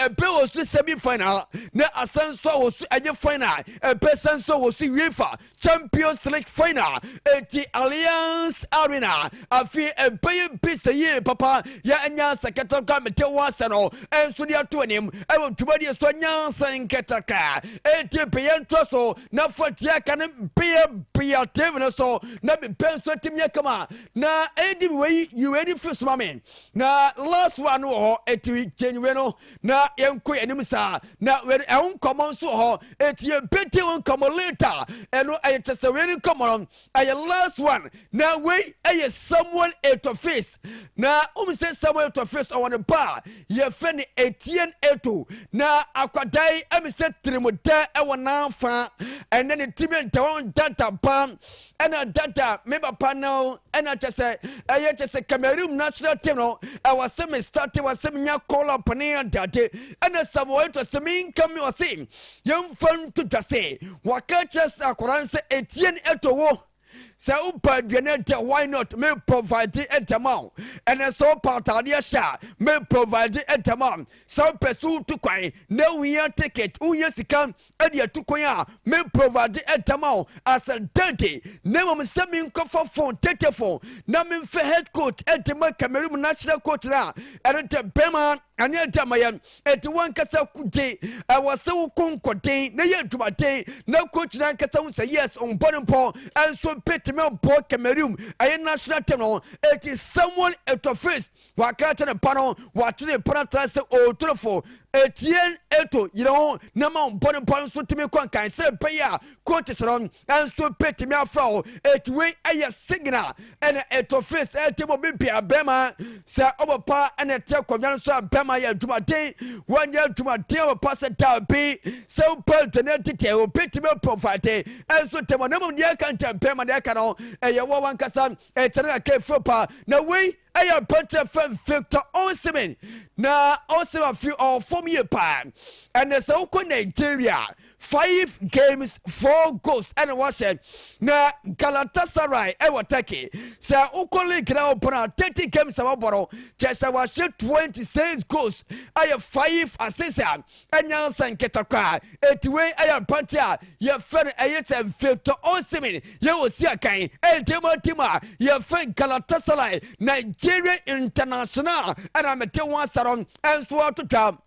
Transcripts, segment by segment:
Ɛbɛ wɔ so semi final na asan so a wɔ so ɛnyɛ final, ɛbɛ san so wɔ so UEFA Champions League final. Eti Allianz Arena afi ɛbɛyɛ bi sɛ yie papa. Yɛ ɛnya nkɛtɛkra mete wɔ asɛ no ɛnso de ato anim ɛwɔ dwumadie so nyansa nkɛtɛkra. Eti bɛyɛ ntoa so na fa tia ka no bɛyɛ bia TV no so na mepɛ nso atumi yɛ kama na ɛdi wei yi wei ni fi soma me na last one no wɔ hɔ. Eti change wei no na yɛnkɔ yɛn anim saa na wei ɛho nkɔmɔ nso wɔ hɔ. Eti yɛbɛdi ho nkɔmɔ later. Ɛno ɛyɛ kyɛ sɛ wei ni nkɔmɔ no ɛyɛ last one. Na wei ɛyɛ Samuel Eto'o Fils na sɛ Samuel Eto'o Fils ɔwɔ ne ba a yɛfrɛ no Etienne Eto'o na akwadaa yi ɛmi sɛ tirimudɛ ɛwɔ n'afa ɛnɛ ne timi ntɛwɔn dada ba ɛna dada me papa no ɛna kyɛ sɛ ɛyɛ kyɛ sɛ Cameroon national team no ɛwɔ sɛ me start, wɔ sɛ menya call up ne adade. Ɛna Samuel Eto'o sɛ menka mi ɔse yɛmfa nto dwa sɛ waka kyerɛ sɛ akwadaa no sɛ Etienne Eto'o wo sɛ wopa aduane dɛ, why not, me provide ɛdɛm wo. Ɛnɛ sɛ wopa ataadeɛ hyɛ a, me provide ɛdɛm a sɛ wopɛ sɛ wotu kwan na wohia ticket, wohia sika ɛde atu kwan a, me provide ɛdɛm wo as a dede. Na mmom sɛ menkɔfa phone tete phone na memfɛ head coach ɛde ma Cameroon national coach no a, ɛno dɛ bɛma ɛne ɛde ama yɛn. Ɛti wankasa gye ɛwɔ sɛ wokɔ nkɔden na yɛ adwumaden na coach no ankasa ho sɛ yes, ɔmbɔ ne mpɔ ɛnso bɛtumi abɔ Cameroon ɛyɛ national team no. Ɛti Samuel Eto'o Fils waka kyɛ ne ba no, wakyere ne pa no atena sɛ ɔɔtorofo Etienne Eto'o yere ho na ma ɔmbɔ ne mpɔ nso tumi kɔ nkan sɛ bɛyɛ a coach soro ɛnso bɛtumi afra wo. Ɛti wei ɛyɛ signal ɛna Eto'o Fils ɛte mu bibia bɛrima sɛ ɔbɔ pa ɛna ɛte akonnwa no so a, bɛrima yɛ adwumaden. Wɔnyɛ adwumaden ɔbɔ pa sɛ daabi sɛ wopɛ aduane tete obɛtumi provide ɛnso tɛmɔ. Na mmom deɛ ɛka nkyɛn bɛrima deɛ ɛka no ɛyɛ wɔ wankasa ɛkyerɛ kakra efiri pa. Na wei ɛyɛ mpɔnkyerɛ fɛn Victor Osimhen na Osimhen afi ɔwɔ fam yie paa. Ɛnɛ sɛ wokɔ Nigeria, five games, four goals ɛna wɔhyɛ. Na Galatasaray ɛwɔ Turkey, sɛ wokɔ league na wɔbɔ no, 30 games a wɔbɔ no, kyɛ sɛ wɔahyɛ 26 goals, ɛyɛ five assists a ɛnya nsa nketa koraa. Eti wei ɛyɛ mpɔnkyɛ a yɛfɛ no ɛyɛ sɛ Victor Osimhen yɛwɔ si akan ɛyɛ mu team a yɛfɛ Galatasaray, Nigeria international ɛna mete ho asarɔ ɛnso atotwa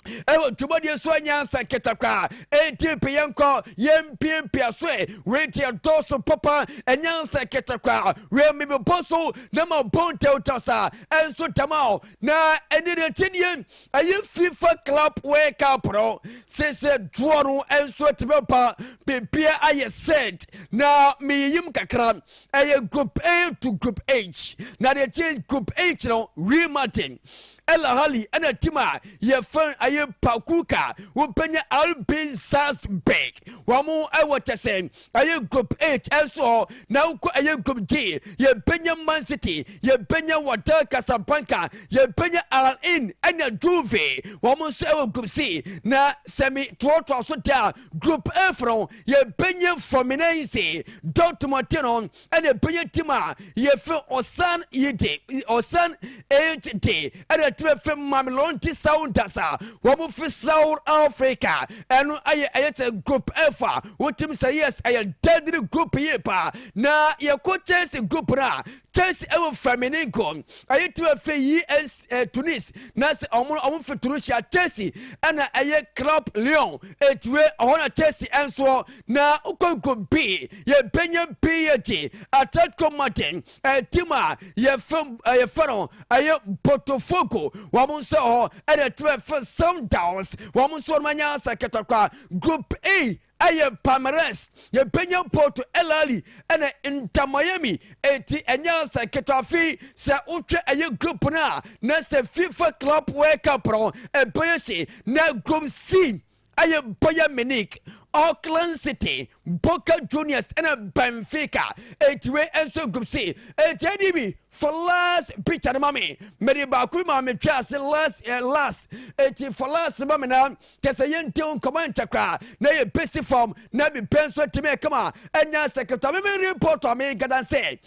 ɛwɔ dwumadie so anya nsa nketa koraa. Enti pe yɛnkɔ yɛmpiapia so ɛ wei nti ɛdɔɔso papa, ɛnya nsa nketa koraa. Wei mebɛbɔ so na ma bɔ ntɛwta saa ɛnso dama o. Na ɛne deɛ kyɛnie ɛyɛ FIFA Club World Cup no sese doɔ no ɛnso atumi pa bibia ayɛ set na meyiyim kakra. Ɛyɛ Group A to Group H. Na deɛ kyɛ Group H no, Real Madrid, Al Ahly ɛna team a yɛfɛn ɛyɛ Pachuca, wɔbɛnya RB Salzburg. Wɔn ɛwɔ kyɛ sɛ ɛyɛ Group H ɛnso hɔ. Na wokɔ ɛyɛ Group G, yɛbɛnya Man City, yɛbɛnya Wydad Casablanca, yɛbɛnya Al Ain ɛna Juve. Wɔn nso ɛwɔ Group C. Na sɛmi toatoa so da Group F no, yɛbɛnya Fluminense, Dortmund no ɛna ɛbɛnya team a yɛfɛ Ulsan Yide, Ulsan HD ɛna team fɛ Mamelodi Sundowns a wɔn fi South Africa. Ɛno ɛyɛ sɛ Group F a wotim sɛ yes, ɛyɛ deadly group yie paa. Na yɛkɔ Chelsea group no a, Chelsea ɛwɔ Flamengo, ɛyɛ team fɛ ES Tunis na sɛ ɔmo fi Tunisia, Chelsea ɛna ɛyɛ Club Lyon etuwe ɔhɔ na Chelsea ɛnsoɔ. Na wokɔ Group B, yɛbɛnya PSG, Atletico Madrid, team a yɛfɛ no ɛyɛ Botafogo, wɔn nso hɔ ɛna team ɛfɛ Sundowns, wɔn nso wɔn anya asa kɛtɛkwa. Group A ɛyɛ Palmeiras, yɛbɛnya Porto, Al Ahly ɛna Inter Miami. Eti ɛnyɛ asa ketewa afi sɛ wotwe ɛyɛ group no a na sɛ FIFA Club World Cup no ɛbɛyɛ hye. Na Group C ɛyɛ Bayern Munich, Auckland City, Boca Juniors ɛna Benfica. Eti wei nso Group C. Eti ɛdi bi for last picture no ma me mede baako bi ma me twa ase last. Eti for last ma me na kyɛ sɛ yɛntew nkɔmɔ nkyɛ koraa na yɛ bɛsi fam na bibɛ nso atumi ɛkama ɛnya sɛ ketewa. Meme report a megada sɛ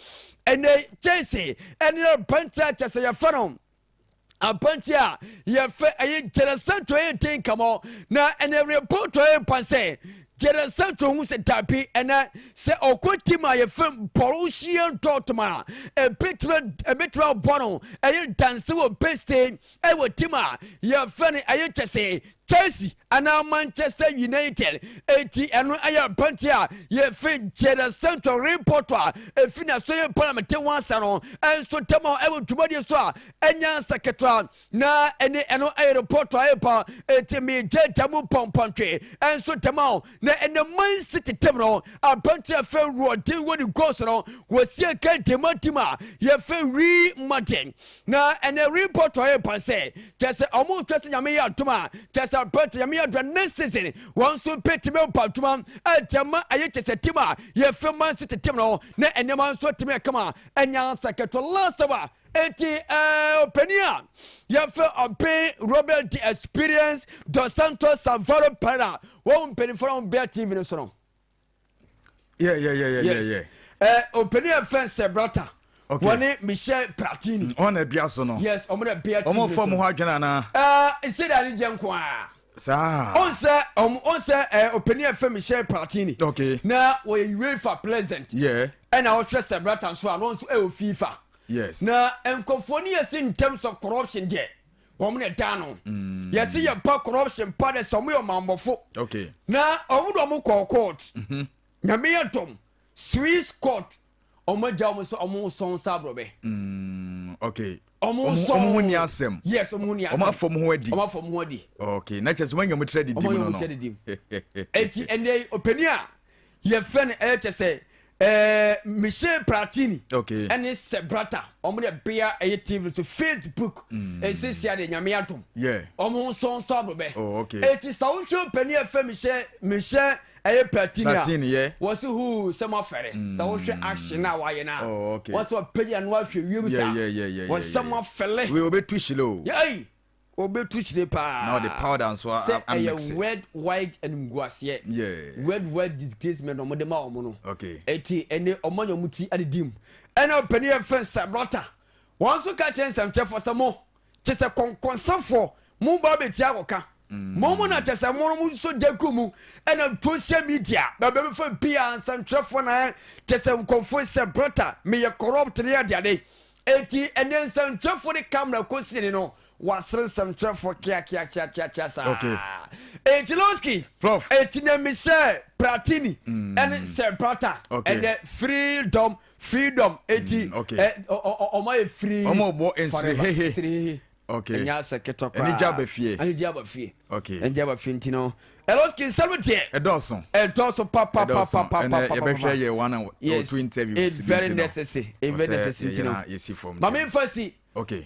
ɛnɛ Chelsea ɛne aberanteɛ kyɛ sɛ yɛfɛ no Aberanteɛ a yɛfɛ ɛyɛ Jadon Sancho ɛyɛ den kamɔ na ɛnɛ report ɛyɛ pa sɛ Jadon Sancho hu sɛ dabi, ɛnɛ sɛ ɔkɔ team a yɛfɛ Borussia Dortmund a, ɛbɛtumi abɔ no ɛyɛ danse wɔ beste ɛwɔ team a yɛfɛ no ɛyɛ kyɛ sɛ Chelsea anaa Manchester United. Eti ɛno ɛyɛ aberanteɛ a yɛfɛ Jadon Sancho report a efi na so yɛ parliament ho asa no ɛnso dɛm a ɛwɔ dwumadie so a ɛnya nsa ketewa na ɛne ɛno ɛyɛ report a ɛba. Eti megye gya mu pɔmpɔntwe ɛnso dɛm a na ɛnɛ Man City team no, aberanteɛ fɛ Rodrigo de goals no wɔsie ka dema team a yɛfɛ Real Madrid na ɛnɛ report a ɛba sɛ kyɛ sɛ ɔmo twɛ sɛ Nyame yɛ adom a, kyɛ sɛ aberante Nyame yɛ adom next season wɔn nso bɛtumi ba adwuma ɛgyama ɛyɛ kyɛ sɛ team a yɛfɛ Man City team no na ɛnneɛma nso atumi ɛkama ɛnya nsa ketewa. Last a eti ɔpanin a yɛfɛ ɔbɛn Robert the Experience Dos Santos Savaro Pereira, wɔn mpanimfoɔ a wɔn bɛɛ TV no so no. Ɔpanin a yɛfɛ Sɛbrata wɔne Michel Platini. Ɔn na bia so no. Yes, ɔmo na bia TV no so. Ɔmo fɔ mo ho adwene ana? Nse da ne gye nko a. Saa. Ɔnsɛ ɔmo ɔnsɛ ɔpanin a yɛfɛ Michel Platini. Na wɔyɛ UEFA president. Ɛna ɔhwɛ Sɛbrata nso a, ɔno nso ɛwɔ FIFA. Na nkɔfoɔ no yɛsi in terms of corruption deɛ, wɔn na ɛda no. Yɛsi yɛ ba corruption pa de sɛ wɔn yɛ ɔmanbɔfo. Na wɔn de wɔn kɔɔ court. Nyame yɛ dɔm, Swiss court, wɔn agya wɔn sɛ wɔn sɔn sa aborɔbɛ. Wɔn sɔn. Wɔn ho ni asɛm. Yes, wɔn ho ni asɛm. Wɔn afɔ wɔn ho adi. Wɔn afɔ wɔn ho adi. Okay, na kyerɛ sɛ wɔn anya wɔn tiri adidi mu no. No. Wɔn anya wɔn tiri adidi mu. Eti ɛnɛ ɔpanin a yɛfɛ no ɛyɛ kyɛ sɛ Michel Platini ɛne Sebrata, ɔmo de bea ɛyɛ TV so, Facebook ɛsiesie ade, Nyame adom ɔmo nso nso aborɔbɛ. Eti sɛ wohwɛ panin ɛfɛ Michel ɛyɛ Platini a, wɔsi huu sɛ mo afɛre sɛ wohwɛ action a wayɛ na wɔsɛ ɔpɛgya no ahwɛ wiem sa wɔsɛ mo afɛle. Wei obetu hyile o. Yɛyi obetu kyire paa. Na ɔde powder nso sɛ ɛyɛ world wide animguaseɛ, world wide disgracement na ɔmo de ma ɔmo no. Eti ɛne ɔmo anya ɔmo ti adedi mu. Ɛna ɔpanin yɛ fɛn Sɛbrɔta, wɔn nso ka kyerɛ nsɛmkyɛfoɔ sɛ mo kyɛ sɛ kɔnkɔnsafoɔ mo ba bɛtia akɔka mo mu na kyɛ sɛ mo mo nso gya gu mu ɛna social media baabi bɛfa bia nsɛmtwerɛfoɔ na kyɛ sɛ nkɔmfoɔ sɛ brɔta meyɛ corrupt ne adeade. Eti ɛnɛ nsɛmtwerɛfoɔ de camera kɔsi ne no, wasere nsɛmtwerɛfoɔ kiakiakiakiakia saa. Eti Losky, Prof. Eti na Michel Platini ɛne Sɛbrata ɛnɛ freedom, freedom, eti ɔmo ayɛ free. Ɔmo bɔ nsiri hehe. Siri. Ɛnyɛ asɛ ketewa koraa. Anigye aba fie. Anigye aba fie. Anigye aba fie nti no Eloski nsɛm deɛ ɛdɔɔso. Ɛdɔɔso papapapapapa. Ɛnɛ yɛbɛhwɛ yɛ one or two interviews. It's very necessary, it's very necessary nti no yɛsi fam. Maame nfa si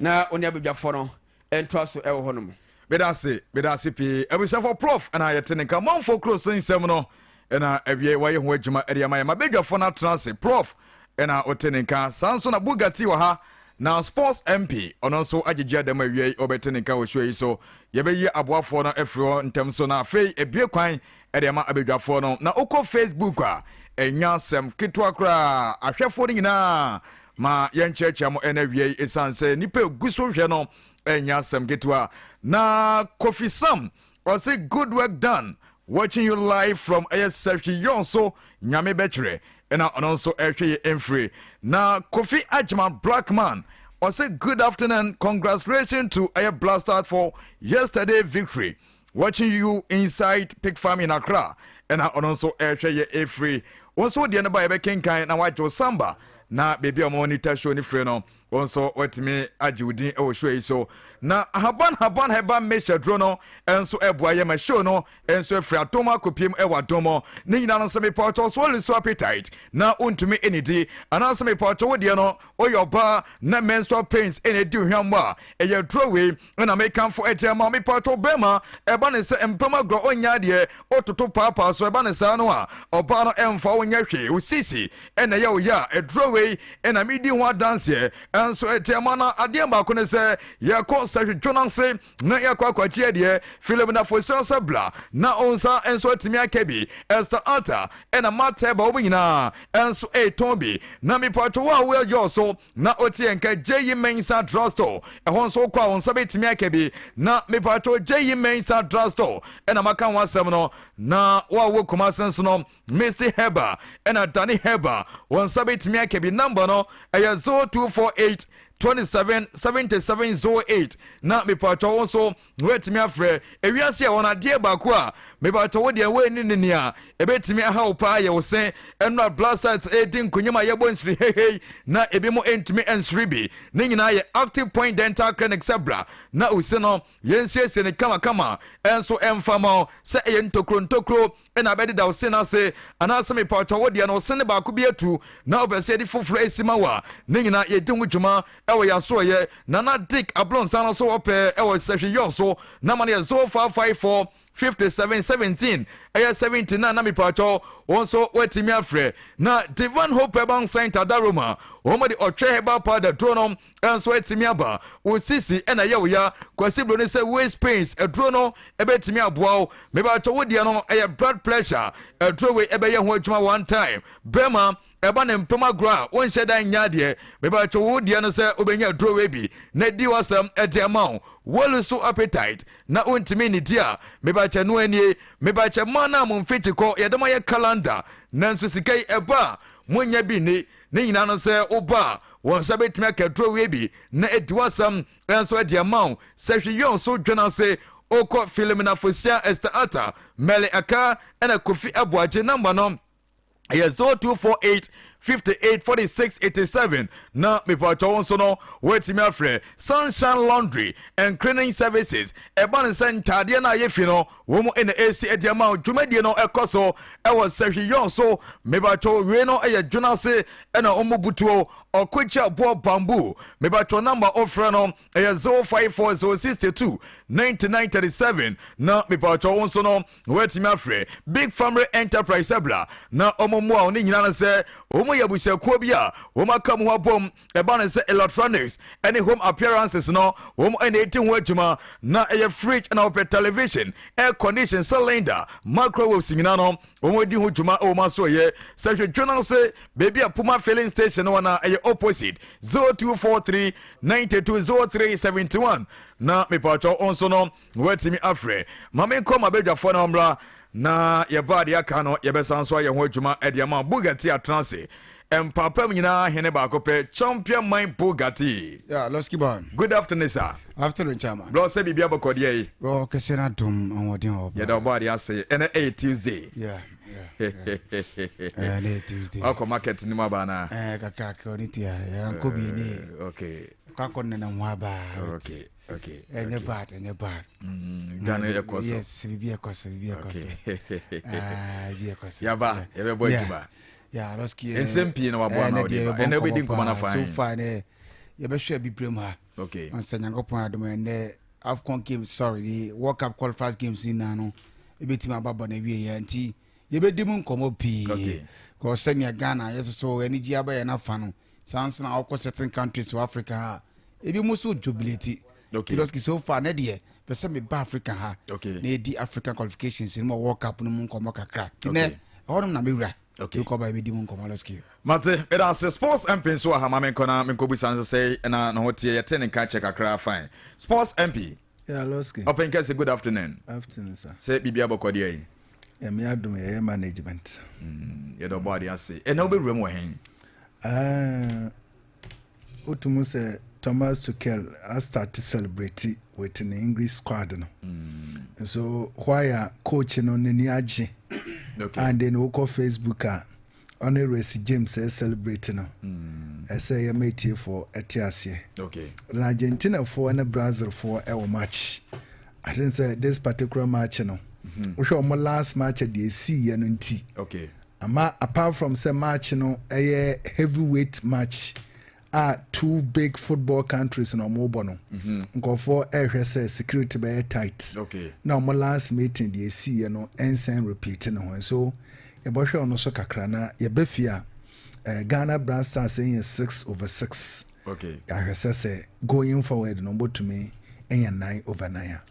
na oni abadwafoɔ no ntoa so ɛwɔ hɔ nom. Meda ase, meda ase pii. Abusuafo, Prof ɛna yɛte ne nka manfo kuro so nsɛm no ɛna awie wayɛ ho adwuma ɛde ama yɛ ma badwafoɔ no atena ase. Prof ɛna wote ne nka saa nso na Bugatti wɔ ha na Sports MP ɔno nso agyegye adam awie yi ɔbɛte ne nka wɔ show yi so. Yɛbɛyi aboafoɔ no afiri hɔ ntɛm so na afei ebie kwan ɛde ama abadwafoɔ no. Na wokɔ Facebook a, ɛnya asɛm ketewa koraa, ahwɛfoɔ no nyinaa ma yɛnkyerɛkyerɛ mo ɛna awie yi, ɛsiane sɛ nnipa egu so hwɛ no, ɛnya asɛm ketewa. Na Kofi Sam ɔse, "Good work done, watching you live from ɛyɛ Sɛhwi Yɔn so, Nyame bɛkyerɛ." Ɛna ɔno nso ɛhwɛ yɛ mfiri. Na Kofi Agyeman Blackman ɔse, "Good afternoon, congratulations to ɛyɛ Blasters for yesterday victory, watching you inside pig farm in Accra." Ɛna ɔno nso ɛhwɛ yɛ efiri. Wɔn nso deɛ no ba yɛbɛkenkan na wagye wo samba na beebi a wɔn monitor show ne firi no, wɔn nso watumi agye wo din wɔ show yi so. Na Ahaban Haban Herbal Mixture duro no nso ɛboa yɛ ma show no nso afiri adom akɔpiem ɛwɔ adom ne nyinaa no. Sɛ mepɔtɔ so ɔle so appetite na wontumi ɛnidi, anaasɛ mepɔtɔ wo deɛ no woyɛ ɔbaa na menstrual pains ɛna ɛdi hwammɔ a, ɛyɛ duro wei ɛna mekamfo ɛte ama. Mepɔtɔ bɛrima ɛba ne sɛ mpam agorɔ ɔnyɛ adeɛ, wototo paapaa so, ɛba ne saa no a ɔbaa no ɛmfa wo nyɛ hwee, wo sisi ɛna ɛyɛ wo yɛ a, ɛduro wei ɛna medi ho adanseɛ. Ɛnso ɛte ama no adeɛ baako ne sɛ yɛkɔ sɛhwedwo no ase na yɛkɔ akɔgye adeɛ. Philomena Fosia sɛ bla na wo nsa nso atumi aka bi. Esther Arthur ɛna Martha Ɛba wɔn nyinaa ɛnso ɛretɔn bi. Na mepatwo wo a woyɛ yɔɔ so na wote yɛn nka J.E. Mensah Drugstore ɛhɔ nso wokɔ a wo nsa bɛtumi aka bi. Na mepatwo J.E. Mensah Drugstore ɛna maka ho asɛm no. Na wo a wowɔ Kumase nso no Missy Herbal ɛna Danny Herbal wɔn nsa bɛtumi aka bi. Number no ɛyɛ 0248 27 77 08 na mepatwɔ wo nso woatumi afrɛ. Ewiase a wɔn adeɛ baako a mepatwɔ wo deɛ woani ne nea ɛbɛtumi aha wo paa yɛ wo se ɛno a Blasters ɛredi nkunyim a yɛbɔ nsiri hehei na ebi mo ntumi nsiri bi. Ne nyinaa yɛ Active Point Dental Clinic sɛ bra na wo se no yɛnsiesie ne kamakama ɛnso ɛmfa ma wo sɛ ɛyɛ ntokuro ntokuro na abɛdeda wo se no ase, anaasɛ mepatwa wo deɛ no wo se no baako bi atu na wopɛ sɛ yɛde foforɔ asi ma wo a, ne nyinaa yɛdi ho dwuma wɔ yɛn asoɛeɛ. Nana Dick Ablonsan no so ɔpɛ wɔ Sahwi Yɔn so, nama no yɛ 0554 57 17 ɛyɛ 79 na mepatwa wo nso woatumi afrɛ. Na Divine Hope Herbal Center Daroma, wɔn de ɔtwɛ herbal powder duro no nso atumi aba. Wo sisi na ɛyɛ wo ya, Kwasi Broni sɛ waist pains aduro no ɛbɛtumi aboa wo. Mebatɔ wo deɛ no ɛyɛ blood pressure aduro wei ɛbɛyɛ ho adwuma one time. Bɛrima ɛba ne mpem agorɔ a wonhyɛ da nyɛ adeɛ. Mebatɔ wo deɛ no sɛ wobɛnya aduro wei bi na di w'asɛm ɛde ama wo. Wolu so appetite na wontumi nnidi a, mebakyɛ no anie. Mebakyɛ mmaa no a mo mfikyi kɔ yɛde mo ayɛ calendar nanso sika yi ɛba a monnya bi nni. Ne nyinaa no sɛ woba a wɔn nsa bɛtumi aka aduro wei bi na adi w'asɛm nso adi ama wo. Sɛ hwe yɔn so dwene ase wokɔ Philomena Fosia, Esther Atta, Mele Aka ɛna Kofi Aboagye. Namba no ɛyɛ 0248 58 46 87 na mepatwa wo nso no woatumi afrɛ Sunshine Laundry and Cleaning Services. Ɛba ne sɛ ntaadeɛ no a yɛfi no wɔn na ɛresi adi ama wo. Dwumadie no ɛkɔ so ɛwɔ Sɛhwi Yɔn so. Mebatwɔ wei no ɛyɛ Dwonase ɛna wɔn butuo Ɔkɔgye aboɔ bamboo. Mebatwɔ namba ɔfrɛ no ɛyɛ 054062 9937 na mebatwɔ wo nso no wɔatumi afrɛ Big Family Enterprise ɛbla na wɔn mmoa wo. Ne nyinaa no sɛ wɔn yɛ abusuakuo bi a wɔn aka mu ho abom. Ɛba no sɛ electronics ne home appearances no wɔn na ɛdi ho adwuma, na ɛyɛ fridge na wɔpɛ, television, air condition, cylinder, microwaves nyinaa no wɔn di ho dwuma wɔ wɔn aso. Ɛyɛ sɛ hwedwo no ase baabi a Puma filling station no wɔ na ɛyɛ opposite 0243 92 03 71 na mepatwɔ nso no wɔatumi afrɛ. Ma menkɔ ma badwafoɔ no mmra na yɛba adeɛ aka no yɛbɛsan so ayɛ ho adwuma de ama Bugatti atena ase mpaapam nyinaa hene baako pɛ, Champion Man Bugatti. Yeah, Losky Brown. Good afternoon, sir. Afternoon, Chairman. Blɔ sɛ biribi abɔkɔdeɛ yi. Bro, kɛse na dom ahoɔden wɔ. Yɛda ɔbɔ adeɛ ase. Ɛnɛ ɛyɛ Tuesday. Yeah. Ɛnɛ Tuesday. Wakɔ market no mu aba anaa? Kakrakra ɔne tia. Yɛnkɔ bi ni. Okay. Kakɔ nenam hɔ aba. Okay. Okay. Ɛnyɛ bad, ɛnyɛ bad. Ghana ɛkɔ so. Yes, biribi ɛkɔ so, biribi ɛkɔ so. Biribi ɛkɔ so. Yaba, yɛbɛbɔ adwuma. Yeah, Losky. Nsɛm pii na waboa na ɔde ba. Ɛnɛ wobɛdi nkɔmmɔ no afa. So far ne yɛbɛhwɛ abibirem ha. Okay. Ɔnsɛ Nyankopɔn adom ɛnɛ AFCON games, sorry, the World Cup qualifiers games nyinaa no ebɛtumi ababɔ na awie yɛ nti yɛbɛdi mu nkɔmmɔ pii. Okay. Kɔ sɛnea Ghana yɛsoso anigye aba yɛn afa no saa nso na ɔkɔ certain countries wɔ Africa ha ebi mu so jubilate. Okay. Losky, so far ne deɛ pɛ sɛ meba Africa ha Okay. na yɛdi African qualifications no mu World Cup no mu nkɔmmɔ kakra. Nti Okay. nɛ ɛhɔnom na mewura. Okay. Nti kɔba yɛbɛdi mu nkɔmmɔ, Losky. Mate, meda ase. Sports MP nso wɔ ha. Ma menkɔ na menkɔbusa nso sɛ na ne ho teɛ. Yɛte ne nka kyɛ kakra. Fine. Sports MP. Yeah, Losky. Ɔpɛn kɛse, good afternoon. Afternoon, sir. Sɛ biribi abɔkɔdeɛ yi. Nyame adom, yɛyɛ management. Yɛde ɔbɔ adeɛ ase. Ɛna wobɛwura mu wɔ hen? Wotum sɛ Thomas Tuchel astart celebrate with ne English squad no. Nso why a coach no n'ani agye. Okay. And then wokɔ Facebook a ɔne Reece James ɛ celebrate no. Ɛsɛ yɛma etiefoɔ ɛte aseɛ. Okay. Na Argentinafoɔ ne Brazilfoɔ ɛwɔ match. I think sɛ this particular match no, wohwɛ ɔmo last match a deɛ esiiɛ no nti. Okay. Ama apart from sɛ match no ɛyɛ heavyweight match a two big football countries na ɔmo bɔ no, nkɔfoɔ ɛrehwɛ sɛ security bɛyɛ tight. Okay. Na ɔmo last meeting deɛ esiiɛ no ɛnsan repeat ne ho, so yɛbɛhwɛ ɔno so kakra na yɛbɛ fie a Ghana Black Stars ɛyɛ 6 over 6. Yɛahwɛ sɛ sɛ going forward no wɔbɛtumi anya 9 over 9 a.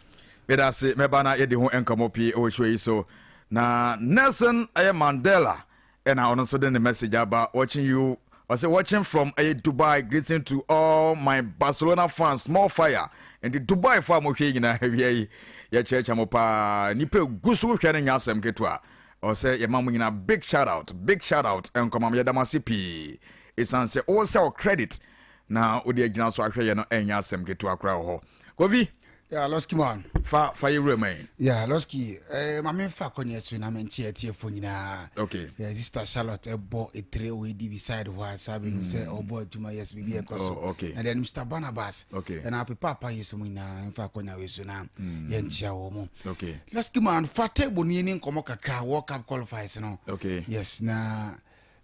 Meda ase, mɛba na yɛdi ho nkɔmmɔ pii wɔ show yi so. Na Nelson ɛyɛ Mandela ɛna ɔno nso de ne message aba, watching you, ɔsɛ watching from ɛyɛ Dubai, greeting to all my Barcelona fans, more fire. Nti Dubai fo a mohwɛ yi nyinaa, awia yi yɛkyerɛkyerɛ mo paa, nipa egu so hwɛ no nyɛ asɛm ketewa. Ɔsɛ yɛma mo nyinaa big shout out, big shout out nkɔma mo. Yɛda mo ase pii ɛsiane sɛ wowɔ sɛ wo credit na wode agyina so ahwɛ yɛ no, ɛnyɛ asɛm ketewa koraa wɔ hɔ. Kofi. Yeah, Losky man. Fa yɛ wura mu yi. Yeah, Losky. Maame fa akɔnya so na menkyɛ atiefoɔ nyinaa. Yeah, Sister Charlotte ɛbɔ etire wɔ ADB side hɔ a saa bɛnu sɛ ɔbɔ adwuma, yes, biribi ɛkɔ so. And then Mr. Barnabas. Ɛna apepa apa yɛ so mu nyinaa mfa akɔnya wei so na yɛnkyia wɔ mu. Losky man, fa table no yɛni nkɔmmɔ kakra, World Cup qualifiers no. Yes, na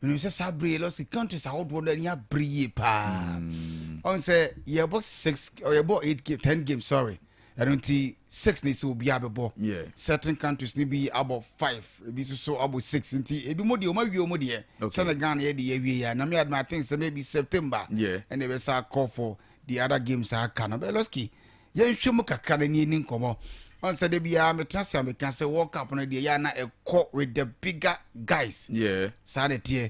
menim sɛ saa bere yi lɔsi countries ahodoɔ no ani abere yie paa. Ɔn sɛ yɛbɔ six, yɛbɔ eight game, 10 games, sorry. Ɛno nti six ne sɛ obiara bɛbɔ. Certain countries ne bi abɔ five, ebi nso so abɔ six, nti ebi mo deɛ ɔmo awie ɔmo deɛ. Sɛnɛ Ghana yɛ de yɛawie yɛ a, Nyame adom, I think sɛ maybe September ɛna ɛbɛsa akɔ for the other games a aka no. Bɛ lɔski, yɛnhwɛ mu kakra na ni ani nkɔmmɔ. Ɔn sɛ de biara metena se a meka sɛ World Cup no deɛ, yɛ a na ɛkɔ with the bigger guys. Saa na ɛteɛ.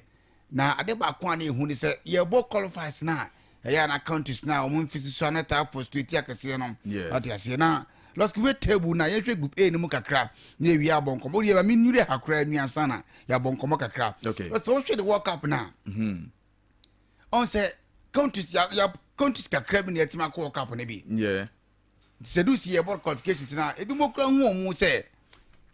Na ade baako a na ɛhu ne sɛ yɛbɔ qualifiers no a, ɛyɛ a na countries no a wɔn mfe susu ano taa frustrate akɛseɛ no. Ate aseɛ. Na lɔski, hwɛ table na yɛhwɛ group A no mu kakra na yɛwie abɔ nkɔmmɔ. Wodeɛ ma menwure ha koraa nnuansa na yɛabɔ nkɔmmɔ kakra. Sɛ wohwɛ the World Cup no a, ɔn sɛ countries ya countries kakra bi na yɛtumi akɔ World Cup no bi. Nti sɛ du si yɛbɔ qualifications no a, ebi mo kura hu wɔn mu sɛ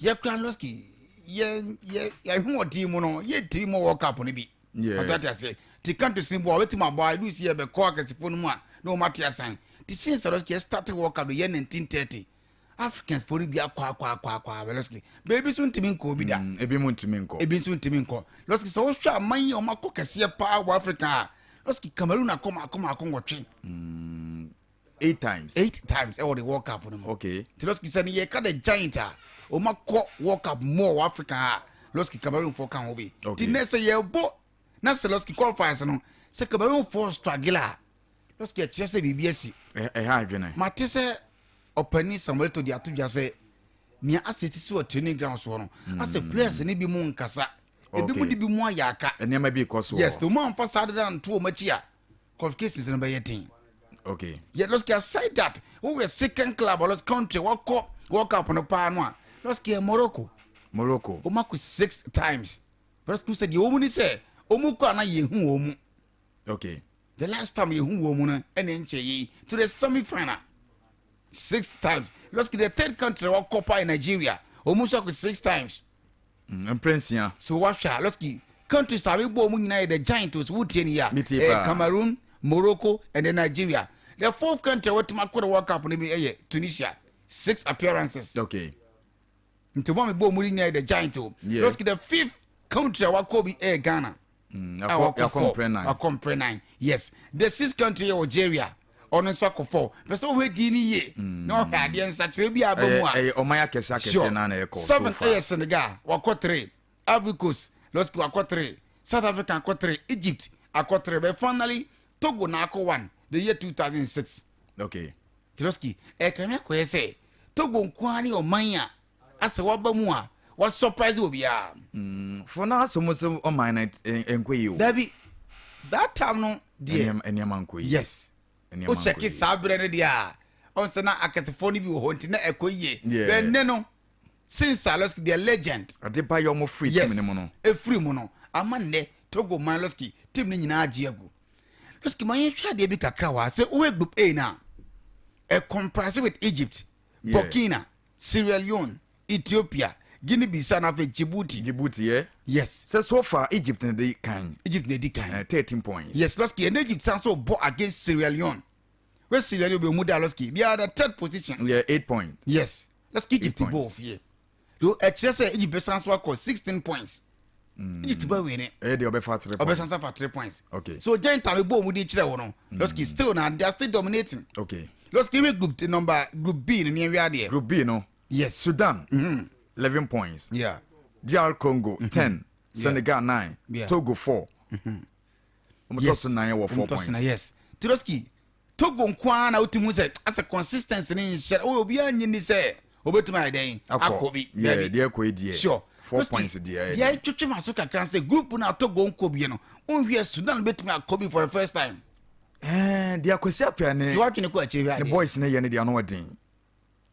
yɛkura lɔski yɛ yɛ yɛhoɔden mu no, yɛntumi mmɔ World Cup no bi. Ɔte ase ti countries no bu a wɔbɛtumi abɔ a, edu si yɛbɛkɔ akɛsefoɔ no mu a na wɔn ate asan. Ti since lɔski yɛ start World Cup no yɛ 1930, Africans fo no bi akɔ akɔ akɔ akɔ a, lɔski beebi so ntumi nkɔ obi da. Ebi mu ntumi nkɔ. Ebi nso ntumi nkɔ. Lɔski, sɛ wohwɛ aman yi a wɔn akɔ kɛseɛ paa wɔ Africa a, lɔski, Cameroon akɔ maako maako 8. Eight times. Eight times ɛwɔ the World Cup no mu. Ti lɔski, sɛ ne yɛka the giant a wɔn akɔ World Cup more wɔ Africa a, lɔski, Cameroon fo ka ho bi. Ti nɛ sɛ yɛbɔ na sɛ lɔski qualifiers no sɛ Cameroon fo struggle a, lɔski, ɛkyerɛ sɛ biribi asi. Ɛha adwene. Mate sɛ ɔpanin Samuel Eto'o de ato dwa sɛ nea asɛ sisi wɔ training ground soɔ no, asɛ players ne bi mu nkasa, ebi mu de bi mu ayɛ aka. Nneɛma bi kɔ so. Yes, to mu anfa saa deda nto wɔn akyi a, qualifications no bɛyɛ den. Yeah, lɔski, aside that, wowɛ second club or country wakɔ World Cup no paa no a, lɔski, yɛ Morocco. Morocco. Wɔn akɔ six times. Lɔski, sɛ deɛ wɔn mu ni sɛ wɔn kɔ a na yɛhu wɔn mu. The last time yɛhu wɔn mu no ɛna nkyɛn yi to the semi final, six times. Lɔski, the third country wakɔ paa yɛ Nigeria, wɔn nso akɔ six times. Mprɛ 6. So wahwɛ a, lɔski, countries a webɔ wɔn nyinaa yɛ the giant o. So wotie ni yɛ a, Metie ɛyɛ paa. Cameroon, Morocco and then Nigeria. The fourth country a wɔtumi akɔ the World Cup no bi yɛ Tunisia, six appearances. Nti wɔn a mebɔ wɔn nyinaa yɛ the giant o. Lɔski, the fifth country a wakɔ bi yɛ Ghana a wakɔ wakɔ four. Mprɛ 9. Wakɔ mprɛ 9, yes. The sixth country yɛ Algeria, ɔno nso akɔ four. Pɛ sɛ wɔhwɛ din ni yie na ɔhwɛ adeɛ nsakyerɛ bi a aba mu Ɛyɛ a. ɛyɛ ɔman akɛse akɛse na ɛkɔ so Seven far. ɛyɛ Senegal, wakɔ three. Ivory Coast, lɔski, wakɔ three. South Africa akɔ three. Egypt akɔ three, but finally Togo na akɔ one, the year 2006. Lɔski, ɛkame akɔyɛ sɛ Togo nkoa ne ɔman a asɛ waba mu a wa surprise obiara. For now asɛm sɛ ɔman no nkɔ yie o. Dabi, that time no deɛ. Nneɛma nkɔ yie. Yes. Nneɛma o nkɔ check yie. Saa berɛ no deɛ a, ɔn sɛ na akɛsefoɔ no bi wɔ hɔ nti na ɛkɔ yie. Bɛn ne no, since a lɔski deɛ legend Ade ba yɛ ɔmo free team no mu no. Efiri mu no ama nnɛ Togo man, lɔski, team no nyinaa agye agu. Lɔski, ma yɛnhwɛ adeɛ bi kakra wɔ ha sɛ wowɛ group A no a, ɛ comprise with Egypt, Burkina, Sierra Leone, Ethiopia, Guinea Bissau na afei Djibouti. Djibouti yɛ. Yes. Sɛ so far Egypt na di kan. Egypt na edi kan. 13 points. Yes, lɔski, ɛna Egypt san so bɔ against Sierra Leone wɛ Sierra Leone bɛ mu da, lɔski, they are the third position. Yeah, 8 points. Yes, lɔski, Egypt Eight bɔ points. ofie so ɛkyerɛ sɛ Egypt bɛ san so akɔ 16 points. Egypt bɛ win. Ɛyɛ deɛ ɔbɛfa 3 points. Ɔbɛ san fa 3 points. So giant a bɛ bɔ ɔmu di kyerɛ wɔ no, lɔski, still na they are still dominating. Lɔski, we group number group B no ni ɛwia adeɛ. Group B no. Sudan 11 points. DR Congo 10. Senegal 9. Togo 4. Ɔmo tɔ so nan wɔ 4 Ɔmo tɔ so points. na, yes. Tiroski, Togo nko ara na wotumi hu sɛ asɛ consistency ne nhyɛ o, obiara nyi ni sɛ obetumi ayɛ dɛn akɔ bi. Yeah, deɛ ɛkɔ yi deɛ. Four points deɛ ɛyɛ. Deɛ ɛtwitwi ma so kakra sɛ group na Togo nkɔ bi no, nhwɛ Sudan betumi akɔ bi for the first time. Ɛɛ deɛ Akwasi Appiah ne. Deɛ wadwene kɔ akyire hwɛ adeɛ. Ne boys ne yɛ ne deɛ ano ɔden.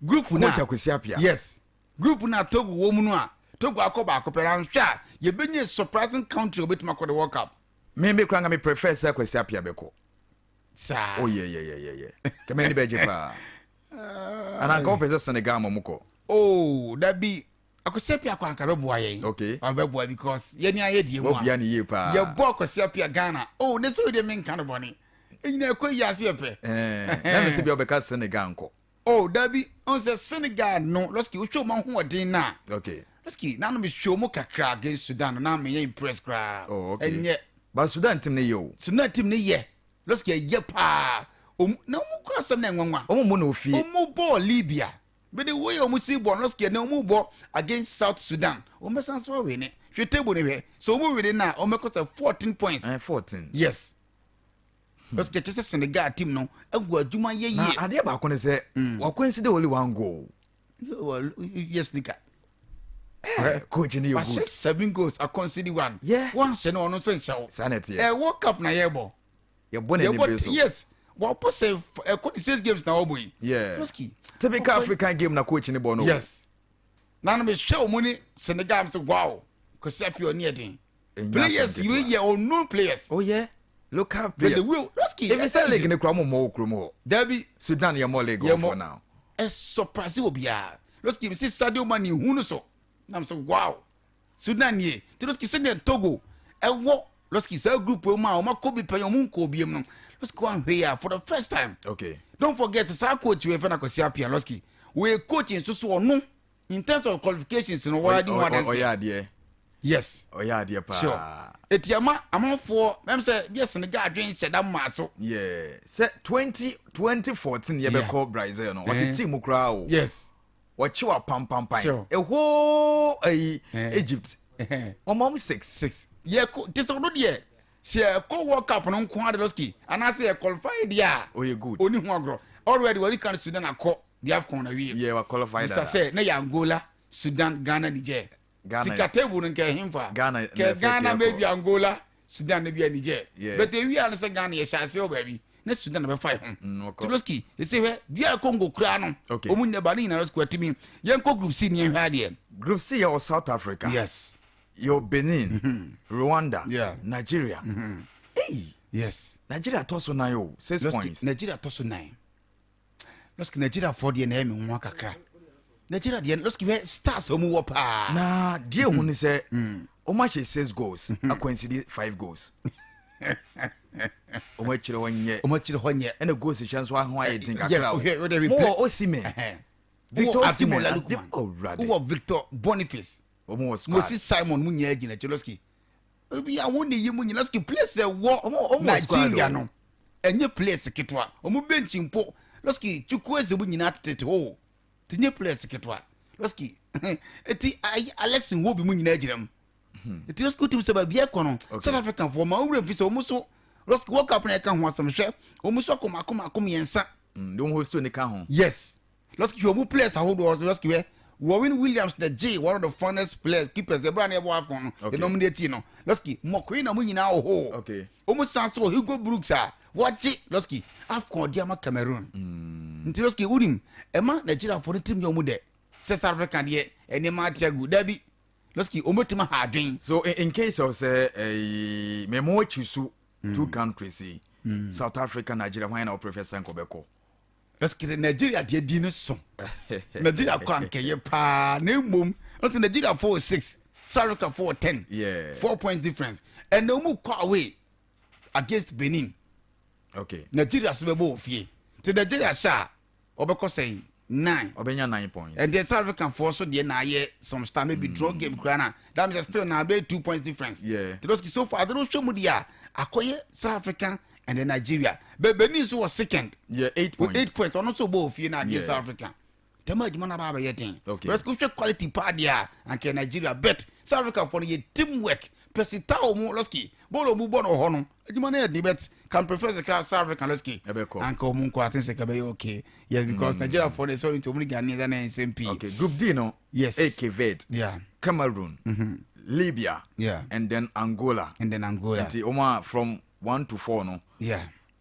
Group na Coach Akwasi Appiah. Yes, group na Togo wɔ mu no a, Togo akɔ baako pɛ na nhwɛ a yɛbɛnya surprising country obetumi akɔ the World Cup. Me me kura nka me prefer sɛ Akwasi Appiah bɛkɔ. Saa. Oh yeah yeah yeah yeah yeah. Kɛmɛ ni bɛgye paa. Ana nka wopɛ sɛ Senegal ma mu kɔ? Oh, dabi. Akwasi Appiah kɔ anka bɛboa yɛn. Okay. Ɔbɛboa because yɛn ni ayɛ deɛ mu a. Wɔbia ne yie paa. Yɛbɔ Akwasi Appiah Ghana. Oh, ne sɛ wodeɛ menka no bɔne. Ɛnyina ɛkɔ yi ase yɛ pɛ. Eh, na me sɛ bia wobɛka Senegal nkɔ. Oh, dabi. Ɔn sɛ Senegal no, Lɔski, wohwɛ wɔn ahoɔden no a. Okay. Lɔski, na no mehwɛ wɔn kakra against Sudan no, na menyɛ impress koraa. Oh, okay. Ɛnyɛ. But Sudan team ne yɛ o. Sudan team ne yɛ. Lɔski ɛyɛ paa. Ɔmu, na ɔmu kɔ asɛm na ɛnwanwa. Ɔmu mu na ofie. Ɔmu bɔɔ Libya. But the way ɔmu si bɔ no, Lɔski ɛnɛ ɔmu bɔ against South Sudan. Ɔmu bɛsan so awene. Hwɛ table ne hwɛ. So ɔmu wene na ɔmu bɛkɔ sɛ 14 points. Eh, 14. Yes. Lɔski kyɛ sɛ Senegal team no agu adwuma yɛ yie. Na adeɛ baako ne sɛ, mm. concede only one goal. Well, yes, nika. Eh, coach ni yɛ good. Wahyɛ seven goals, a concede one. Yeah. Wanhyɛ no ɔno nso nhyɛ wo. Saa na ɛteɛ. Eh, World Cup na yɛbɔ. Yɛbɔ na ɛni bere so. Yes. Wɔbɔ sɛ ɛkɔ ne six games na wɔbɔ yi. Yeah. Lɔski. Typical African game na coach ni bɔ no. Yes. Na no mehwɛ wɔn ni Senegal sɛ wow. Kwasi Appiah ɔni ɛden. Players yi yɛ unknown players. Oh yeah. Local players. But the way Lɔski. Ebi sɛ league ne kura mo mɔ wɔ kurom hɔ. Dabi. Sudan yɛ mɔ league wɔ for now. Ɛ surprise obiara. Lɔski mi si Sadio Mane hu no so. Na mi sɛ wow. Sudan nie. Ti Lɔski sɛ deɛ Togo ɛwɔ Lɔski saa group mu a wɔn akɔ bi pɛn wɔn nkɔ obi mu no. Lɔski wɔn ahwɛ yi a for the first time. Okay. Don't forget saa coach wei fɛn Akwasi Appiah Lɔski. Wɔyɛ coach nso so ɔno in terms of qualifications no wɔn adi ho adanse. Ɔyɛ adeɛ. Yes. Ɔyɛ adeɛ paa. Sure. Eti ama amanfoɔ mɛm sɛ bi Senegal adwene hyɛ da mmaa so. Yeah. Sɛ 2014 yɛ bɛ kɔ Brazil no ɔte team mu koraa o. Yes. Wɔkye wa pampampan. Sure. Ɛhoo ayi Egypt. Wɔn mo six. Six. Yɛ kɔ te sɛ ɔno deɛ sɛ ɛkɔ World Cup no nko ara de Lɔski anaasɛ yɛ qualify deɛ a. Ɔyɛ good. Oni ho agorɔ. Already wɔde kan Sudan akɔ the AFCON na wie. Yeah, wa qualify dada. Bisa sɛ ne yɛ Angola, Sudan, Ghana, Niger. Ghana. Tika table no nkɛ hemfa. Ghana. Kɛ Ghana maybe Angola, Sudan ne bi a Niger. Yeah. But ewi a no sɛ Ghana yɛ hyɛ aseɛ wɔ baabi ne Sudan na bɛfa ho. Tiloski ese hwɛ DR Congo koraa no. Okay. Ɔmu nyɛ ba ne nyinaa Lɔski watumi. Yɛnkɔ group C ne yɛnhwɛ adeɛ. Group C yɛ wɔ South Africa. Yes. Yɛ Benin, Rwanda, Yeah. Nigeria. Hey. Yes. Nigeria tɔ so nan o, 6 Lɔski points. Nigeria tɔ so nan. Lɔski Nigeria fɔ deɛ na ɛyɛ me nwa kakra. Nigeria deɛ Lɔski hwɛ stars a wɔn wɔ paa. Na deɛ ehu ni sɛ wɔn ahyɛ six goals, akwansidi five goals. Wɔn akyerɛ hɔ nyɛ. Wɔn akyerɛ hɔ nyɛ. Ɛna goals hyɛ nso aho ayɛ den kakra. Yes, ohwɛ o de Mo wɔ Osimhen. Victor Osimhen ade ɔwurade. Wowɔ Victor Boniface. Wɔn wɔ squad. Moses Simon mu nyinaa gyina akyi Lɔski. Ebi a wɔn na eyi mu nyinaa Lɔski players ɛwɔ Ɔmo wɔ squad Nigeria o. no ɛnyɛ players ketewa. Wɔn bench mpo Lɔski Chukwueze mu nyinaa tete hɔ o. Ti nye players ketewa. Lɔski eti ayi Alex Nwobi mu nyinaa gyina mu. Eti Lɔski wotim sɛ baabi ɛkɔ no South African foɔ ma wɔn wura fi sɛ wɔn so Lɔski World Cup na ɛka ho asɛm hwɛ wɔn so akɔ mako mako mmiɛnsa. De wɔn host ni ka ho. Yes. Lɔski hwɛ ɔmo players ahodoɔ ɔsɛ Lɔski hwɛ Warren Williams na gye one of the finest players keepers ɛbɛrɛ a na ɛbɔ AFCON no Okay. ɛna ɔmo de ti no Lɔski Mɔkoe na ɔmo nyinaa wɔ hɔ. Okay. Ɔmo san so wɔ Hugo Brooks a wɔagye Lɔski AFCON ɔde ama Cameroon. Nti Lɔski wunim ɛma Nigeriafoɔ no tirim yɛ ɔmo dɛ sɛ South Africa deɛ nneɛma ate agu dabi Lɔski ɔmo bɛtumi aha adwen. So in case of sɛ ɛyi mɛmo akyi so two countries yi South Africa Nigeria hwan na ɔprefer sɛ nkɔbɛkɔ? Lɔski Nigeria deɛ di no so Nigeria kɔ ankɛyɛ paa na mmom ɔsɛ Nigeria 4-6 South Africa 4-10. Yeah. 4 points difference ɛna ɔmu kɔ away against Benin. Okay. Nigeria so bɛbɔ wɔ fie nti Nigeria hyɛ a ɔbɛkɔ sɛn 9. Ɔbɛnya 9 points. And then South African foɔ so deɛ na ayɛ some star maybe draw game koraa na that means still na abɛyɛ 2 points difference. Yeah. Nti Lɔski so far ade no hwɛ mu deɛ a akɔyɛ South Africa and then Nigeria but Benin nso wɔ second. Yeah, 8 with points. 8 points ɔno nso bɔ ofie na adeɛ Yeah. South Africa tɛmɛ adwuma no aba abɛyɛ den. Okay. Lɔski wohwɛ quality paa deɛ a anka Nigeria bet. South Africa foɔ no yɛ team work. Percy Tau mu Lɔski bɔɔl ɔmu bɔ no wɔ hɔ no adwuma no yɛ den, but can prefer sɛ ka South Africa Lɔski Ɛbɛkɔ. Anka ɔmu nkɔ aten sɛ ka bɛyɛ okay, yes, because Nigeria foɔ no ɛsɛ ɔmu nti ɔmu ne Ghanaians ana nsɛm pii. Okay, Group D no. Yes. Cape Verde, Cameroon, Libya, and then Angola. And then Angola. Nti wɔn a from 1 to 4 no.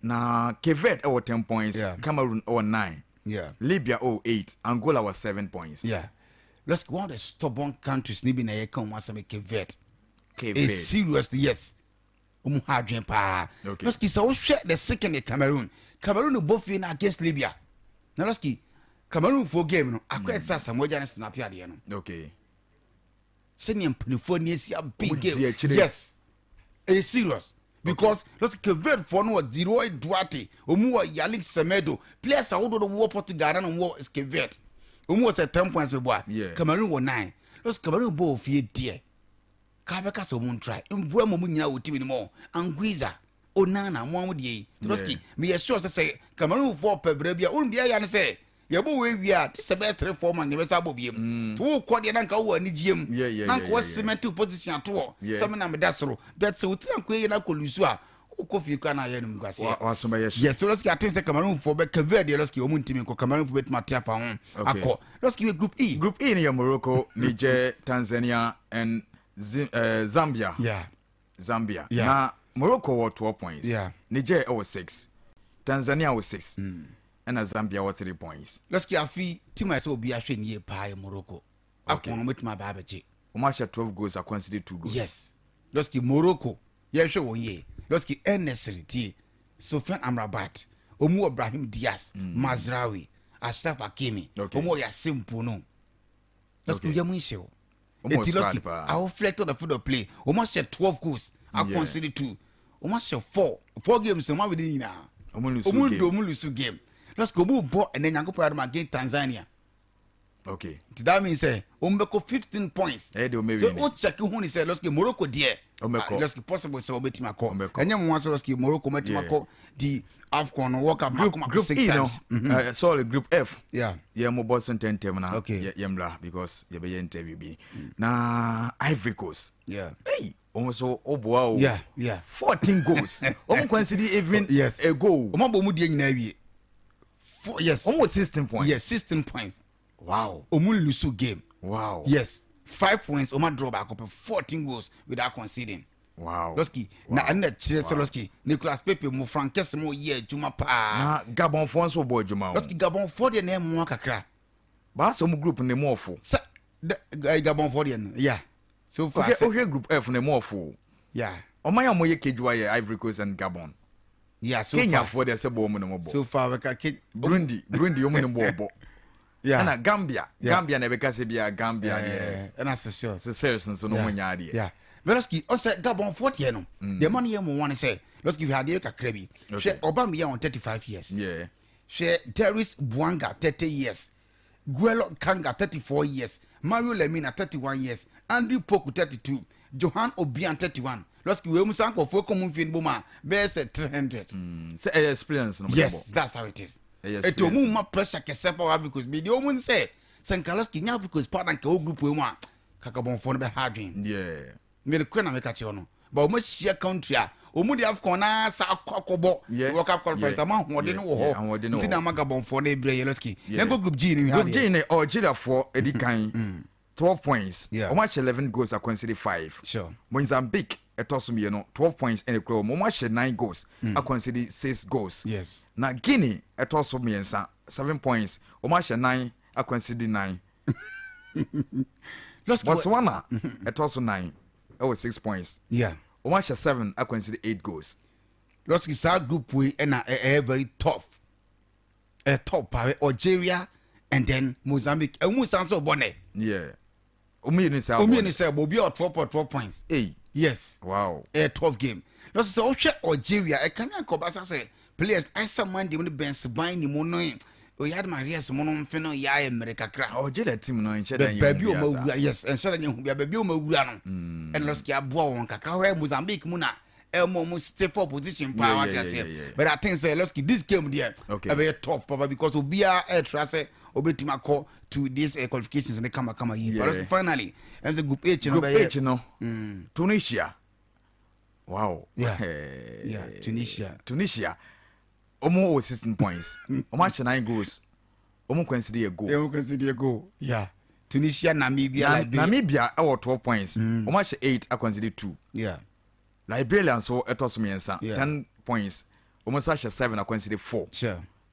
Na Cape Verde ɛwɔ 10 points, Cameroon ɛwɔ 9, Libya ɛwɔ 8, Angola wɔ 7 points. Yeah, Lɔski, one of the stubborn countries ni bi na yɛ ka wɔn asɛm, Cape Verde. Cape Eh, Verde. Seriously, yes, ɔmu ha adwene paa. Lɔski, sɛ wohwɛ the second yɛ Cameroon. Cameroon bɔ fie no against Libya na Lɔski, Cameroon fo game no akɔyɛ te sɛ Asamoah Gyan ne snap adeɛ no, sɛnea mpanimfoɔ ani asi abig Ɔmo game. di akyire. Yes, ɛyɛ serious because Lɔski, Cape Verde foɔ no wɔ Deroy Duarte, ɔmu wɔ Yannick Semedo, players ahodoɔ no wɔ Portugal na ɔmu wɔ Cape Verde. Ɔmu wɔ sɛ 10 points bɛ bɔ a, Cameroon wɔ 9. Lɔski, Cameroon bɔ wɔ fie deɛ kaa bɛka sɛ ɔmu ntry mbua ma ɔmu nyinaa wɔ team no mu, Anguissa, Onana, mo aho deɛ yi. Lɔski, meyɛ sure sɛ Cameroon foɔ pɛ berɛ bi a wɔn deɛ ɛyɛ ne sɛ yɛbɔ wɔ ewie a te sɛ bɛyɛ 3-4 months yɛbɛsa abɔ biem nti wokɔ deɛ na nka wowɔ anigyeɛ mu na nka wɔ cement position ato hɔ sɛ me na meda soro, but sɛ wotiri ankɔ yie na akɔ lose a, wokɔ fie kora na ayɛ no nguaseɛ. Waso bɛyɛ hye. Yes, so Lɔski, ate sɛ Cameroon foɔ bɛ Cape Verde deɛ, Lɔski, wɔn ntumi nkɔ. Cameroon foɔ bɛtumi ate afa ho akɔ. Lɔski, wɛ Group E. Group E no yɛ Morocco, Niger, Tanzania and Zambia. Zambia. Na Morocco wɔ 12 points. Niger ɛwɔ 6. Tanzania wɔ 6. Ɛna Zambia wɔ 3 points. Lɔski, afi team a ɛsɛ obi ahwɛ nie paa yɛ Morocco. AFCON no bɛtumi aba abɛgye. Wɔn ahyɛ 12 goals, a concede 2 goals. Yes, Lɔski, Morocco yɛhwɛ wɔn yie. Lɔski, En-Nesyri tie, Sofyan Amrabat, ɔmu wɔ Brahim Diaz, Mazraoui, Achraf Hakimi, ɔmu wɔ Yassine Bounou. Lɔski, yɛmu nhyɛ o. Wɔn wɔ Eti squad Lɔski paa. awo flirt on the field of play. Wɔn ahyɛ 12 goals, a concede 2. Wɔn ahyɛ four games, wɔn awin ne nyinaa. Wɔn lose Wɔn game. ndo wɔn lose game. Lɔski, wɔn bɔ ɛnɛ Nyankopɔn adum against Tanzania. Nti that means sɛ wɔn bɛkɔ 15 points. Ɛyɛ de wɔn So bɛ win. o check hu ni sɛ Lɔski, Morocco deɛ, Wɔn bɛkɔ. ah, Lɔski, possible sɛ wɔn bɛtumi akɔ. Wɔn bɛkɔ. Ɛnyɛ mo wa sɛ Lɔski, Morocco bɛtumi akɔ di AFCON no, World Cup Group mako mako Group six E no, times. Sorry, Group F. Yɛn mo bɔ so ntɛntɛm na yɛ mmra because yɛbɛyɛ interview bi. Na Ivory Coast. Hey, wɔn nso ɔboa o. 14 goals. Wɔn concede even a goal. Wɔn abɔ mu deɛ nyinaa wie. Four, yes. Wɔn wɔ 16 points. Yes, 16 points. Wɔn lose game. Yes, five wins, wɔn draw baako pɛ, 14 goals without conceding. Lɔski, na ɛna kyerɛ sɛ Lɔski, Nicolas Pepe mu, Franck Kesse mu yɛ adwuma paa. Na Gabon foɔ nso bɔ adwuma o. Lɔski, Gabon foɔ deɛ na ɛmoa kakra. Baasa wɔn group ne mu ɔfo. Sɛ Gabon foɔ deɛ no, yeah, so far Okay, sɛ ohwɛ Group F ne mu ɔfo. Ɔman a wɔyɛ kejuwa yɛ Ivory Coast and Gabon. Yeah, so Kenya far foɔ deɛ sɛ bɔ wɔn ne mu bɔ. So far bɛka ke Burundi wɔn ne mu bɔ. Ɛna Gambia, Gambia na ɛbɛka sɛ bia Gambia deɛ. Ɛna Seychelles. Seychelles nso no wɔn nya adeɛ. Yeah, Lɔski, ɔsɛ Gabon foɔ deɛ no deɛ ma no yɛ mo wɔn sɛ Lɔski, hwɛ adeɛ kakra bi. Hwɛ ɔba mi yɛ on 35 years. Hwɛ Denis Bouanga, 30 years, Guelor Kanga, 34 years, Mario Lemina, 31 years, Andrew Poku, 32, Johan Obiang, 31. Lɔski, wei mu san kɔfoɔ kɔ mu mfie no bɔ mu a bɛyɛ sɛ 300. Sɛ ɛyɛ experience no mo de Yes, bɔ. that's how it is. Ɛyɛ Eti experience. ɔmu ma pressure kɛsɛ pa wɔ Ivory Coast bi deɛ ɔmu sɛ nka Lɔski nya Ivory Coast pa na nka wɔ group wei mu a kakabɔnfoɔ no bɛ ha adwene. Mmiri kura na meka kyerɛ no, but ɔmo ahyia country a ɔmo de AFCON naa sa akɔ akɔbɔ World Cup qualifiers, ama ahoɔden no wɔ Yeah, hɔ. ahoɔden no Nti wɔ na hɔ. ama Gabonfoɔ no ebire yɛ. Lɔski, yɛnkɔ Group G ni. Group G ne Algeria foɔ edi kan, 12 points. Wɔn ahyɛ 11 goals, a concede 5. Mozambique ɛtɔ so mmienu, 12 points ɛna ekura wɔn. Wɔn ahyɛ 9 goals, a concede 6 goals. Na Guinea ɛtɔ so mmiɛnsa, 7 points. Wɔn ahyɛ 9, a concede 9. Lɔski Botswana ɛtɔ so 9 ɛwɔ 6 points. Wɔn ahyɛ 7, a concede 8 goals. Lɔski, saa group wei ɛna ɛyɛ very tough, ɛyɛ tough paa. Algeria and then Mozambique ɛmu san so bɔ nɛ. Yeah, wɔn mmienu sɛ Ɔmu mmienu sɛ bɔ obi a 12.12 points. Hey. Yes. Ɛyɛ 12 game. Lɔski, sɛ ɔhwɛ Algeria, ɛka ne akɔba sa sɛ players Aïssa Mandi mu ne Bensebaini mu no, Riyad Mahrez mu no, mfe no yɛ ayɛ mmerɛ kakra. Algeria team no nhyɛ dɛ Baabi nyɛ ɔmo hu bi awura, yes, ɛnhyɛ dɛ nyɛ hu bia baabi ɔmo awura no ɛna Lɔski aboa wɔn kakra. Hɔ Mozambique mu na ɛmo ɔmo stay for position paa. Wate aseɛ? But I think sɛ Lɔski, this game deɛ, ɛbɛyɛ tough papa because obiara ɛɛtra sɛ Obetumi akɔ to this qualifications ne kamakama yie. But finally, ɛm sɛ Group H no Group bɛyɛ H no, Tunisia. Wow. Yeah, Tunisia. Tunisia. Ɔmo wɔ 16 points. Ɔmo ahyɛ 9 goals. Ɔmo concede a goal. Ɔmo concede a goal. Yeah. Tunisia, Namibia, Liberia. Namibia ɛwɔ 12 points. Ɔmo ahyɛ 8, aconcede 2. Liberia nso ɛtɔ so mmiɛnsa. 10 points. Ɔmo nso ahyɛ 7, aconcede 4.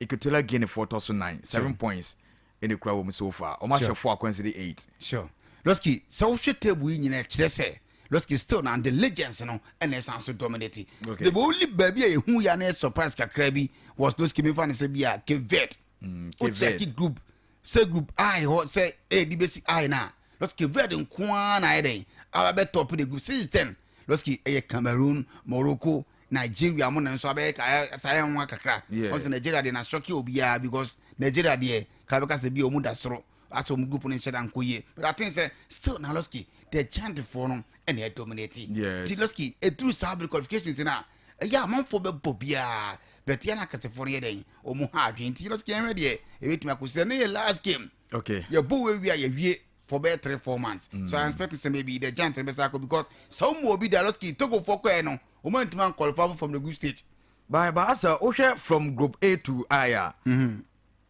Equatorial Guinea foɔ tɔ so 9, 7 points ɛna ekura wɔn so far. Ɔmo ahyɛ 4, aconcede 8. Sure. Lɔski, sɛ wohwɛ table yi nyinaa, kyerɛ sɛ Lɔski still na the legends no ɛna ɛsan so dominate. The only baabi a ehu ya na yɛ surprise kakra bi was, Lɔski, mefa ne sɛ bi a Cape Verde. O Cape check Verde. Group sɛ Group I hɔ sɛ A de bɛsi I na Lɔski, Cape Verde nko ara na ayɛ dɛn aba bɛ top the group. Since then, Lɔski, ɛyɛ Cameroon, Morocco, Nigeria mo na nso abɛyɛ saa yɛn ho kakra. Ɔsɛ Nigeria deɛ na shock obiara because Nigeria deɛ kabɛka sɛ bi a ɔmu da soro asɛ ɔmu group no nhyɛ da nkɔ yie, but I think sɛ still na Lɔski, the giant foɔ no ɛna ɛdominate. Ti Lɔski, ɛduru saa bere qualifications no a, ɛyɛ amanfoɔ bɛbɔ biara, but yɛn akɛsefoɔ no yɛ dɛn ɔmu ha adwene. Nti Lɔski, yɛn hwɛ deɛ ɛbɛtumi akɔ sɛ ne yɛ last game. Yɛbɔ wɔ wie a, yɛwie for bɛyɛ 3-4 months. So I expect sɛ maybe the giant no bɛsa akɔ because sɛ ɔmu obi da, Lɔski, Togo foɔ kɔɛ no, ɔmu antumi anqualify from the group stage. But asa wohwɛ from Group A to I a,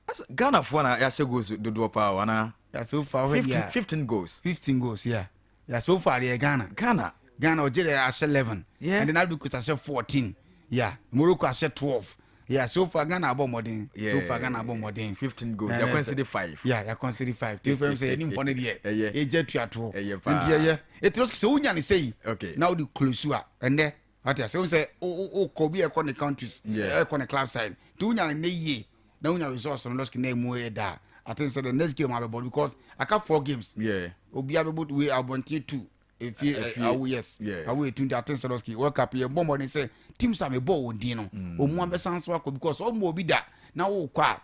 asa Ghana foɔ na yɛahyɛ goals dodoɔ paa o ana? Yeah, so far already. 15, 15 goals. 15 goals, yeah, so far deɛ, Ghana. Ghana. Ghana, Algeria ahyɛ 11. And then Ivory Coast ahyɛ 14. Yeah, Morocco ahyɛ 12. Yeah, so far Ghana abɔ mmɔden. So far Ghana abɔ mmɔden. 15 goals. Na Yɛ concede 5. Yeah, yɛ concede 5. Tí o fɛn sɛ ɛni mpɔ ne deɛ. Ɛyɛ. Ɛgya tuatoɔ. Ɛyɛ paa. Nti ɛyɛ. Ètò sɛ wonya ne sɛyi. Na wode close a ɛnɛ. Wate ase wo sɛ o kɔ obi a ɛkɔ ne countries. Ɛkɔ ne club side. Nti wonya ne ne yie na wonya results no, lɔski, na emu yɛ da. I think sɛ the next game abɛbɔ because aka four games. Obi abɛbɔ wei abɔnten two efie. Efie. Awo, yes. Awo etu. Nti I think sɛ lɔski, World Cup yɛ bɔ mmɔden sɛ teams a mebɔ wɔn din no ɔmu abɛsan so akɔ because ɔmu obi da na wokɔ a,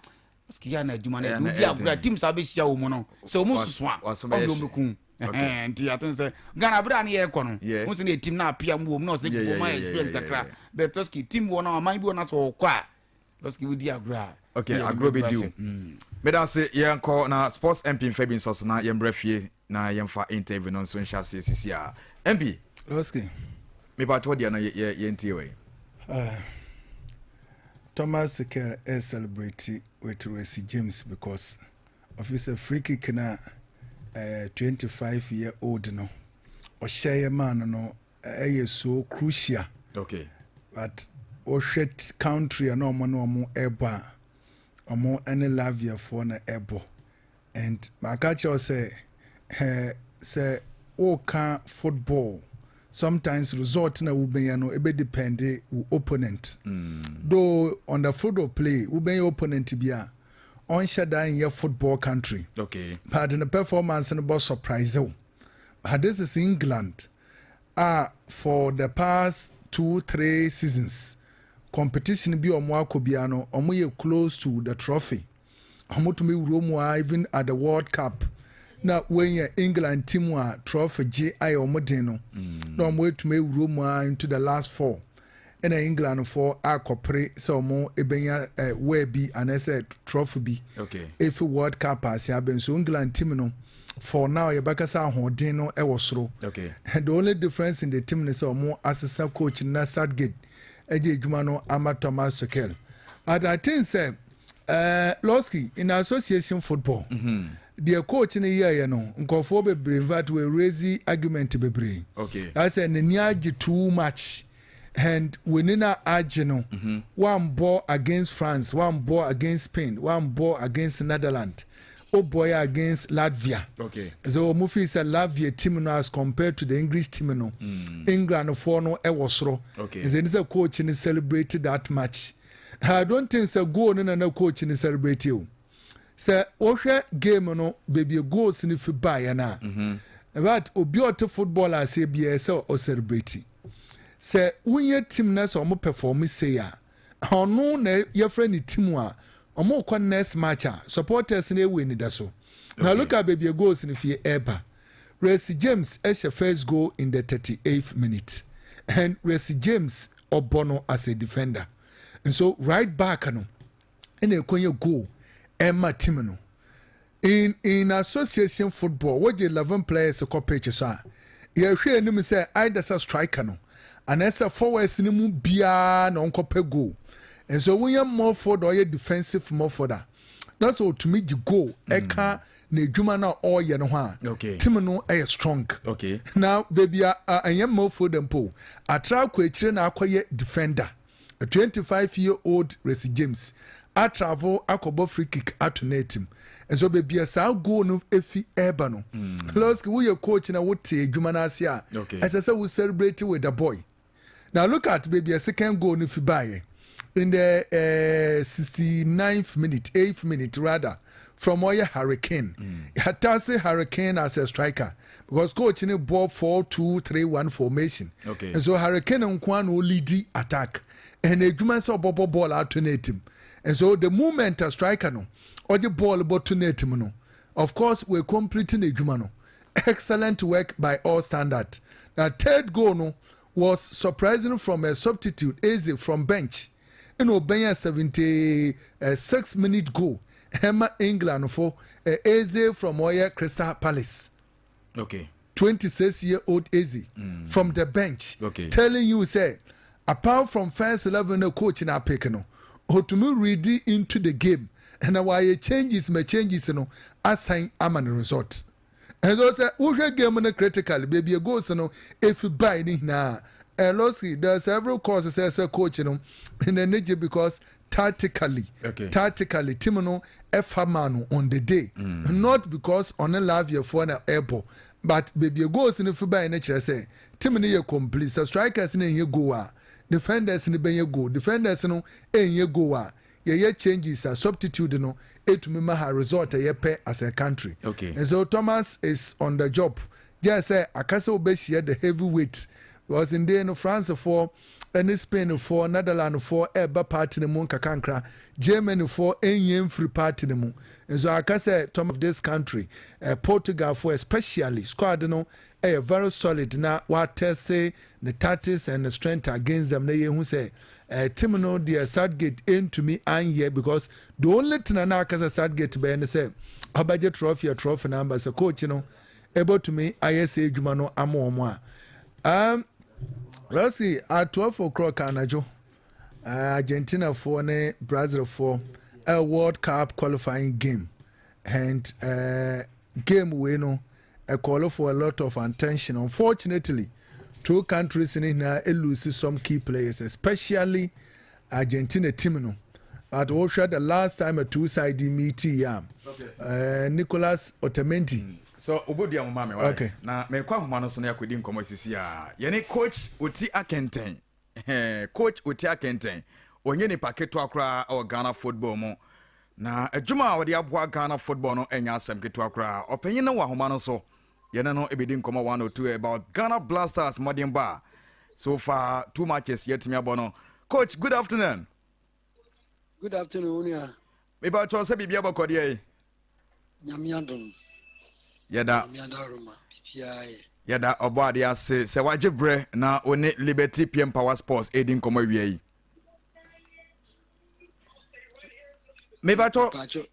lɔski, yɛ ana adwuma no Ɛyɛ ɛdi na obi agorɔ a ɛden. teams a bɛhyia wɔ mu no sɛ ɔmu soso a waso bɛyɛ ɔmu hye. ɔmu Nti I think sɛ Ghana abere a ne yɛ kɔ no mo sɛ ne yɛ team na apia mu wɔ mu na ɔsɛ kufuo ma experience kakra, but lɔski, team wɔ no ɔman bi wɔ no sɛ ɔkɔ a, lɔski, wodi agorɔ a Okay, yɛ agorɔ de bɛdi o. ase. Meda ase. Yɛnkɔ na Sports MP mfa bi nsɔ so na yɛmbrɛ fie na yɛmfa interview no nso nhyɛ aseɛ sisi a. MP. Lɔski. Mepatɔ deɛ no yɛntie wei. Thomas Tuchel is celebrate with Reece James because of his free kick na 25-year-old no ɔhyɛ yɛ man no ɛyɛ so crucial. But wohwɛ country a na ɔmo ne ɔmo ɛbɔ a, ɔmo ne Latviafoɔ na ɛbɔ, and maka kyerɛ wo sɛ sɛ woka football, sometimes result na wobɛnya no ebe depend wo opponent. Though on the field of play, wobɛnya opponent bi a ɔnhyɛ da nyɛ football country, but the performance no bɔ surprise wo. But this is England a for the past 2-3 seasons, competition bi a ɔmo akɔ bia no, ɔmo yɛ close to the trophy. Ɔmo tumi wuro mu a, even at the World Cup na wɔnyɛ England team a trophy gye ayɛ ɔmo den no, na ɔmo etumi ewuro mu a into the last four, ɛna England foɔ akɔpere sɛ ɔmo ebenya wɛɛ bi anaasɛ trophy bi efi World Cup ase abɛn. So England team no, for now, yɛbɛkasa ahoɔden no ɛwɔ soro. The only difference in the team ne sɛ ɔmo asesa coach na Southgate ɛgye adwuma no ama Thomas Tuchel. But I think sɛ Losky, in association football, deɛ coach no yɛɛyɛ no, nkɔfoɔ bebree, in fact, wɔ raise argument bebree. Asɛ n'ani agye too much, and w'ani na agye no, wambɔ against France, wambɔ against Spain, wambɔ against Netherlands, ó yɛ against Latvia. So ɔmo fi sɛ Latvia team no as compared to the English team no, England foɔ no ɛwɔ soro. Ɛsɛ ni sɛ coach no celebrate that match. I don't think sɛ goal no na coach no celebrate o. Sɛ wohwɛ game no, baabi goals no fi baeɛ no a, in fact, obi a ɔte football ase biara sɛ ɔcelebrate sɛ wonyɛ team na sɛ ɔmo perform sei a, ɔno na yɛfrɛ ne team a ɔmo kɔ next match a, supporters no ewu anida so. Na look at baabi goals no fie ɛɛba. Reece James ɛhyɛ first goal in the 38th minute, and Reece James ɔbɔ no as a defender, and so right back no ɛna ɛkɔnyɛ goal ɛma team no. In in association football, wogye 11 players kɔ pitch so a, yɛhwɛ anim sɛ either sɛ striker no anaasɛ forwards no mu biara na ɔnkɔpɛ goal. Nso woyɛ midfielder, ɔyɛ defensive midfielder na sɛ ɔtumi gye goal ɛka n'adwuma no a ɔreyɛ no ho a, team no ɛyɛ strong. Na baabi a ɛnyɛ midfielder mpo, atra akɔ akyire na akɔyɛ defender. A 25 year old Reece James atravel akɔbɔ free kick ato net mu. Nso baabi a saa goal no efi ɛɛba no, Lɔski, woyɛ coach na wote adwuma no ase a, ɛsɛ sɛ wo celebrate with the boy. Now look at baabi a second goal no fi baeɛ in the 69th minute, 8th minute rather, from ɔyɛ Harry Kane. Yɛatase Harry Kane as a striker because coach ne bɔ 4-2-3-1 formation. And so Harry Kane nko ara na ɔlead attack, ɛna adwuma sɛ ɔbɔbɔ ball ato net mu. And so the moment a striker no ɔgye ball bɔto net mu no, of course we complete n'adwuma no. Excellent work by all standards. Na third goal no was surprising from a substitute, Eze, from bench, ɛna ɔbɛnya 76 minute goal ɛma England fo. Eze from ɔyɛ Crystal Palace. 26 year old Eze from the bench. Telling you say apart from first 11 no coach na pick no, otumi read into the game ɛna wayɛ changes ma changes no asan ama no result. Ɛnso sɛ wohwɛ game no critically, baabi a goals no efi bae ne nyinaa, ɛlɔsi there's every cause sɛ coach no n'ani gye because tactically, tactically team no ɛfa ma no on the day, not because ɔne Latviafoɔ na ɛbɔ, but baabi a goals no fi bae no kyerɛ sɛ team no yɛ complete. Sɛ strikers no nyɛ goal a, defenders no bɛnyɛ goal. Defenders no ɛnyɛ goal a, yɛyɛ changes a substitute no etumi ma ha result a yɛpɛ as a country. And so Thomas is on the job. Gye sɛ akasa wobɛhyia the heavyweight because nde no France foɔ ɛne Spain foɔ, Netherland foɔ ɛɛba party no mu nkakrankra, Germany foɔ ɛnyɛ mfiri party no mu. Nso aka sɛ Tom of this country, Portugal foɔ especially, squad no ɛyɛ very solid na watɛse the tactics and the strength against them na yɛhu sɛ team no deɛ Southgate ɛntumi anyɛ, because the only thing na aka sɛ Southgate bɛyɛ ne sɛ ɔbɛgye trophy, a trophy na amba sɛ coach no ɛbɛtumi ayɛ sɛ adwuma no ama wɔn a. Let's see, at 12 o'clock anadwo, Argentina foɔ ne Brazil foɔ a World Cup qualifying game, and game wei no call for a lot of attention. Unfortunately, two countries in nyinaa lose some key players, especially Argentina team no. But wohwɛ the last time a two side meet yi a, Nicolas Otamendi. So obodi ahoma me. Na mekɔ ahoma no so no yɛakɔdi nkɔmmɔ sisi a yɛne Coach Oti Akentɛn. Coach Oti Akentɛn ɔnyɛ nipa ketewa koraa ɛwɔ Ghana football mu, na adwuma a wɔde aboa Ghana football no ɛnyɛ asɛm ketewa koraa. Ɔpanyin no wɔ ahoma no so, yɛne no ɛbɛdi nkɔmmɔ one or two about Ghana Black Stars mmɔden ba so far, two matches yɛatumi abɔ no. Coach, good afternoon. Good afternoon, Unia. Mepa sɛ biribia bɔkɔdeɛ yi? Nyame adom. Yɛda Nyame adaroma, biribiara yɛ. Yɛda ɔbɔ ade ase sɛ wagye berɛ na wo ne Liberty PM Power Sports ɛdi nkɔmmɔ awia yi. Mepatɔ Mepatwo,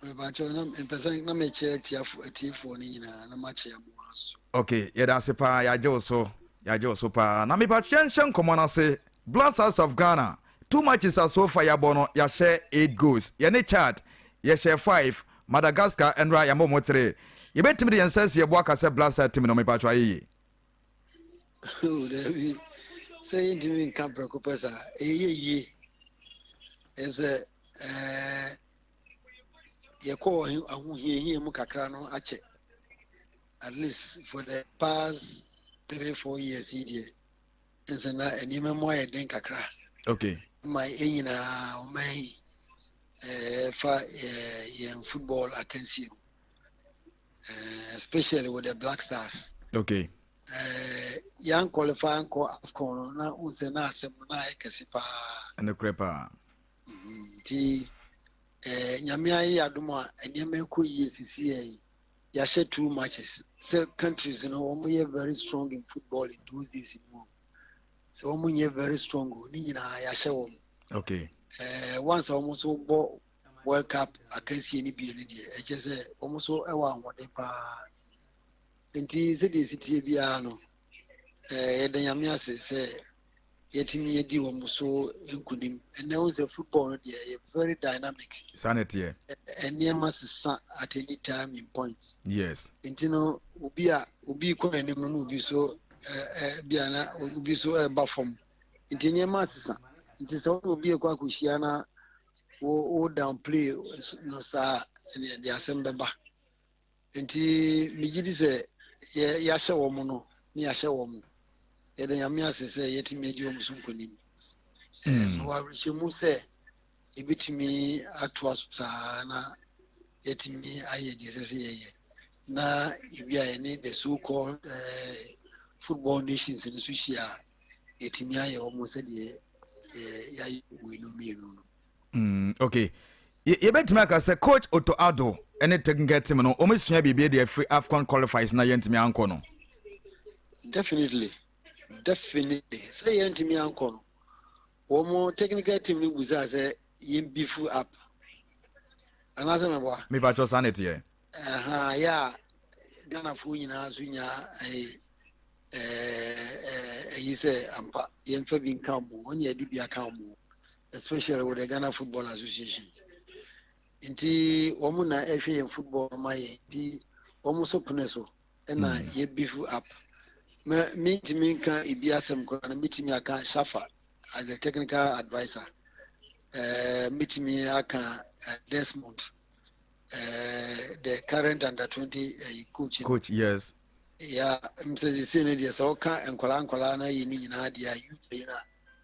mepatwo na mpɛ sɛ na mekyerɛ atiafo atiefoɔ no nyinaa na makyerɛ mo aso. Ok, yɛda ase paa, yɛagye wo so, yɛagye wo so paa. Na mepatɔ yɛnhyɛ nkɔmmɔ no ase. Black Stars of Ghana, two matches a so far yɛabɔ no, yɛahyɛ eight goals. Yɛne Chad yɛhyɛ five, Madagascar ɛnora yɛama mo three. Yɛbɛtumi de yɛn nsa asi yɛbo aka sɛ Black Stars team no, mepatɔ, ayɛ yie? Oh, dabi. Sɛ yɛntumi nka prɛko pɛ saa, ɛyɛ yie. Ɛyɛ sɛ yɛkɔɔ ahohiahia mu kakra no akyɛ. At least for the past 3, 4 years yi deɛ, nsɛ na nneɛma mu ayɛ den kakra. Ma yɛn nyinaa ɔman yi fa yɛn football akansie mu, especially with the Black Stars. Yɛn qualify nkɔ AFCON no na n sɛ na asɛm no na ayɛ kɛse paa. Ɛnokorɛ paa. Nti Nyame ayɛ adom a nneɛma ɛkɔ yie sisi yɛ yi, yɛahyɛ two matches. Sɛ countries no wɔn yɛ very strong in football in those days mu, sɛ wɔn nyɛ very strong o, ne nyinaa yɛahyɛ wɔn. Once a wɔn nso bɔ. World Cup akansie no bie no deɛ, ɛkyɛ sɛ wɔn nso wɔ ahoɔden paa. Nti sɛdeɛ ɛsi teɛ biara no, yɛda Nyame ase sɛ yɛatumi adi wɔn so nkunim. Ɛnɛ wo sɛ football no deɛ ɛyɛ very dynamic. Saa na ɛteɛ. Nneɛma sesa at any time in point. Yes. Nti no obi a obi kɔ n'anim no na obi so ɛɛ bi a na obi so ɛreba fam. Nti nneɛma asesa. Nti sɛ wo ne obi rekɔ akɔhyia na wo wo downplay no saa a, ɛnneɛ de asɛm bɛba. Nti megye di sɛ yɛ yɛahyɛ wɔn no ne yɛahyɛ wɔn. Yɛda Nyame ase sɛ yɛatumi adi wɔn so nkonim. Mewɔ awerɛhyɛmu sɛ yɛbɛtumi atoa so saa na yɛatumi ayɛ deɛ ɛsɛ sɛ yɛyɛ na ebi a yɛne the so called football nations no so hyia a, yɛatumi ayɛ wɔn sɛdeɛ yɛayɛ weinom mmienu no. Okay. Yɛbɛtumi aka sɛ coach Otto Addo ne technical team no wɔn sua biribi de afiri AFCON qualifiers na yɛntumi ankɔ no. Definitely, definitely. Sɛ yɛntumi ankɔ no, wɔn technical team no busaa sɛ yɛn beef up. Anaasɛ mɛboa? Mepatwɔ saa na ɛteɛ. Ɛha yɛ a Ghanafoɔ nyinaa nso nya ɛyi ɛyi sɛ ampa yɛmfa bi nka wɔn, wɔn yɛ de bi aka wɔn. Especially with the Ghana Football Association. Nti wɔn na ɛhwɛ yɛn football ma yɛn nti wɔn nso pene so ɛna yɛ beef up. Mɛ mintumi nka ebi asɛm koraa na mitumi aka Shafa as a technical adviser. Ɛɛ mitumi aka Desmond, the current under 20 coach. Coach, yes. Yeah, msɛ sɛ ne deɛ sɛ ɔka nkwadaa nkwadaa na yɛ ne nyinaa deɛ a youth yi na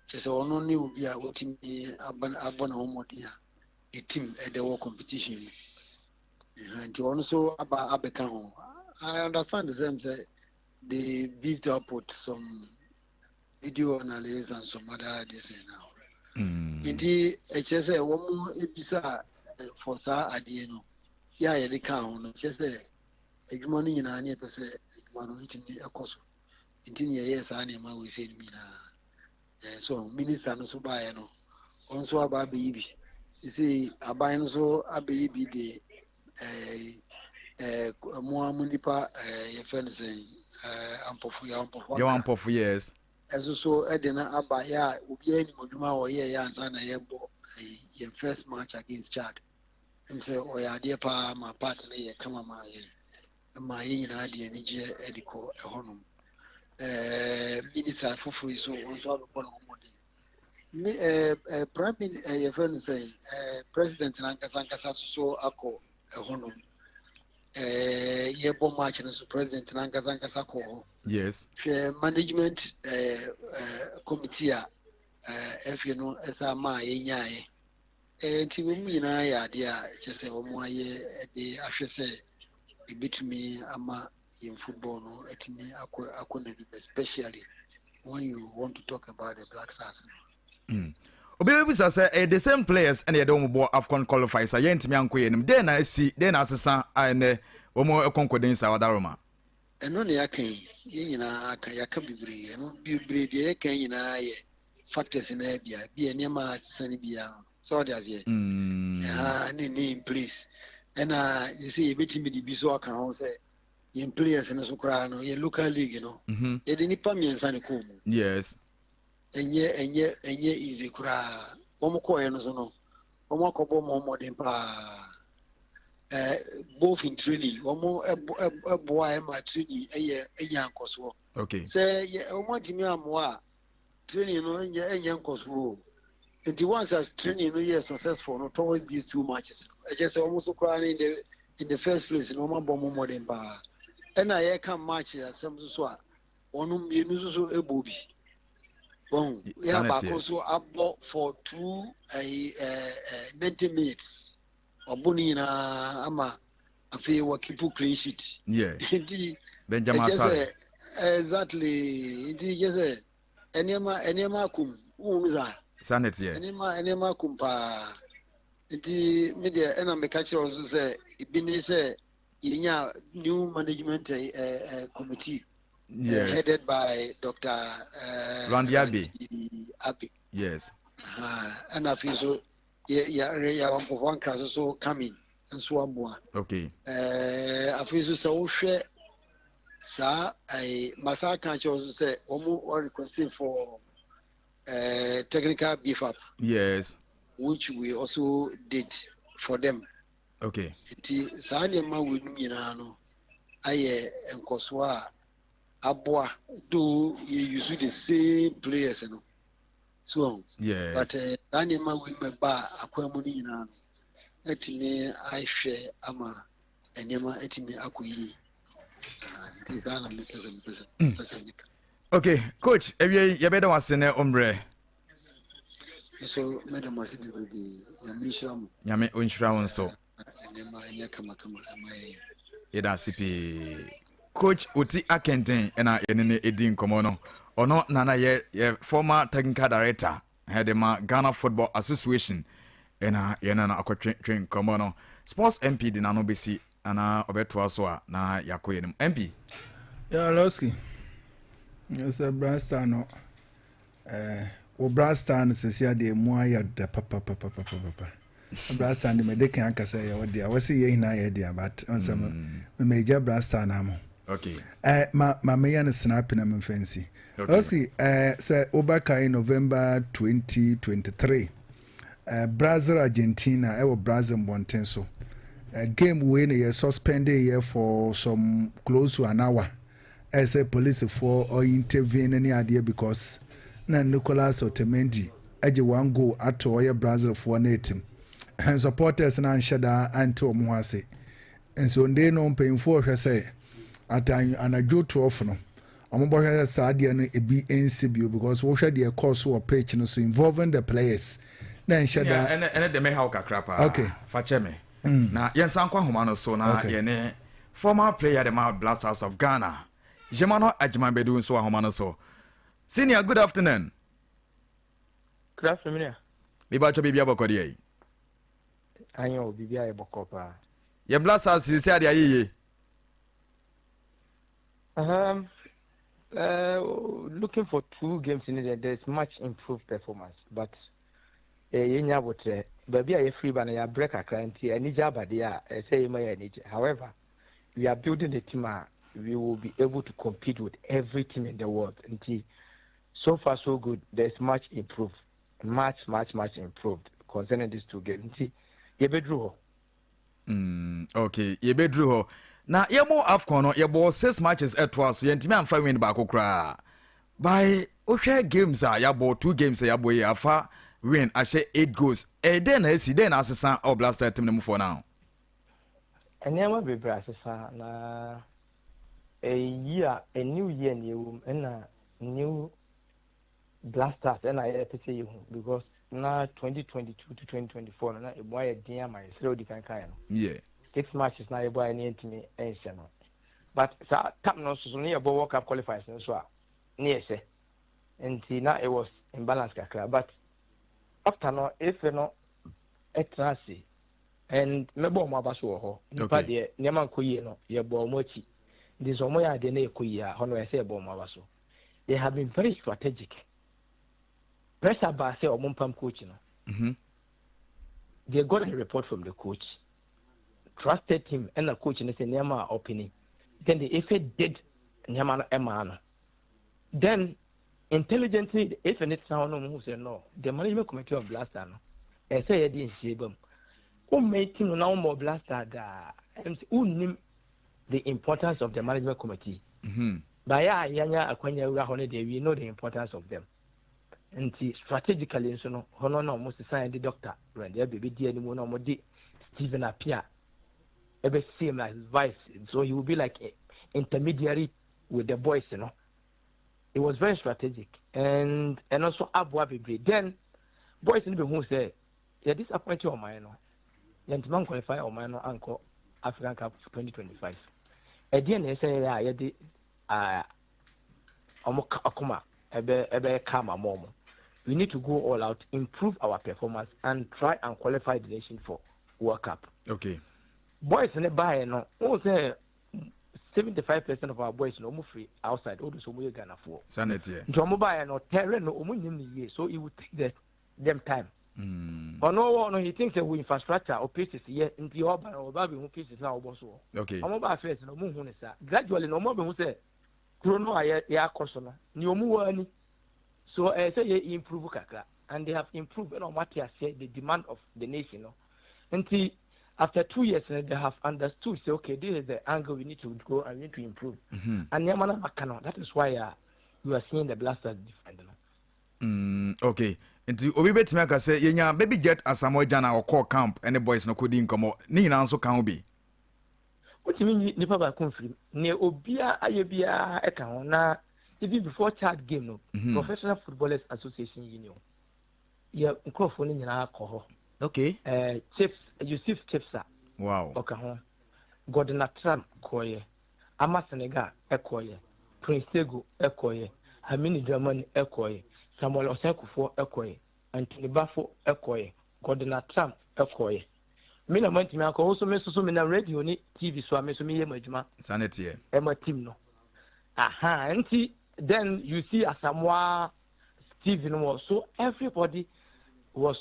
kyerɛ sɛ ɔno ne obi a ɔtumi abɔ ne ho mmɔden a ne team ɛde wɔ competition mu. Nti ɔno nso aba abɛka ho. I understand them sɛ they beefed up with some video analysis and some other this thing now. Nti ɛkyerɛ sɛ wɔn ebisa for saa adeɛ no yɛ a yɛde ka ho no, kyerɛ sɛ adwuma no nyinaa ne yɛpɛ sɛ adwuma no etumi ɛkɔ so. Nti ne yɛyɛ saa nneɛma wei sɛ no nyinaa. So minister no so baeɛ no, ɔno nso aba abɛyi bi. Sisi aban no nso abɛyi bi de ɛɛ ɛɛ mo a mo nipa yɛfrɛ no sɛn, Ampɔfo, yɛ Ampɔfo. Yɛ Ampɔfo, yes. Ɛnso so ɛde no aba yɛ a obiara nim adwuma a ɔyɛ yɛ ansa na yɛbɔ yɛn first match against Chad. Ɛm sɛ ɔyɛ adeɛ paa ma park no yɛ kama ma yɛn, ma yɛn nyinaa de anigyeɛ de kɔ ɛhɔnom. Minister foforɔ yi so wɔn nso abɛbɔ ne ho mmɔden. Me ɛɛ ɛɛ prime minister ɛɛ yɛfrɛ no sɛn, president n'ankasa ankasa nso so akɔ ɛhɔnom. Yɛbɔ match no so, president n'ankasa ankasa kɔ hɔ. Yes. Hwɛ management ɛɛ ɛɛ committee a FA no ɛsa maa yɛnyaeɛ. Nti wɔn nyinaa yɛ adeɛ a ɛkyɛ sɛ wɔn ayɛ de ahwɛ sɛ ebetumi ama yɛn football no atumi akɔ n'anim, especially when you want to talk about the Black Stars no. Obi bɛbisa sɛ ɛyɛ the same players ɛna yɛde wɔn bɔ AFCON qualifiers a yɛntumi ankɔ yɛn anim. Dɛn na asi, dɛn na asesa a ɛnɛ wɔn ɛkɔ nkɔden saa, Wadaroma? Ɛno na yɛaka yi, yɛn nyinaa aka, yɛaka bebree. Ɛno bebree deɛ yɛka nyinaa yɛ factors na bia bia nneɛma a asesa no biara no sɛ ɔde aseɛ ɛha ne in place. Ɛna yɛsɛ yɛbɛtumi de bi so aka ho sɛ yɛn players no so koraa no, yɛn local league no, yɛde nipa mmiɛnsa ne kɔɔ mu. Ɛnyɛ easy koraa. Wɔn kɔɔɛ no so no, wɔn akɔbɔ wɔn mmɔden paa, both in training, wɔn ɛboa ɛma training ɛyɛ ɛnya nkɔsoɔ. Sɛ yɛ wɔn atumi amoa a, training no ɛnyɛ nkɔsoɔ o. Nti once as training no yɛ successful no towards these two matches no, ɛkyɛ sɛ wɔn nso koraa no in the first place no, wɔn abɔ wɔn mmɔden paa. Ɛna yɛka match asɛm nso so a, wɔn mmienu nso so ɛbɔ bi wɔn yɛ baako nso abɔ for two ɛyi ɛɛ ɛɛ 90 minutes, ɔbɔ ne nyinaa ama afei wɔ keep clean sheet. Nti Benjamin ɛkyɛ Asare. Sɛ exactly, nti kyɛ sɛ nneɛma akom wohunu saa. Saa na ɛteɛ. Nneɛma akom paa. Nti me deɛ ɛna meka kyerɛ wo nso sɛ ebi ne sɛ yɛnya new management committee headed by Dr. Randy Abbey. Randy Abbey. Yes. Ɛna afei so Yɛ yɛ yɛ Ampofo Ankra so so coming nso aboa. Okay. Ɛɛ afei nso sɛ wohwɛ saa ɛɛ masa aka akyerɛ wo nso sɛ wɔn wɔ requesting for ɛɛ technical beef up. Yes. Which we also did for them. Okay. Nti saa nneɛma wei nom nyinaa no ayɛ nkɔsoɔ a aboa though yɛ use the same players no. So wahu? Yes. But eh, saa nneɛma wei no ɛba a akwan mu no nyinaa no atumi ahwɛ ama nneɛma atumi akɔ yie. Ah, nti saa na mepɛ sɛ mepɛ sɛ mepɛ sɛ meka. Okay, coach, awie yi yɛbɛda wo ase ne ombrɛ. Nso mɛda mo ase bebrebe. Nyame nhyira mo. Nyame ɔnhyira wo nso. Nneɛma nyɛ kamakama ɛma yɛn. Yɛda ase pii. Coach Oti Akenten na yɛne no ɛdi nkɔmmɔ no. Ɔno na na yɛ yɛ former technical director de ma Ghana Football Association ɛna yɛne no akɔtwe nkɔmmɔ no. Sports MP de n'ano bɛsi anaa ɔbɛtoa so a na yɛakɔ yɛn anim. MP. Yeah, Losky. Sɛ Brasta no Eh, wo bra star no sɛsi adeɛ mu ayɛ dɛ papapapapapa. Bra star no mede kan aka sɛ yɛ wo dea. Wɔse yɛ nyinaa yɛ dea but ɔnsɛ mm. megya bra star no ama. Okay. Eh, ma ma meyɛ no snap na memfa nsi. Okay. Oski, eh, sɛ wobɛkae November 2023 eh, Brazil Argentina ɛwɔ Brazil mbɔnten so. Eh, game wei na yɛ suspended yɛ for some close to an hour. Ɛsɛ policefoɔ ɔ intervene ne adeɛ because na Nicolas Otamendi agye one goal ato ɔyɛ Brazilfoɔ no atim. Hɛn supporters no annhyɛ da annte wɔn ho ase. Nso ndei no mpanyinfoɔ rehwɛ sɛ at anadwo 12 no wɔn bɔhwɛ sɛ saa adeɛ no ebi nsi bio because wohwɛ deɛ ɛkɔɔ so wɔ pitch no so involving the players na ɛnhyɛ da. Ɛnɛ ɛnɛ deɛ mɛha wo kakra paa. Okay. Fa kyɛ me. Na yɛnsan nkɔ ahoma no so na Okay. yɛne former player de ma Black Stars of Ghana, Yemano Agyeman Badu nso wɔ ahoma no so. Senior, good afternoon. Good afternoon, Minia. Mebatwa biribi abɔkɔ deɛ yi. Anyɛ o, biribi ayɛ bɔkɔ paa. Yɛn Black Stars sisi ade ayɛ yie. Looking for two games in there, there's much improved performance, but yɛnya abotrɛ. Baabi a yɛfiri ba no yɛabrɛ kakra nti anigye aba deɛ a ɛsɛ yɛma yɛ anigye. However, we are building a team a we will be able to compete with every team in the world. Nti so far so good, there's much improved, much much much improved concerning these two games. Nti yɛbɛduru hɔ. Okay, yɛbɛduru hɔ. Na yɛbɔ AFCON no, yɛbɔ six matches ɛtoa so, yɛntumi amfa win baako koraa. By wohwɛ games a yɛabɔ, two games a yɛabɔ yi, afa win ahyɛ eight goals. Ɛyɛ dɛn na asi, dɛn na asesa ɛwɔ Black Star team no mufoɔ no? Nneɛma bebree asesa na ɛyi a a new year na ɛwɔ mu ɛna new Black Stars ɛna yɛpɛ sɛ yɛhu because na 2022 to 2024 no na ɛmu ayɛ den ama yɛ sɛ odi kan kaeɛ no. Six matches na yɛbɔ ayɛ ne yɛntumi nhyɛ no. But saa tam no nso so ne yɛbɔ World Cup qualifiers no nso a ne yɛhyɛ. Nti na it was imbalance kakra but after no efe no ɛtena ase and mɛbɔ ɔmo aba so wɔ hɔ. Nipa deɛ nneɛma nkɔ yie no yɛbɔ ɔmo akyi. Nti sɛ ɔmo yɛ adeɛ na ɛkɔ yie a hɔ no ɛsɛ yɛbɔ ɔmo aba so. They have been very strategic. Pressure baa sɛ ɔmo mpam coach no. They got a report from the coach. Trusted him ɛna coach no sɛ nneɛma a ɔpɛ ni. Then the FA did nneɛma no ɛmaa no. Then intelligently the FA ne tena hɔ no ɔmo hu sɛ no the management committee of Black Star no ɛsɛ yɛde nhyia ba mu. Womma team no na wommɔ Black Star daa. Ɛm sɛ wonnim the importance of the management committee. Baeɛ a yɛanya akwanya awura hɔ no deɛ we know the importance of them. Nti strategically nso no hɔ no na wɔn sesan de Doctor Randy Abbey bɛdi anim na wɔn de Stephen Appiah ɛbɛsi him as vice so he will be like intermediary with the boys no. It was very strategic and ɛno nso aboa bebree. Then boys no bɛhu sɛ yɛ disappoint ɔman no yɛntuma nqualify ɔman no ankɔ African Cup 2025. Ɛdeɛ na ɛsɛ yɛ a yɛde ɔmo akoma ɛbɛ ɛbɛyɛ calm ama ɔmo. We need to go all out, improve our performance and try and qualify the nation for World Cup. Boys ne baeɛ no, wɔn sɛ 75% of our boys no ɔmo firi outside, ɔdo so ɔmo yɛ Ghanafoɔ. Sanity. Nti ɔmo baeɛ no, terrain no ɔmo nim ne yie, so it will take them time. Ɔno ɔwɔ no, he thinks sɛ wɔ infrastructure or pitches yɛ nti ɔba no ɔba abɛhu pitches na ɔbɔ soɔ. Okay. Ɔmo baa first no ɔmo nhu no saa. Gradually no ɔmo abɛhu sɛ kuro no a yɛ yɛakɔ so no nea ɔmo wɔ ani. So ɛyɛ sɛ yɛ improve kakra and they have improved ɛna ɔmo ate aseɛ the demand of the nation no. Nti after 2 years no, they have understood sɛ okay, this is the angle we need to go and we need to improve. And nneɛma no aka no, that is why you are seeing the Black Stars different no. Okay, nti obi bɛtumi aka sɛ yɛnya Baby Jet Asamoah Gyan a ɔkɔɔ camp ne boys no kɔdi nkɔmmɔ ne nyinaa nso ka ho bi. Wotumi nyi nipa baako mfiri mu, nea obiara ayɛ biara ɛka ho. Na even before Chad game no, Professional Footballers Association Union yɛ nkurɔfoɔ no nyinaa kɔ hɔ. Chips Yusuf Chipsa ɔka ho, Gordon Atram kɔɔyɛ, Ama Senegal ɛkɔɔyɛ, Prince Tego ɛkɔɔyɛ, Hamini Dramani ɛkɔɔyɛ, Samuel Ɔsɛnkofoɔ ɛkɔɔyɛ, Anthony Bafo ɛkɔɔyɛ, Gordon Atram ɛkɔɔyɛ. Me na mantumi akɔ wo so, me nso so menam radio ne TV so a me nso meyɛ mu adwuma. Saa ne teɛ. Ɛma team no aha. Nti then you see Asamoah TV no wɔ so, everybody was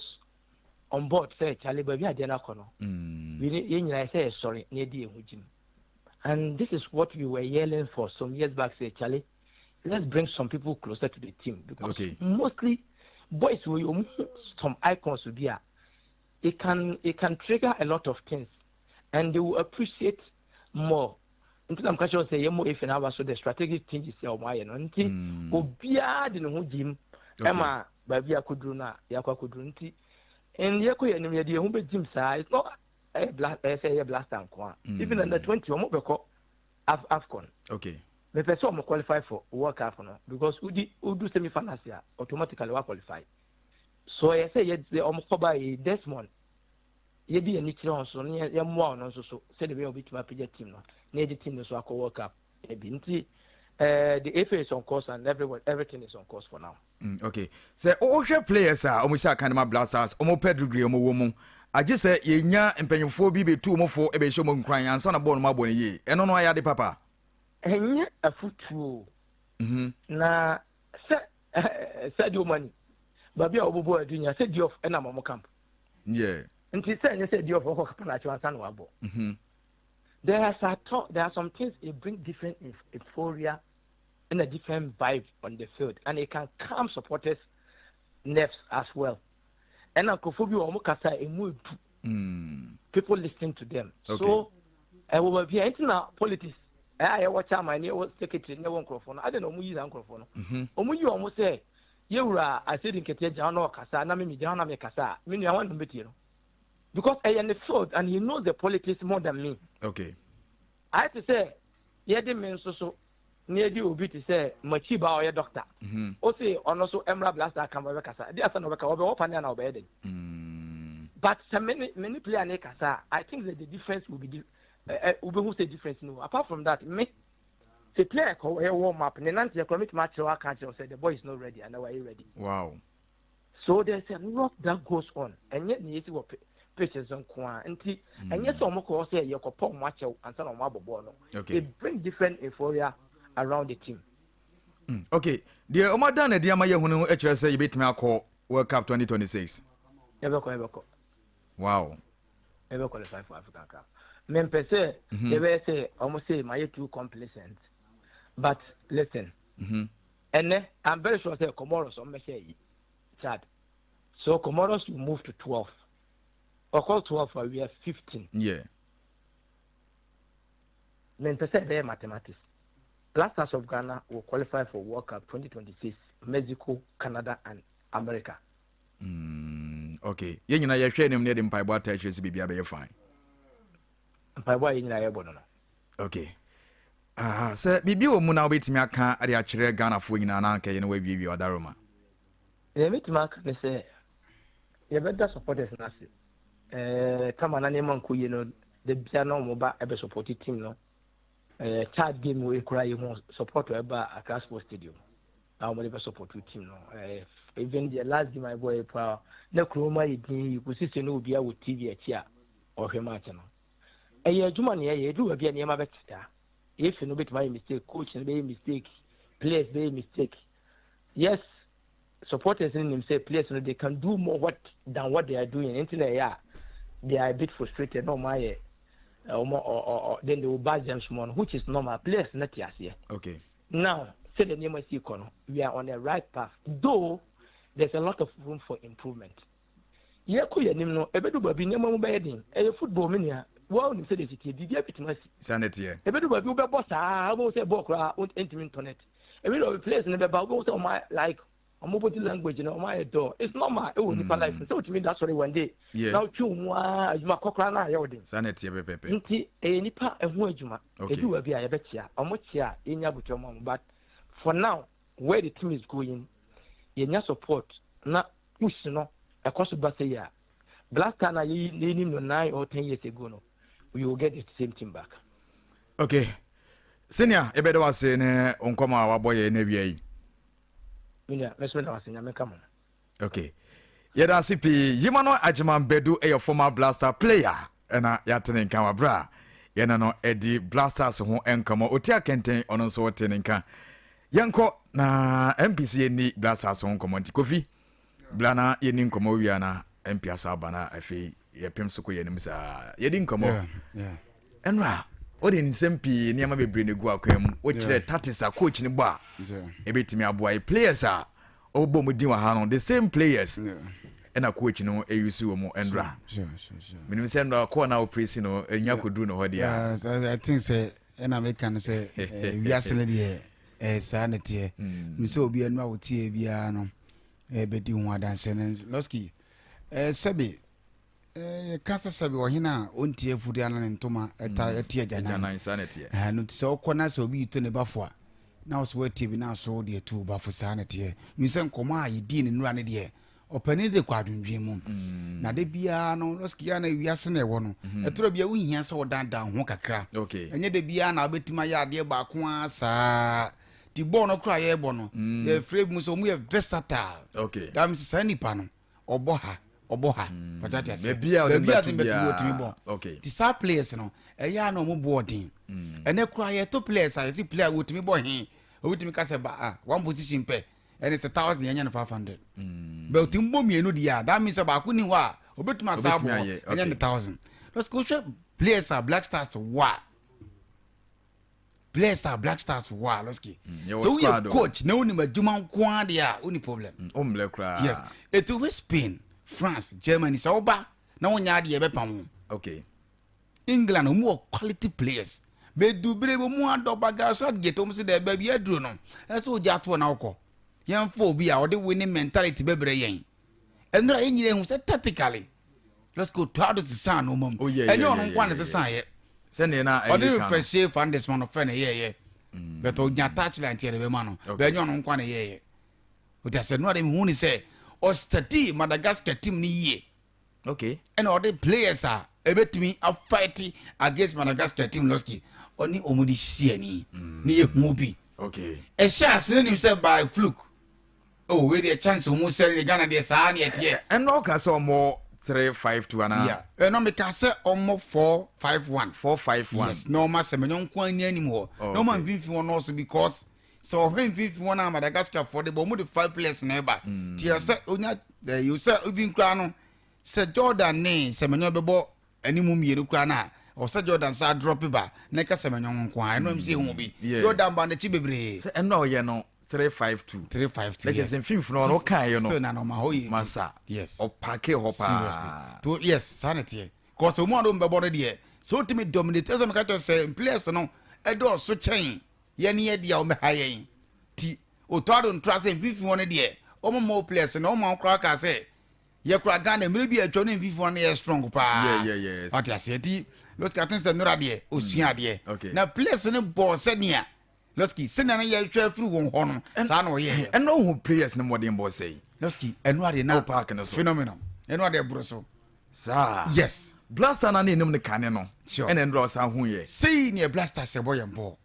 on board sɛ Charlie, baabi adeɛ no akɔ no, yɛn nyinaa sɛ yɛsɔre na yɛdi yɛn ho gyim. And this is what we were yelling for some years back, sɛ Charlie, let's bring some people closer to the team because mostly boys wɔ yɛ some icons bi a it can trigger a lot of things and they will appreciate more. Nti na mka kyerɛ sɛ yɛmmɔ efi na aba so, the strategic changes a wɔn ayɛ no nti obiara de ne ho gyim ɛma baabi akɔduru no a yɛakɔ akɔduru. Nti yɛkɔ yɛn anim, yɛde yɛn ho bɛgyim saa. It's not ɛyɛ black, ɛyɛ sɛ ɛyɛ Black Star nko a, even under 20 wɔn bɛkɔ AFCON. Mepɛ sɛ wɔn qualify for World Cup no because wodi wodu semi finals a, automatically wa qualify. So ɛyɛ sɛ yɛ wɔn kɔba yi, Desmond, yɛdi yɛn ani kyerɛ wɔn so na yɛmmoa wɔn nso so sɛdeɛ ɛbɛyɛ wɔbɛtumi apagya team no na yɛde team no so akɔ World Cup bi. Nti the FA is on course and everyone, everything is on course for now. Okay, sɛ wohwɛ players a wɔn hyɛ akan ma Black Stars, wɔn pedigree wɔn wɔ mu, agye sɛ yɛnya mpanyinfoɔ bi bɛtu wɔn fo bɛhyɛ wɔn nkuran ansa na bɔɔl no mu abɔ no yie, ɛno no ayɛ ade papa. Ɛnyɛ afutuo na sɛ Sadio Mane, baabi a wɔbobɔ adunya sɛ Diof ɛnam ɔmo camp. Nti sɛ ɛnyɛ sɛ Diof ɔkɔ kapa na akyɛw ansa na wabɔ. There are some things, it bring different euphoria and a different vibe on the field and it can calm supporters' nerves as well. Ɛna nkurɔfoɔ bi wɔ wɔn kasa emu edu. People listen to them. So ɛwɔ baabi a nti na politics ɛyɛ a yɛwɔ chairman ne yɛwɔ secretary ne yɛwɔ nkurɔfoɔ no adi na wɔn yi saa nkurɔfoɔ no. Wɔn yi wɔn sɛ yɛwura Asedi Nketewa gyina hɔ na ɔkasa na mimi gyina hɔ na mi kasa a, mi nua wɔn na mbɛtie no because ɛyɛ ne field and he knows the politics more than me. Ayɛ te sɛ yɛde me nso so na yɛde obi te sɛ Machiba a ɔyɛ doctor. O se ɔno so mmra Black Star kan ɔbɛkasa de asa na ɔbɛka ɔbɛwɔ pa ne ana ɔbɛyɛ den. But sɛ me ne player ne kasa, I think that the difference will be di ɛ wobɛhu sɛ difference no. Apart from that, me sɛ player kɔ ɛyɛ warm up ne nante ɛkora metumi akyerɛw aka akyerɛw sɛ the boy is not ready and wayɛ ready. So there's a lot that goes on. Ɛnyɛ ne yɛsi wɔ pitches nko a nti ɛnyɛ sɛ ɔmo kɔ sɛ yɛkɔpɔ ɔmo akyɛw ansa na ɔmo abɔ bɔɔl no. It bring different euphoria around the team. Okay, deɛ ɔmo adan na ɛde ama yɛ hu no kyerɛ sɛ yɛbɛtumi akɔ World Cup 2026. Yɛbɛkɔ, yɛbɛkɔ. Yɛbɛ qualify for African Cup. Mempɛ sɛ yɛbɛyɛ sɛ ɔmo sɛ mayɛ too complacent, but listen, ɛnɛ I'm very sure sɛ Comoros ɔmo bɛhyɛ yi Chad, so Comoros will move to 12. Ɔkɔ 12 a, we are 15. Mempɛ sɛ ɛbɛyɛ mathematics. Black Stars of Ghana will qualify for World Cup 2026, Mexico, Canada and America. Okay, yɛn nyinaa yɛhwɛ anim ne yɛde mpaebɔ ata akyerɛ sɛ biribi abɛyɛ fine. Mpaebɔ a yɛn nyinaa yɛbɔ no. Okay, sɛ biribi wɔ mu na wobɛtumi aka de akyerɛ Ghanafoɔ nyinaa na anka yɛ no wawiewie ɔdaroma. Deɛ mɛtumi aka ne sɛ yɛbɛda supporters no ase. Kama na nneɛma nkɔ yie no, da bia na ɔmo ba ɛbɛ support team no. Chad game wei koraa yɛhu support a ɛba Accra Sports Stadium na wɔde bɛ support team no. Even the last game a ɛbɔ yɛ paa na kurom ayɛ din yi kò sisi no, obiara wɔ TV akyi a ɔhwɛ match no. Ɛyɛ adwuma na yɛyɛ, edu baabi a nneɛma bɛteta. Efi no bɛtumi ayɛ mistake, coach no bɛyɛ mistake, players bɛyɛ mistake, yes. Supporters no nim sɛ players no, they can do more what than what they are doing, nti na ɛyɛ a they are a bit frustrated na wɔn ayɛ wɔn ɔ ɔ ɔ then they will bash them small no, which is normal. Players no te aseɛ. Now, sɛdeɛ nneɛma si kɔ no, we are on the right path, though there's a lot of room for improvement. Yɛkɔ yɛn anim no, ɛbɛdu baabi nneɛma mu bɛyɛ den. Ɛyɛ football, me nua. Woa wonim sɛdeɛ ɛsi teɛ, biribiara bɛtumi asi. Saa na ɛteɛ. Ɛbɛdu baabi wobɛbɔ saa, wobɛhu sɛ bɔɔl koraa ntumi ntɔ net. Ɛbɛdu baabi players no bɛba, wobɛhu sɛ wɔn like wɔn body language no, wɔn ayɛ dull. It's normal ɛwɔ nipa life sɛ wotumi da sɔre one day na wotwe wo mu ara, adwuma kɔ koraa na ayɛ wo den. Saa na ɛteɛ pɛpɛpɛ. Nti ɛyɛ nipa ɛho adwuma. Ɛdu baabi a yɛbɛkyea, wɔn kyea a yɛnya abotire ma wɔn, but for now where the team is going, yɛnya support na push no ɛkɔ so ba sɛ yi a, Black Star na yɛnim no 9 or 10 years ago no, we will get the same team back. Okay, senior, yɛbɛda wo ase ne nkɔmɔ a wabɔ yɛ no awia yi. Menua, me nso meda wo ase. Nyame nka mo. Okay, yɛda ase pii. Yima no Agyeman Badu yɛ former Blaster player ɛna yɛate ne nka waberɛ a yɛne no adi Blasters ho nkɔmmɔ. Ɔti akɛntɛn, ɔno nso ɔte ne nka. Yɛnkɔ na MPC yɛnni Blasters ho nkɔmmɔ, nti Kofi bla na yɛni nkɔmmɔ wia na MP asa aba na afei yɛpem so kɔ yɛnim saa yɛdi nkɔmmɔ. Ɛnora wode nsɛm pii, nneɛma bebree no gu akwan mu, wokyerɛ tactics a coach no bɔ a ɛbɛtumi aboa yɛ players a ɔbɔ mu din wɔ ha no, the same players ɛna coach no ɛyi so wɔ mu ɛnora. Menim sɛ ɛnora kɔɔ na wopresi no ɛnya kɔduru no hɔ deɛ. I think sɛ ɛna meka no sɛ wiase no deɛ, ɛyɛ saa ne teɛ mm. Sɛ obi anu a wotie biara no ɛbɛdi ho adanseɛ no, Lɔski, sɛbe yɛka sɛ sɛbe ɔhene a ɔntie afude ana ne ntoma ɛta ɛte agyanan no. Nti sɛ wokɔ na sɛ obi yi to ne bafo a, na wo so woatie bi na aso wode atu wo bafo. Saa ne teɛ. Mehu sɛ nkɔmmɔ a yɛdii ne nnura ne deɛ ɔpanin de kɔ adwendwen mu na de biara no, Lɔski, a na wiase na ɛwɔ no, ɛtorɔ bia wohia sɛ wodandan ho kakra. Ɛnyɛ da biara na wobɛtumi ayɛ adeɛ baako a saa. Nti bɔɔl no koraa yɛrebɔ no, yɛfrɛ bi mu sɛ ɔmu yɛ versatile. That means saa nipa no ɔbɔ ha, ɔbɔ ha, pàtó ati ase, baabi a ɔde bɛto biara ɔtumi bɔ. Ti saa players no, ɛyɛ a na ɔmo bɔ ɔden. Ɛnɛ koraa yɛto players a yɛsi player wɔtumi bɔ he, obi tumi ka sɛ ba a one position pɛ, ɛne sɛ 1,000 yɛnyɛ no 500, bɛ ɔtumi bɔ mmienu deɛ a, that means sɛ baako ni hɔ a obetumi asa abɔ, ɛnyɛ ne 1,000. Lɔsiki, wohwɛ players a Black Stars wɔ a, players a Black Stars wɔ a, Lɔsiki, sɛ woyɛ coach na wonim adwuma nko ara deɛ a, woni problem. Ɔmmerɛ koraa. Yes, etu hwɛ Spain, France, Germany, sɛ woba na wonyɛ adeɛ, ɛbɛpam wo. England, wɔn wɔ quality players bedu bere bi mu adɔ baga Southgate wɔn si dɛ baabi aduro no, ɛsɛ ogya atoɔ na wokɔ yɛn fɔ obi a ɔde winning mentality bɛbrɛ yɛn. Ɛnura yɛn nyinaa ehu sɛ tactically, let's go to ado sisan no mu. Oh, yeah, ɛnyɛ ɔno nko a na sisan yɛ. Sɛnea na ɛyɛ ɔde kan no. Refresh Fernandes ma no fɛ na ɛyɛɛyɛ, but ɔnya touchline tiɛ de bɛ ma no. Bɛn nyɛ ɔno nko a na ɛyɛɛyɛ o ti asɛ nura de hu ni sɛ ɔstudy Madagascar team ni yie. Ɛna ɔde players a ebetumi afight against Madagascar team, Lɔski, ɔne wɔn de si ani ne yɛ hu bi. Ɛhyɛ ase ne nim sɛ by fluke, oh, wei deɛ chance wɔn sɛ ne Ghana deɛ saa ne ɛteɛ. Ɛnna ɔka sɛ ɔmɔ 3-5-2 anaa? Yeah, ɛnna mi ka sɛ ɔmɔ 4-5-1. 4-5-1. Yes, na ɔma sɛ mɛnyɛ nko ani anim hɔ na ɔma mfimfini hɔ nɔɔso, because sɛ ɔhwɛ mfimfini hɔ na Madagascar fɔ de bɔ, ɔmo de five players na ɛba tiɛ sɛ onya ɛyɛ sɛ obi nkura no sɛ Jordan ne Sɛmɛnyɔ bɛbɔ anim mmienu kura na ɔsɛ Jordan sa drop ba na ɛka Sɛmɛnyɔ nko a, ɛno ɛm sɛ ehu bi. Jordan ba n'akyi bebree. Sɛ ɛnna ɔyɛ no 3-5-2. 3-5-2. Lɛkyɛ sɛ mfimfini hɔ no ɔkaeɛ no still na ɔma hɔ yɛ masa. Ɔpaake hɔ paa. Seriously to, yes, saa na teɛ, cause ɔmu a no bɛbɔ no deɛ, sɛ wotumi dominate, ɛsɛ meka kyerɛ sɛ players no ɛdɔɔso kyɛn yɛne yɛ deɛ a wɔbɛha yɛn. Ti otɔ ado ntora sɛ mfimfini hɔ no deɛ, wɔn mo players no wɔn a wɔkora kaa sɛ yɛkora Ghana mmerɛ bi a atwa no, mfimfini hɔ no yɛ strong paa. Wate aseɛ? Ti Lɔski aten sɛ nnora deɛ osua adeɛ na players no bɔɔ sɛnea, Lɔski, sɛnea no yɛhwɛ afiri wɔn hɔ no, saa na ɔyɛ. Ɛnna ohun players no mmɔden bɔ sɛyi. Lɔski, ɛno adeɛ na Ɛwɔ park no so. Phenomenon, ɛno adeɛ boro so. Saa. Yes. Blaster na ne anim no kane no. Ɛna nnora ɔsan hu yɛ. Sei ne Black Stars ɛbɔ yɛn bɔɔl.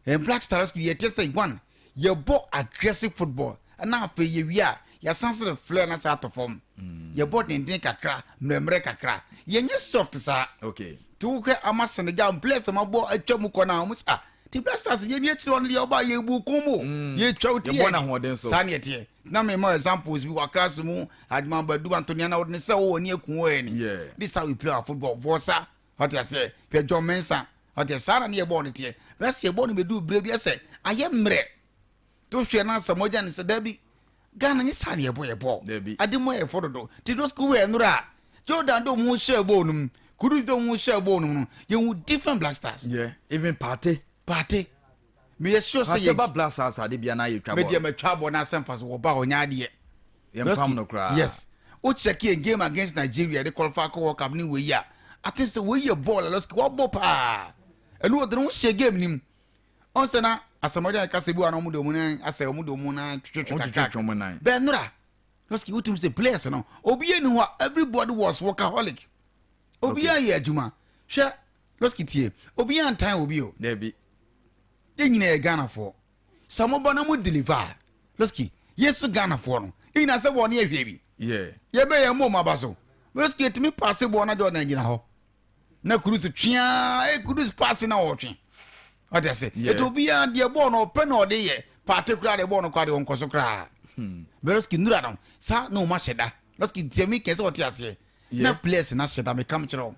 Yɛn Black Stars yɛ te sɛ one, yɛbɔ aggressive football ɛna afei yɛwie a, yɛasan so de flare na sɛ atɔ fam. Yɛbɔ denden kakra, mmerɛmmerɛ kakra, yɛnyɛ soft saa. Nti wohwɛ ama Senegal players a mabɔ atwa mu kɔ no a, wɔn sɛ ah. Ti Black Stars yɛ ni akyire hɔ no deɛ ɔba yɛ bu kɔn mu mm. yɛ twa ti yɛ saa ne ɛteɛ. Na mi ma examples bi wɔ class mu Adwuma Badu Antonia na ɔde ne sɛ ɔwɔ ni ekun wɔ yɛ ni. This how we play our football. Vosa ɔte aseɛ hwɛ John Mensah ɔte saa na ne yɛ bɔɔl no teɛ. Bɛsɛ yɛ bɔɔl no bɛdu bere bi ɛsɛ ayɛ mmerɛ. To hwɛ na sɛ mogya ne sɛ dabi Ghana nye saa na yɛbɔ yɛ bɔɔl. Ade mu ayɛ fɔ dodo. Nti those school wɛ nnora a Jordan de ɔmo ho hyɛɛ bɔɔl no mu, Kudus de ɔmo ho hyɛɛ bɔɔl no mu no, yɛhu different Black Stars. Yeah, even Partey. Partey. Meyɛ sure sɛ yɛ. Partey ba Black Stars ade bia na yɛtwa bɔɔl. Me deɛ matwa bɔɔl na asɛm fa so wɔba a ɔnyɛ adeɛ. Yɛmpam no koraa. Yes. Wo check yɛn game against Nigeria de qualify kɔ World Cup ne wei a, I think sɛ wei yɛ bɔɔl a Losky wabɔ paa. Ɛno ɔde ne ho hyɛ game no mu. Ɔn sɛ na asɛmɔden a ɛka sɛ bi wa na ɔmo de ɔmo nan asɛ ɔmo de ɔmo nan twetwetwe kakra. Ɔmo twetwe nan. Bɛn nora. Lɔski wotum sɛ players no obi yɛ ni hɔ a everybody was workaholic. Obi yɛ ayɛ adwuma. Hwɛ Lɔski tie obi yɛ antan obi o. Dabi. Yɛn nyinaa yɛ Ghanafoɔ. Sɛ mo ba na mo deliver a Lɔski yɛ so Ghanafoɔ no yɛn nyinaa sɛ bɔɔl no yɛ hwɛ bi. Yeah. Yɛbɛ yɛn mo ɔmo aba so. Lɔski etumi paase bɔɔl na Jordan gyina hɔ. na kudus twea eh, kudus paase na ɔtwe ɔte ase ɛti obiara deɛ bɔɔl no ɔpɛ na ɔde yɛ paate koraa deɛ bɔɔl no koraa deɛ ɔnkɔ so koraa hmm. bɛlɔski nura no saa na ɔma hyɛ da lɔski tiɛ mi kɛse ɔte aseɛ na players na hyɛ da meka kyerɛ wo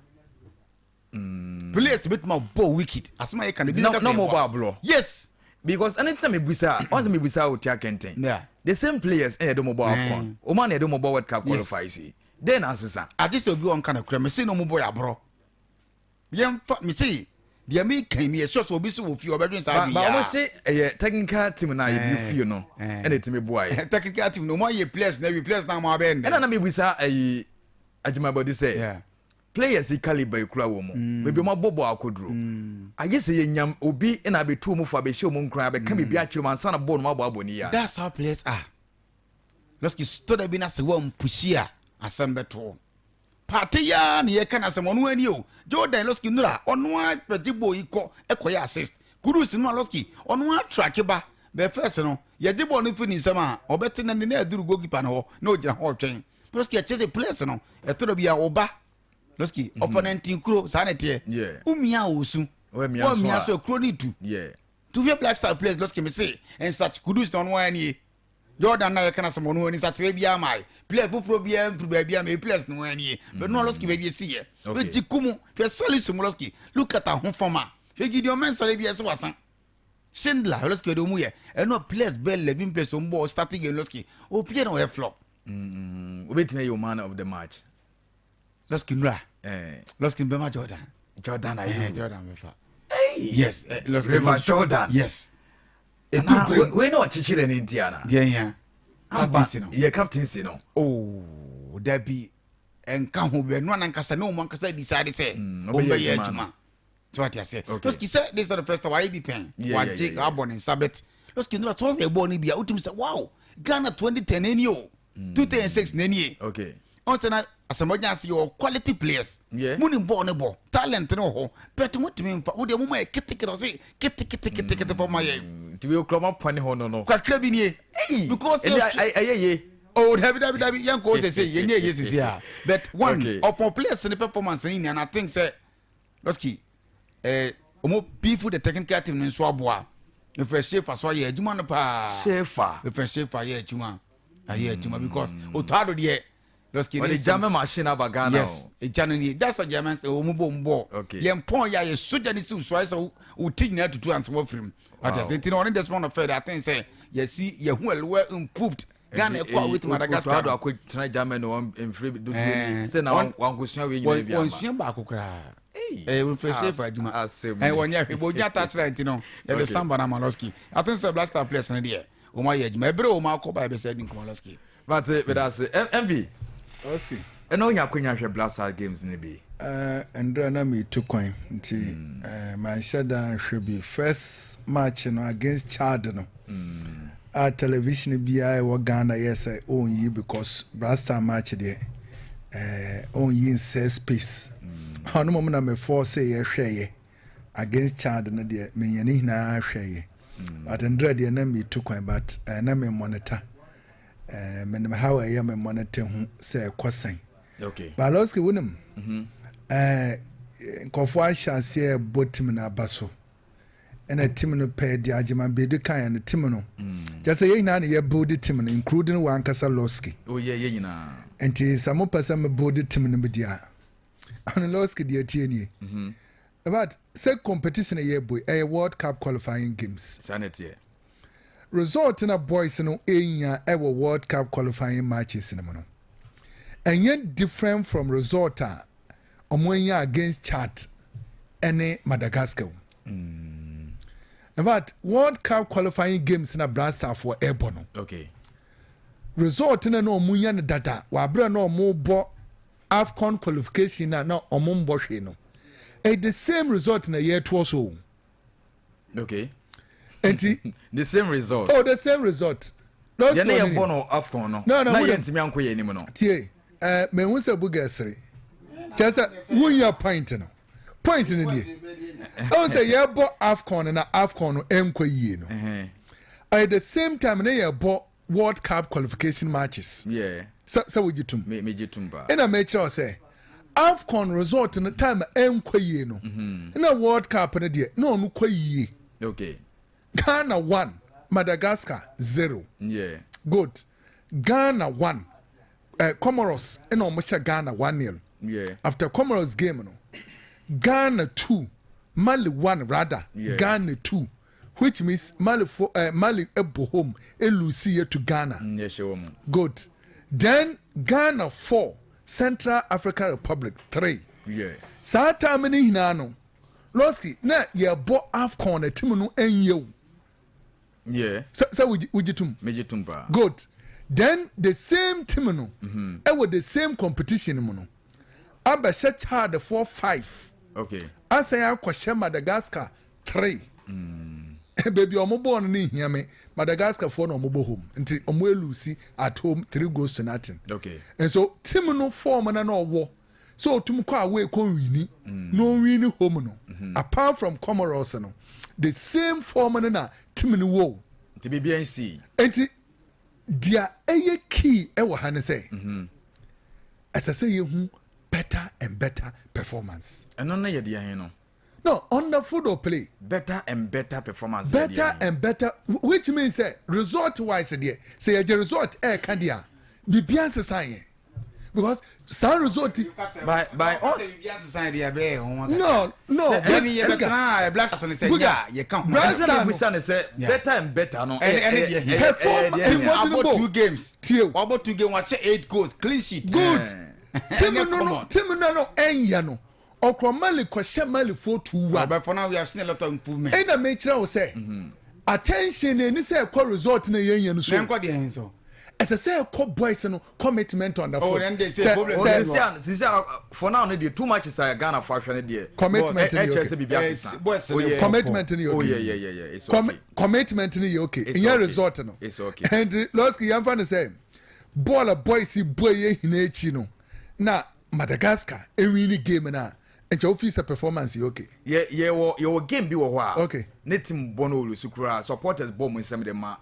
hmm. players bɛtumi abɔ wicked asɛm a yɛka no bi na mo bɔ aborɔ yes because ɛne tena mebisa ɔn sɛ mebisa wo tia kɛntɛn the same players ɛna yɛde mo bɔ afcon ɔma na yɛde mo bɔ world cup qualifiers yi Dɛn na asesa? Agye sɛ obi ɔnka nokorɛ, mese na ɔmo bɔ yɛ aborɔ. Yɛmfa, mese deɛ meka yi meyɛ sure sɛ obi so wɔ fie ɔbɛdwen saa adwene yi ara. Ba ɔmo se ɛyɛ technical team no a yɛde fie no ɛna ɛtumi boa yɛ. Technical team no ɔmo ayɛ players no awie, players no a ɔmo abɛyɛ no dɛn? Ɛna na mebisa ɛyi Agyemang Badu sɛ players yi calibre yi kura wɔn mu, baabi ɔmo abɔ bɔɔl akɔduro, agye sɛ yɛnya obi na abɛtu ɔmo fo abɛhyɛ ɔmo nkuran abɛka biribi akyerɛ ɔmo ansa na bɔɔl no ɔmo abɔ abɔ ne yie a. That's how players are. Lɔski tɔ da bi na sɛ wampusi a asɛm bɛto wo. Partey yi ara na yɛka n'asɛm ɔno ara ni o. Jordan Lɔski nnura ɔno ara bɛgye bɔɔl yi kɔ kɔyɛ assist. Kudus no a Lɔski ɔno ara trake ba bɛɛ first no yɛgye bɔɔl no firi ne nsam a ɔbɛte na ne na aduru goalkeeper no hɔ na ɔgyina hɔ ɔtwɛn. Lɔski ɛkyerɛ sɛ players no ɛtɔ da bi a ɔba Lɔski mhm. ɔfa nantin kuro saa na ɛteɛ. Womia a ɔsu. Wamia so a kuro no tu. To hwɛ Black Star players Lɔski me se nsakye Kudus na ɔno ara nie. Jordan na yɛka n'asɛm ɔno ani nsakyerɛ biara mae players foforɔ biara mfiri baabi a mɛ players no ani bɛ no Lɔski baabi esi yɛ bɛ gye kumu hwɛ Salisu mu Lɔski look at ahofama hwɛ Gideon Mensah bi ɛsɛ wasa Schindler Lɔski bɛ de ɔmu yɛ ɛno players bɛ 11 players ɔmu bɔ starting game Lɔski o player na ɔyɛ flop. Wobɛtumi ayɛ man of the match. Lɔski nura Lɔski bɛma Jordan. Jordan ayi. Jordan bɛfa. Yes Lɔski. River Jordan. Yes. Etu bere wei na ɔkyekyere ne nti ana. Deɛ hia captaincy no. Yɛ captaincy no. Oh dabi nka ho bɛ no anankasa ne wɔn ankasa decide sɛ mm, wɔn bɛyɛ adwuma so wate aseɛ lɔski sɛ this is not the first time wayɛ bi pɛn wagye abɔ ne nsa bɛt lɔski nora sɛ ɔhwɛ bɔɔl no bi a wotumi sɛ wow Ghana 2010 ani o 2006 na nie okay ɔn sɛ na asɛmɔgya ase yɛ quality players mu ni bɔɔl ne bɔ talent ne wɔ hɔ but mo tumi nfa wo deɛ mo ma yɛ ketekete ɔse keteketekete fɔ ma yɛ. Nti wei okura ma pɔne hɔ no no. Kakra bi nie. Because ɛyɛ ye. Oh dabi dabi dabi yɛn kɔ sese yɛn ni ɛyɛ sese a but one okay. upon players ne performance ne nyinaa na I think sɛ lɔski ɛɛ wɔn beef the technical team no nso aboa efɛ shefa so ayɛ adwuma no paa shefa efɛ shefa ayɛ adwuma ayɛ adwuma because otaado deɛ lɔski ne ɔde german machine aba ghana yes egya no nie that's a german sɛ wɔn bɔ wɔn bɔ okay yɛn pɔn yɛ ayɛ soja ne siw so ayɛ sɛ wo ti nyinaa tutu ansa wɔfiri mu ɔte ase nti na ɔne desmond ɔfɛ de aten sɛ yɛsi yɛhu well improved Ghana ɛkɔ away to Madagascar. Otu ado akɔ tena Germany wɔn mfiri dodoɔ ni sɛ na wankosua wei nyinaa bi ama. Wɔnsua baako koraa. Ɛyɛ refresh fa adwuma. Ɛyɛ wɔn nyɛ hwee bɔ onya touchline ti no yɛde samba na Malosky. I think sɛ Black Star players no deɛ wɔn ayɛ adwuma ebere wɔn akɔ ba yɛbɛsɛ adi nkɔmɔ Losky. Mate meda ase MV. Losky. Ɛna onya akonya hwɛ Black Star games no bi. Ndra na metu kwan nti manhyɛ da anhwɛ bi. First match no against Chad no a television biara ɛwɔ Ghana yɛ sɛ ɔnyi because Black Star match deɛ ɔnyi nsɛ space. Ɔno mmom na me force yɛ hwɛeɛ against Chad no deɛ menya ne nyinaa hwɛeɛ. But ndra deɛ na metu kwan but na me monitor. Menim how ɛyɛ me monitor hu sɛ ɛkɔ sɛn. Okay. Baloski wonim mm -hmm. eh, nkurɔfoɔ ahyɛ aseɛ bɔ tim no aba so. Ɛna team no pɛɛ deɛ Agyeman Badu kaeɛ no, team no, kyerɛ sɛ yɛn nyinaa na yɛ build team no, including w'ankasa Losky. Oh yeah, yɛn nyinaa. Nti sɛ mopɛ sɛ me build team no bi deɛ a, ɔno Losky deɛ tie nie. But sɛ competition a yɛrebɔ yi, ɛyɛ World Cup qualifying games. Saa na ɛteɛ. Result na boys no nya wɔ World Cup qualifying matches no mu no, ɛnyɛ different from result a wɔn anya against Chad ne Madagascar o. In fact, World Cup qualifying games na Black-Starfoɔ ɛrebɔ no. Result na na wɔn nya no dada wɔ abere na wɔn bɔ AFCON qualification na na wɔn mbɔ hwee no. Ɛyɛ the same result na yɛretoɔ so o. Nti the same result. Oh, the same result. Yɛn ne yɛ bɔ no AFCON no. No, no, na yɛn ntumi ankɔ yɛn anim no. Tie, ɛɛ mehu sɛ Buga ɛsere. Kyerɛ sɛ wunya point no. Point no nie. Ɛhu sɛ yɛbɔ AFCON na AFCON no ɛnkɔ yie no. At the same time ne yɛbɔ World Cup qualification matches. Yeah. Sɛ sɛ wogye tum. Me me gye tum paa. Ɛna mekyerɛ wo sɛ AFCON result no time ɛnkɔ yie no. Na World Cup no deɛ na ɔno kɔ yie. Okay. Ghana 1, Madagascar 0. Yeah. Good. Ghana 1, Comoros ɛna wɔn hyɛ Ghana 1-0. Yeah. After Comoros game no, Ghana 2, Mali 1 rather, Yeah. Ghana 2, which means Mali fo Mali ɛbɔ home ɛlusi yɛ to Ghana. Yɛ hyɛ wɔn. Good. Then Ghana 4, Central African Republic 3. Yeah. Saa time no nyinaa no, Losky, na yɛbɔ AFCON na team no ɛnyɛ o. Yeah. Sɛ sɛ wogye wogye tum. Megye tum paa. Good. Then the same team no ɛwɔ the same competition mu no abɛhyɛ Chad 4 5. Asan akɔhyɛ Madagascar 3. Baabi a wɔn bɔɔl no ne nhia me. Madagascar foɔ na wɔn bɔ home nti wɔn elusi at home 3 goals to nothing. And so team no form na na ɔwɔ sɛ otum kɔ away kɔ nwini na onwini home no, apart from Comoros no, the same form no na team no wɔ o. Nti biribi nsi. Nti deɛ ɛyɛ key ɛwɔ ha ne sɛ ɛsɛ sɛ yɛhu better and better performance. Ɛno no yɛ deɛ he no? No, on the field of play. Better and better performance. Better and better, which means sɛ result wise deɛ, sɛ yɛgye result ɛɛka deɛ a, biribiara nsesa yɛn. Because saa result. By all. No. Buga, Black Star no ne sɛ better and better no. Perform abɔ two games. Tie. Wabɔ two games, wahyɛ eight goals, clean sheet. Good. Team no team no ɛnyɛ no. Ɔkɔ Mali kɔhyɛ Mali 4-2-1. But for now we have seen a lot of improvement. Ɛna mekyerɛ wo sɛ attention na ɛni sɛ ɛkɔ result na yɛnyɛ no so. Nkɔ deɛ nso. Ɛsɛ sɛ ɛkɔ boys no commitment on the field. Sɛ sɛ sisi for now no deɛ too much sɛ Ghana fo ahwɛ no deɛ. Commitment ni okay. Ɛkyɛ sɛ biribi asesa. Commitment ni okay. Oh yeah, it's okay. Commitment ni yɛ okay. Ɛnyɛ result no. It's okay. Ɛnti Lɔski yɛn fa no sɛ bɔɔl a boys bɔ yɛ hina akyi no na Madagascar ewin game na nkyɛn ofi sɛ performance yɛ okay. Yɛ yɛwɔ yɛwɔ game bi wɔ hɔ a. Okay. Ne team bɔ no olusu koraa, supporters bɔ mu nsɛm de ma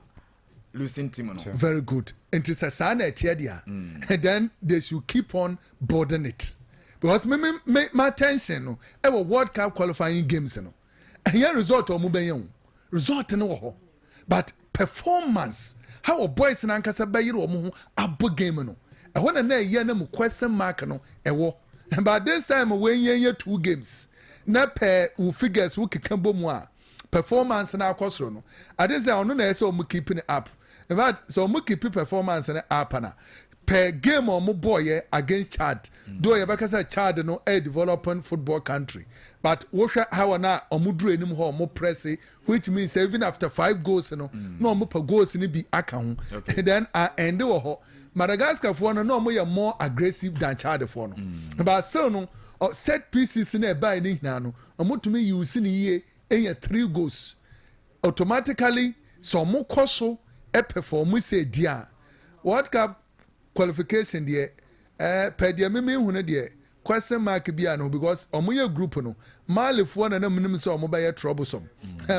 losing team no. Very good. Nti sɛ saa na ɛteɛ deɛ, then they should keep on building it because me my attention no ɛwɔ World Cup qualifying games no, ɛyɛ result a wɔn bɛyɛ o, result no wɔ hɔ, but performance, how boys no ankasa bɛyere wɔn ho abɔ game no, ɛhɔ na ɛyɛ na mu question mark no ɛwɔ. But this time wɔn yɛn yɛ two games na pɛ wo figures wo keka bɔ mu a, performance na akɔ soro no ade sɛ ɔno na ɛsɛ wɔn keep it up. In fact, sɛ wɔn keep performance no up na per game a wɔn bɔ yɛ against Chad, though yɛbɛka sɛ Chad no ɛyɛ developing football country, but wohwɛ how na wɔn duru anim hɔ, wɔn press, which means even after five goals no na wɔn pɛ goals no bi aka ho. Then ɛnde wɔ hɔ, Madagascar foɔ no na wɔn yɛ more aggressive than Chad foɔ no, but still no set pieces na ɛbaa ne nyinaa no, wɔn tumi use ne yie ɛyɛ three goals automatically. Sɛ wɔn kɔ so ɛperform sɛ di a, World Cup qualification deɛ, pɛ deɛ mímí hu no deɛ, question mark bi a no, because wɔn yɛ group no, Mali foɔ na nam nim sɛ wɔn bɛyɛ troublesome.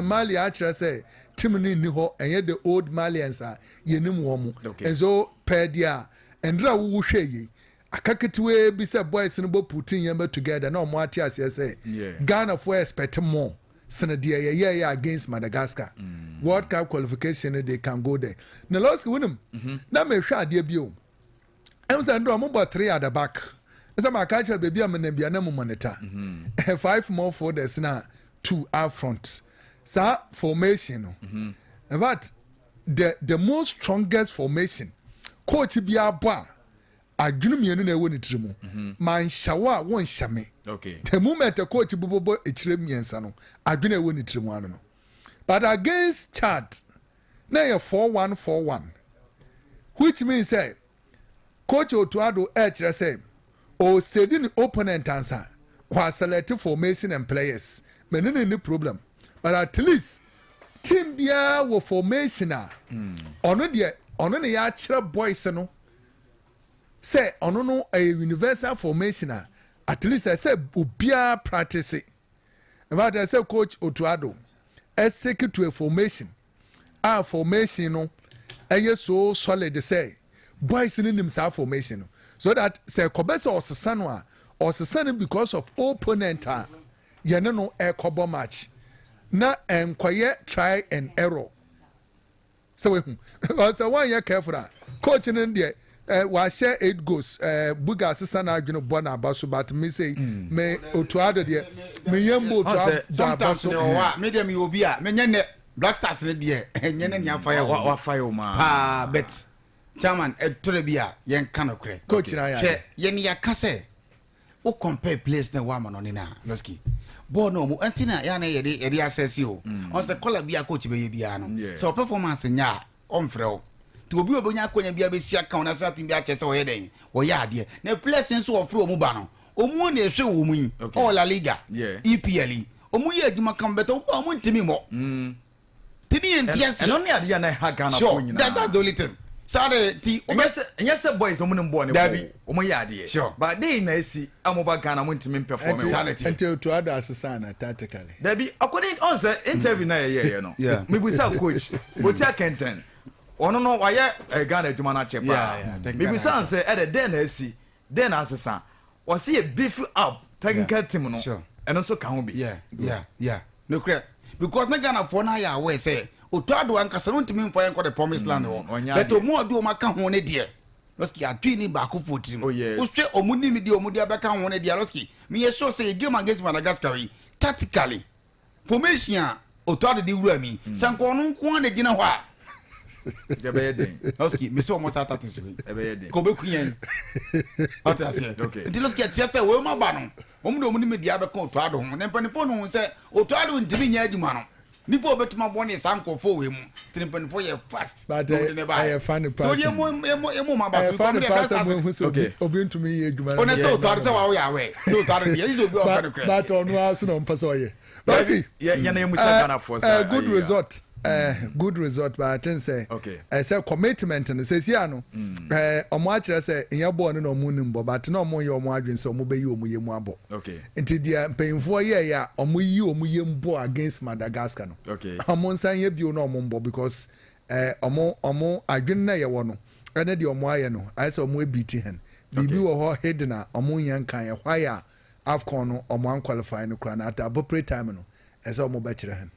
Mali akyerɛ sɛ team no nni hɔ, ɛnyɛ the old Malians a yɛnim wɔn mo. And so pɛ deɛ a ndra wowu hwɛ yie aka ketewa bi sɛ boys no bɔ putting yɛn bɛ together na wɔn ate aseɛ sɛ Ghana foɔ expect more. sene deɛ yɛyɛɛyɛ against Madagascar. Mm. World Cup qualification no they can go there. Na Lɔski wonim mm -hmm. na mehwɛ adeɛ bio. Ɛm sɛ ndɔ ɔmo bɔ three at the back. Ɛsɛ ma aka kyerɛ baabi a menam bia na mo monitor. Mm -hmm. Five more folders na two up front. Saa formation no. Mm -hmm. In fact, the the most strongest formation coach bi abɔ a adwene mmienu na ɛwɔ ne tiri mu mhm. manhyɛ wo a wonhyɛ me the moment a coach bi bɔbɔ akyire mmiɛnsa no adwene ɛwɔ ne tiri mu ano no but against Chad na ɛyɛ 4141 which means sɛ coach Otto Addo ɛkyerɛ sɛ ɔsɛdi ne opponent ansa wa select formation and players mene ne ne problem but at least team biara wɔ formation a ɔno deɛ ɔno ne yɛakyerɛ boys no sɛ ɔno no ɛyɛ universal formation a at least ɛsɛ obiara practice. In fact ɛsɛ coach Otto Addo ɛsek to a formation a formation no ɛyɛ so solid sɛ boys no nim saa formation no so that sɛ kɔbɛ sɛ ɔsesa no a ɔsesa no because of opponent a yɛne no ɛkɔbɔ match na ɛnkɔyɛ try and error. Sɛ wahu because sɛ wanyɛ careful a coach no deɛ eh, wahyɛ eight goals eh, buga asesa n'adwene bɔ n'aba so but me sei mm. me otuado deɛ me yɛn mbɔ otuado aba so. Sometimes ne wɔ me deɛ me yɛ obi a me nyɛ nɛ Black Stars ne deɛ ɛnyɛ ne nea fa yɛ wɔn wafa yɛ wɔn paa but chairman ɛtɔrɔ bi a yɛn ka no korɛ. Coach na yɛ hwɛ yɛn yɛ ka sɛ. Wo compare players na ɛwɔ amanɔne no a, Losky, bɔɔl no ɔmo ɛnti na yɛ a na yɛde yɛde assess o. Mm. Ɔn sɛ kɔla bi a coach bɛyɛ biara no, sɛ ɔ performance nyɛ a, ɔmfrɛ wo. Nti obi a obenya akonya bi abɛsi aka wo national team bi akyerɛ sɛ ɔyɛ dɛn, ɔyɛ adeɛ. Na players nso ɔfrɛ ɔmo ba no, ɔmo na ɛhwɛ wɔn yi, ɔwɔ La Liga, EPL yi, ɔmo yɛ adwuma kama but ɔmo ba ɔmo ntumi mmɔ. Mm. Ti ni yɛn ti aseɛ. Ɛno ne adeɛ a na ɛha Ghana foɔ nyinaa. Sure, that, that's the only thing. Saa de ti. Ɛnyɛ sɛ ɛnyɛ sɛ boys na wɔn nim bɔɔl ne bɔ wɔn yɛ adeɛ. Sure. But de na esi a wɔn ba Ghana wɔn ntumi mpɛfɔmi wɔ. Nti otu ado asesa na tactically. Dabi according on sɛ interview na yɛ yɛ yɛ no. Mibusa coach Otia Kɛntɛn ɔno no wayɛ eh, Ghana adwuma no akyɛ paa. Mibusa sɛ ɛdɛ dɛn na esi dɛn na asesa wɔsi yɛ beef up technical team no ɛno nso ka ho bi. Yeah, yeah, yeah. Nokorɛ because na Ghanafoɔ no ayɛ aware sɛ Otto Addo ankasa no ntumi mfa yɛn nkɔ the promised land hɔ mm, but ɔmo ɔde ɔmo aka ho ne deɛ lɔski atwi ne baako fo tirim oh, yes. wohwɛ ɔmo nim deɛ ɔmo de abɛka ho ne deɛ lɔski meyɛ sure sɛ yɛ game against Madagascar yi tactically formation a Otto Addo de wura mi mm. sɛ nka ɔno nko ara na gyina hɔ a ɛbɛyɛ den lɔski mesɛ ɔmo saa tactics wei ɛbɛyɛ den ka ɔbɛku yɛn ɔte aseɛ nti lɔski ɛkyerɛ sɛ wɔn aba no Wɔn de wɔn nimdeɛ abɛka Otto Addo ho, na mpanimfoɔ no hu sɛ Otto Addo ntumi nyɛ adwuma no. Nipa a obetumi abɔ ne saa nkurɔfoɔ wei mu. Nti ne mpanimfoɔ yɛ fast. But na wɔde ne baeɛ. ɛyɛ funny Nti wɔde paa emu emu emu ma ba so. ɛyɛ funny Because paa wɔde sɛ Black mo ehu sɛ obi Okay. obi ntumi nyɛ adwuma no. Ɔna sɛ Otto Addo sɛ wawo yɛ awɛ. Sɛ Otto Addo deɛ ɛsɛ sɛ obi a ɔfɛ no But but ɔno ara so na ɔmpɛ sɛ ɔyɛ. Dabi, Basi. yɛ yɛn na yɛn musa Ghanafoɔ sɛ good ayi a. result eh, good result but I think sɛ Okay. ɛsɛ commitment no sɛsi ano eh, ɔmo akyerɛ sɛ nyɛ bɔɔl no na ɔmo nim bɔ but na ɔmo nyɛ ɔmo adwene sɛ ɔmo bɛyi ɔmo yam abɔ Okay. nti deɛ mpanyinfoɔ yɛɛyɛ a ɔmo yi ɔmo yam bɔ against Madagascar no Okay. ɔmo nsan yɛ bio na ɔmo mbɔ because eh, ɔmo ɔmo adwene na yɛwɔ no ɛne deɛ ɔmo ayɛ no ayɛ sɛ ɔmo ebiti hɛn biribi Okay. wɔ hɔ hidden a ɔmo nyɛ nkan yɛ why a AFCON no ɔmo anqualify no koraa no at the appropriate time no ɛsɛ ɔmo bɛkyerɛ hɛn.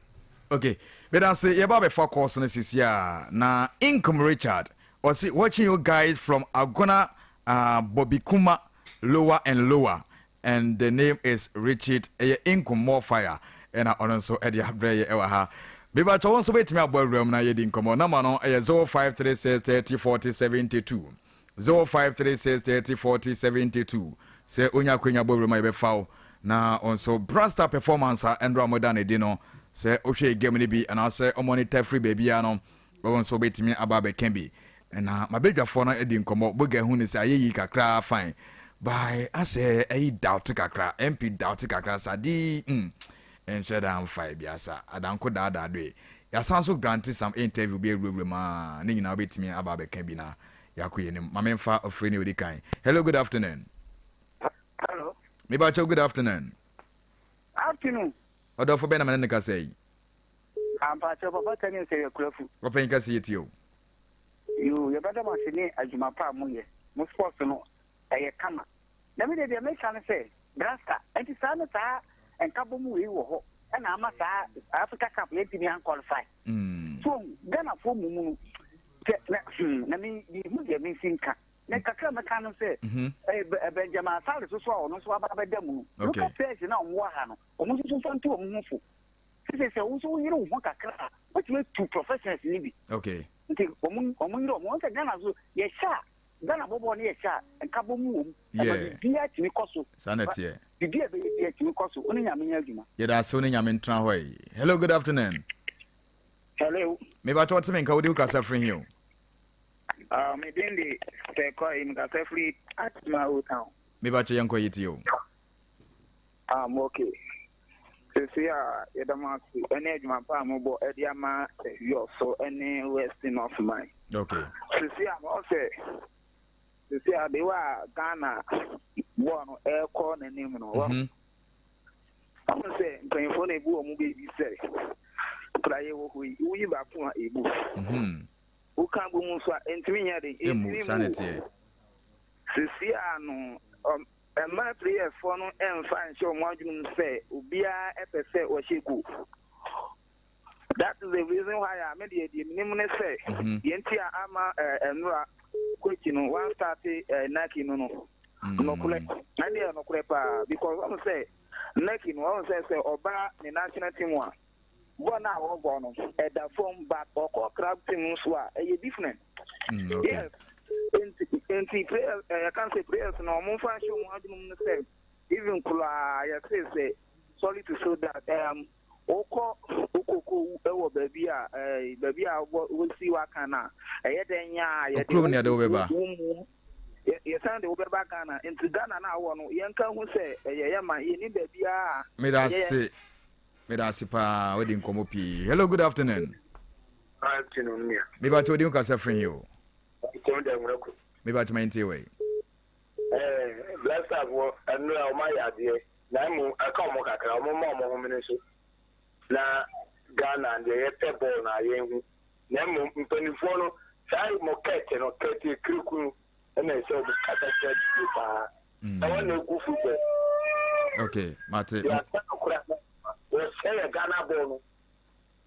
Ok medase yɛba abɛfa course no sisi a na Inkum Richard ɔse watching you guys from Agona uh, Bobikuma lower and lower and the name is Richard ɛyɛ Inkum more fire ɛna ɔno nso ɛde abrɛ yɛ ɛwɔ ha mebatwa wo nso bɛtumi abɔ awura mu na yɛdi nkɔmmɔ nama no ɛyɛ 0536 30 40 72 0536 30 40 72 Sɛ onya akwanya bɔ wuram a yɛbɛfa wo na wo nso Brasta performance a ɛndora a wɔda no adi no sɛ wohwɛ game no bi anaasɛ ɔmonitor firi baabiara no wo nso wobɛtumi aba abɛka bi na mabadwafoɔ no adi nkɔmmɔ boga hu no sɛ ayɛ yi kakra fine by asɛ ɛyi doubt kakra MP doubt kakra sa de mm nhyɛ da mfa biasa adanko daadaa doe yɛasan so grant some interview bi awurawura mu a ne nyinaa wobɛtumi aba abɛka bi na Yɛakɔ yɛn anim. Ma memfa ɔfrɛ ni odi kan. Hello, good afternoon. Hello. Mebakyɛw, good afternoon. Afternoon. Ɔdɔfo bɛn na mene ne kasa yi? Ampakyɛw, papa tani sɛ yɛ kurafu. Papa yi kasa yɛ tie o. Yoo, yɛbɛda mo ase ne adwuma pa a moyɛ. Mo sports no, ɛyɛ kama. Na me deɛ deɛ meka ne sɛ, Brasta, ɛnti saa ne saa nkabom wei wɔ hɔ. Ɛna ama saa Africa Cup yɛntumi an qualify. Mm. So Ghana fo mu mu no sɛ na hmm na me me hu deɛ me nsi nka. Na kakra mɛka no sɛ mhm. eh, eh, Benjamin Asare so so a ɔno nso aba abɛda mu no. Local players na wɔn wɔ ha no wɔn nso so nfa nto wɔn ho fo. Sisi sɛ wɔn nso yere wɔn ho kakra a wɔtumi tu professionals ni bi. Okay. Nti wɔn wɔn yere wɔn wɔn sɛ Ghana so yɛhyɛ a Ghana bɔbɔ no yɛ kyɛ a, nkabom wɔ mu. Ɛma biribiara tumi kɔ so. Saa na ɛteɛ. Biribi a ɛbɛyɛ biara tumi kɔ so. Wo ne Nyame nyɛ adwuma. Yɛda ase wo ne Nyame ntena hɔ yi. Hello, good afternoon. Hello. Me ba kyɛ ɔte me nka wode wo kasa firi he o? Uh, me din de Tɛkɔi, me kasa firi Atima Old Town. Me ba kyɛ yɛnkɔ yɛtie o. Um, okay. Seesei a yɛda mo ase ne adwuma pa a mobɔ de ama Wiɔso ne West North man. Okay. Seesei a wɔn sɛ seesei a de wa Ghana bɔɔl no ɛrekɔ n'anim no. Wɔn mhm. sɛ mpanyinfoɔ na ebu wɔn baabi sɛ praeɛ wɔ hɔ yi woyi baako a ebu. Mhm. Woka bɔ mu nso a ntumi nyɛ den. Emu saa na ɛteɛ. Seesei a no Mma players foɔ no mfa nhyɛ wɔn adwene mu sɛ obiara pɛ sɛ ɔhyɛ goal. That is the reason why a me deɛ deɛ menim ne sɛ mhm. deɛ nti a ama nnora coach no one start Nike no no. Mm. Nokorɛ ɛdeɛ nokorɛ paa because wɔn sɛ Nike no wɔn sɛ sɛ ɔba ne national team a bɔɔl no a wɔbɔ no ɛda fam but ɔkɔ club team nso a ɛyɛ different. Mm, okay. Yes. Nti nti players ɛyɛ kan sɛ players no wɔn nfa nhyɛ wɔn adwene mu sɛ even koraa yɛse sɛ sorry to say that um, wokɔ wokɔkɔ wɔ baabi a ɛɛ baabi a wobɔ wosi wakan na ɛyɛ dɛn nya a yɛde Okurom ne yɛde wo bɛba. wo mu yɛsan de wo bɛba Ghana nti Ghana no a wowɔ no yɛnka hu sɛ ɛyɛ yɛ ma yɛni baabiara a Meda ase. Meda ase paa wadi nkɔmmɔ pii. Hello, good afternoon. Afternoon, nua. Me ba odi nkasa firi he o. Kɔn da nwura ku. Me ba tuma ntie wei. Eh, Black Stars wɔ nnura wɔn ayɛ adeɛ na emu ɛka wɔn kakra wɔn ma wɔn homene so na Ghana deɛ yɛpɛ bɔɔl na yɛn hu na emu mpanimfoɔ no saa mo kɛte no kɛte kiriku no ɛna ɛsɛ wɔn kasa kyerɛ yie paa ɛwɔ na egu football. Okay, mate. Yɛ asa no kora wɔsɛ yɛ Ghana bɔɔl no.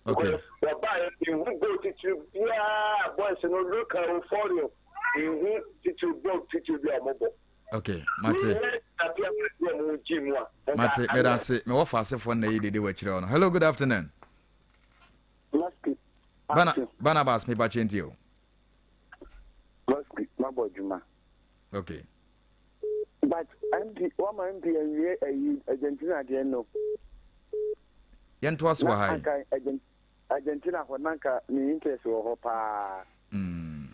Okay. Wɔba yɛ nhu goal titiri biara boys no local o foreign nhu titiri bɔɔl titiri bi a wɔn bɔ. Okay, mate. Mate, meda ase. Mewɔ faasefoɔ nna yi dede wɔ akyire hɔ no. Hello, good afternoon. Bana, Barnabas, mepa kyɛ ntie o. Lɔski, mabɔ adwuma. Okay. But MP, wama MP awie ayi Argentina deɛ no. Yɛntoa so wɔ ha yi. Anka Argentina hɔ na nka me interest wɔ hɔ paa. Mm.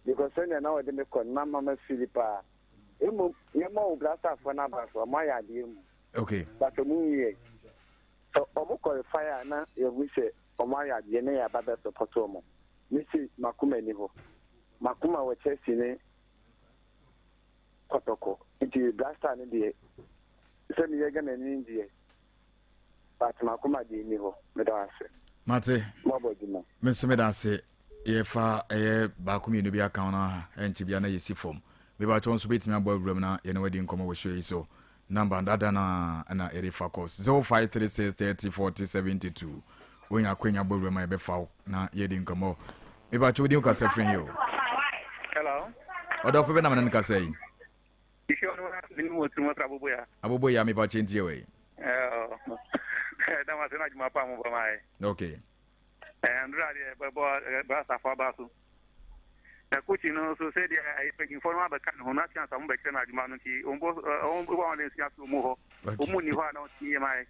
Because sɛnea na wɔde me kɔ no na mama fili paa. Mmom yɛma wo Blastafoɔ no aba so, wɔn ayɛ adeɛ mu. Okay. But wɔn nwie. Sɛ wɔn qualify a na yɛhu sɛ wɔn ayɛ adeɛ na yɛaba bɛ support wɔn. Me se makoma ni hɔ. Makoma wɔ Chelsea ne Kɔtɔkɔ. Nti Black Star no deɛ sɛ meyɛ Ghanani deɛ but makoma deɛ nni hɔ. Meda wo ase. Mate. Moabɔ adwuma. Me nso meda ase. Yɛfa ɛyɛ baako mmienu bi aka ho na ɛnkyɛ bia na yɛsi fam. Mebakyɛ nso bɛtumi abɔ awuram na yɛne wadi nkɔmmɔ wɔ show yi so. Number dada no ara na yɛde fa kɔ 0536 30 40 72. Wonya akwanya bɔ wuram a yɛbɛfa wo na yɛdi nkɔmmɔ. Mepakyɛ wo din kasa firi he o? Hello. Ɔdɔfo bɛ na mene no kasa yi? Ifi ɔno na mene wɔ tirim ɔsra aboboya. Aboboya mepakyɛ ntie wɔ yi. Ɛɛ, dama sɛ na adwuma pa mo ba ma yɛ. Okay. Ɛɛ, ndura deɛ bɛbɔ brasafo aba so. Na coach no nso sɛ deɛ ɛyɛ mpanyinfoɔ no abɛka ne ho na chance a wɔn bɛkyerɛ no adwuma no nti wɔn bɔ wɔn bɔ wɔn de nsia so wɔn hɔ wɔn mu ni hɔ a na wɔn ti yɛ maa yɛ.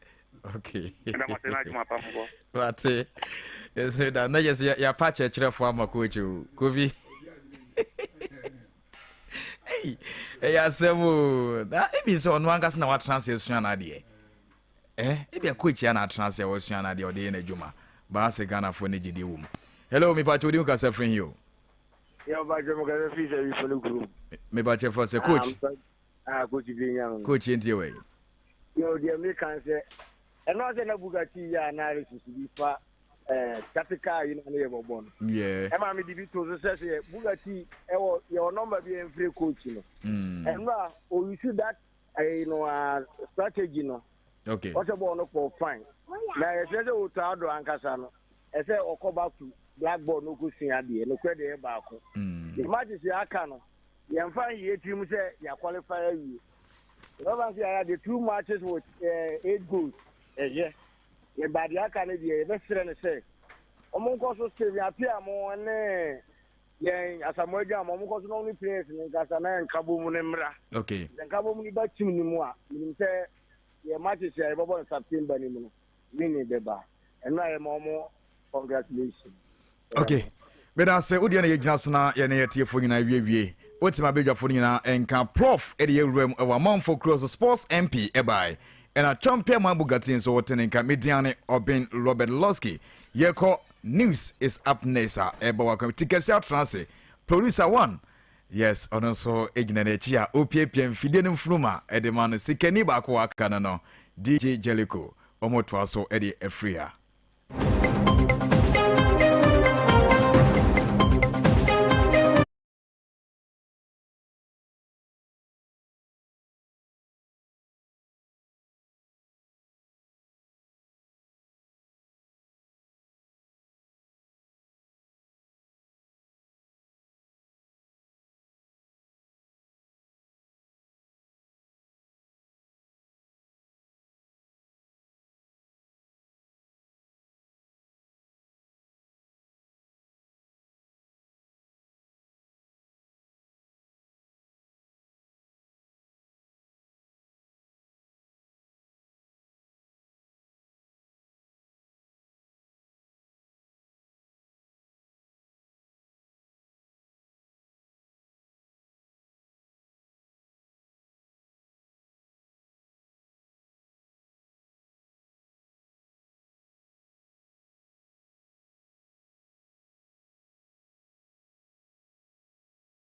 Okay. Ɛda mo ase na adwuma pa mo bɔ. Wate. Ɛsɛ da na yɛ sɛ yɛapa kyerɛkyerɛfoɔ ama coach o. Kofi. Ei, ɛyɛ asɛm o. Na ebi sɛ ɔno ankasa na watena ase asua n'adeɛ. Eh, ebia coach ya na atena ase a wasua n'adeɛ a ɔde yɛ n'adwuma. Baa sɛ Ghanafoɔ ne gyidie wɔ mu. Hello, mepakyɛ wodi ho kasa firi he o? Yeah, mepakyɛ mo kasa firi sɛ wifo no kurom. Mepakyɛ fa sɛ coach. Ah, coach bi nya no. Coach yɛntie wɔ yi. Yo, deɛ meka sɛ ɛno sɛ na Bugatti yɛ analysis bi fa eh, tactical yi na ne yɛ bɔbɔ no. Yeah. Ɛma me de bi to so sɛ sɛ Bugatti ɛwɔ yɛwɔ number bi a ɛmfiri coach no. Mm. Ɛno a ɔyusu that ɛyi no a strategy no. Okay. Ɔsɛ bɔɔl no kɔɔ fine. Na yɛsrɛ sɛ Otto Addo ankasa no, ɛsɛ ɔkɔ back to blackboard na ɔkɔsua adeɛ. Nokorɛ deɛ ɛyɛ baako. Yɛn matches a aka no, yɛmfa nyɛ tirim sɛ yɛaqualify awie. Yɛbɛfa sɛ yɛayɛ adeɛ two matches with eight goals, ɛyɛ. Yɛba deɛ aka no deɛ, yɛbɛsrɛ no sɛ wɔn nkɔ so Stephen Appiah mo ne yɛn Asamoah Gyan mo, wɔn nkɔ so na wɔn ne players no nkasa na nkabom no mmra. Okay. Sɛ nkabom no ba team no mu a, menim sɛ yɛn matches a yɛbɛbɔ no September no mu no, winning bɛba. Ɛno a yɛma wɔn congratulations. Okay. Meda ase wodeɛ na yɛgyina so na yɛne yɛtiefo nyinaa wiewie wotumi abadwafo no nyinaa nka plof de yɛwura mu ɛwɔ amanfo kuro so sports mp ɛbae ɛna champion man bugatti nso wote ne nka mediane ɔben robert losky yɛkɔ news is up next a ɛbɔ wakɔ ti kɛse atena ase producer one yes ɔno nso gyina n'akyi a ɔpiapia mfidie no mfunum a ɛde ma no sikani baako aka no no dj jellico wɔn so de afiri ha.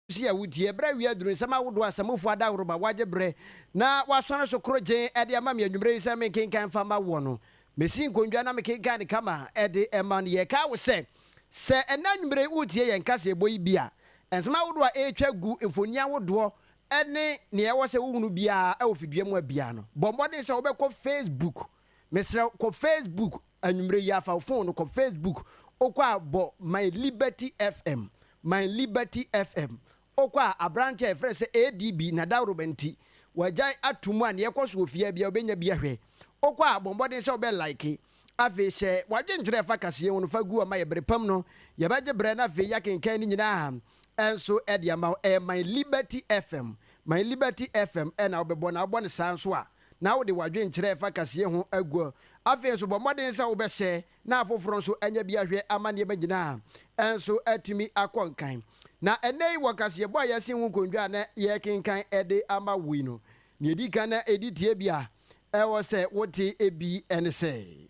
Si a wotie, berɛ a awia aduru, nsɛm ahodoɔ a Samufo adaworoba wɔagye berɛ na wɔasɔne so korogyenn de ama me anwummerɛ yi sɛ menkenkan mfa mma woɔ no, mesi nkondwa na mekenkan no kama de ma no. Yɛkae wo sɛ, sɛ ɛnnɛ anwummerɛ yi woretie yɛn kaseɛbɔ yi bi a, nsɛm ahodoɔ a ɛretwa gu, mfoni ahodoɔ ne nea ɛwɔ sɛ wohunu biara wɔ fidua mu a biara no, bɔ mmɔden sɛ wobɛkɔ Facebook. Mesrɛ wo, kɔ Facebook anwummerɛ yi ara, fa wo fon no kɔ Facebook. Wokɔ a, bɔ My Liberty FM, My Liberty FM. Wokɔ a, aberanteɛ a yɛfrɛ no sɛ ADB, n'adaworoba nti, wagyae ato mu a nea ɛkɔ so wɔ fie ha biara, wobɛnya bi ahwɛ. Wokɔ a, bɔ mmɔden sɛ wobɛ like. Afei hyɛ w'adwenkyerɛ a ɛfa kaseɛ ho no fa gu hɔ ma yɛ. Bere pa mu no, yɛbɛgye berɛ na afei yɛakenkan ne nyinaa nso de ama wo. Ɛyɛ My Liberty FM. My Liberty FM na wobɛbɔ, na wobɔ no saa nso a, na wode w'adwenkyerɛ a ɛfa kaseɛ ho agu. Afei nso, bɔ mmɔden sɛ wobɛhyɛ na afoforɔ nso anya bi ahwɛ ama nneɛma nyinaa nso atumi akɔ nkan. Na ɛnnɛ yi wɔ kaseɛbɔ a yɛasen ho nkondwa a na yɛrekenkan de ama wo yi no, nea ɛdi kan na ɛdi tie bi a ɛwɔ sɛ wote bi ne sɛ,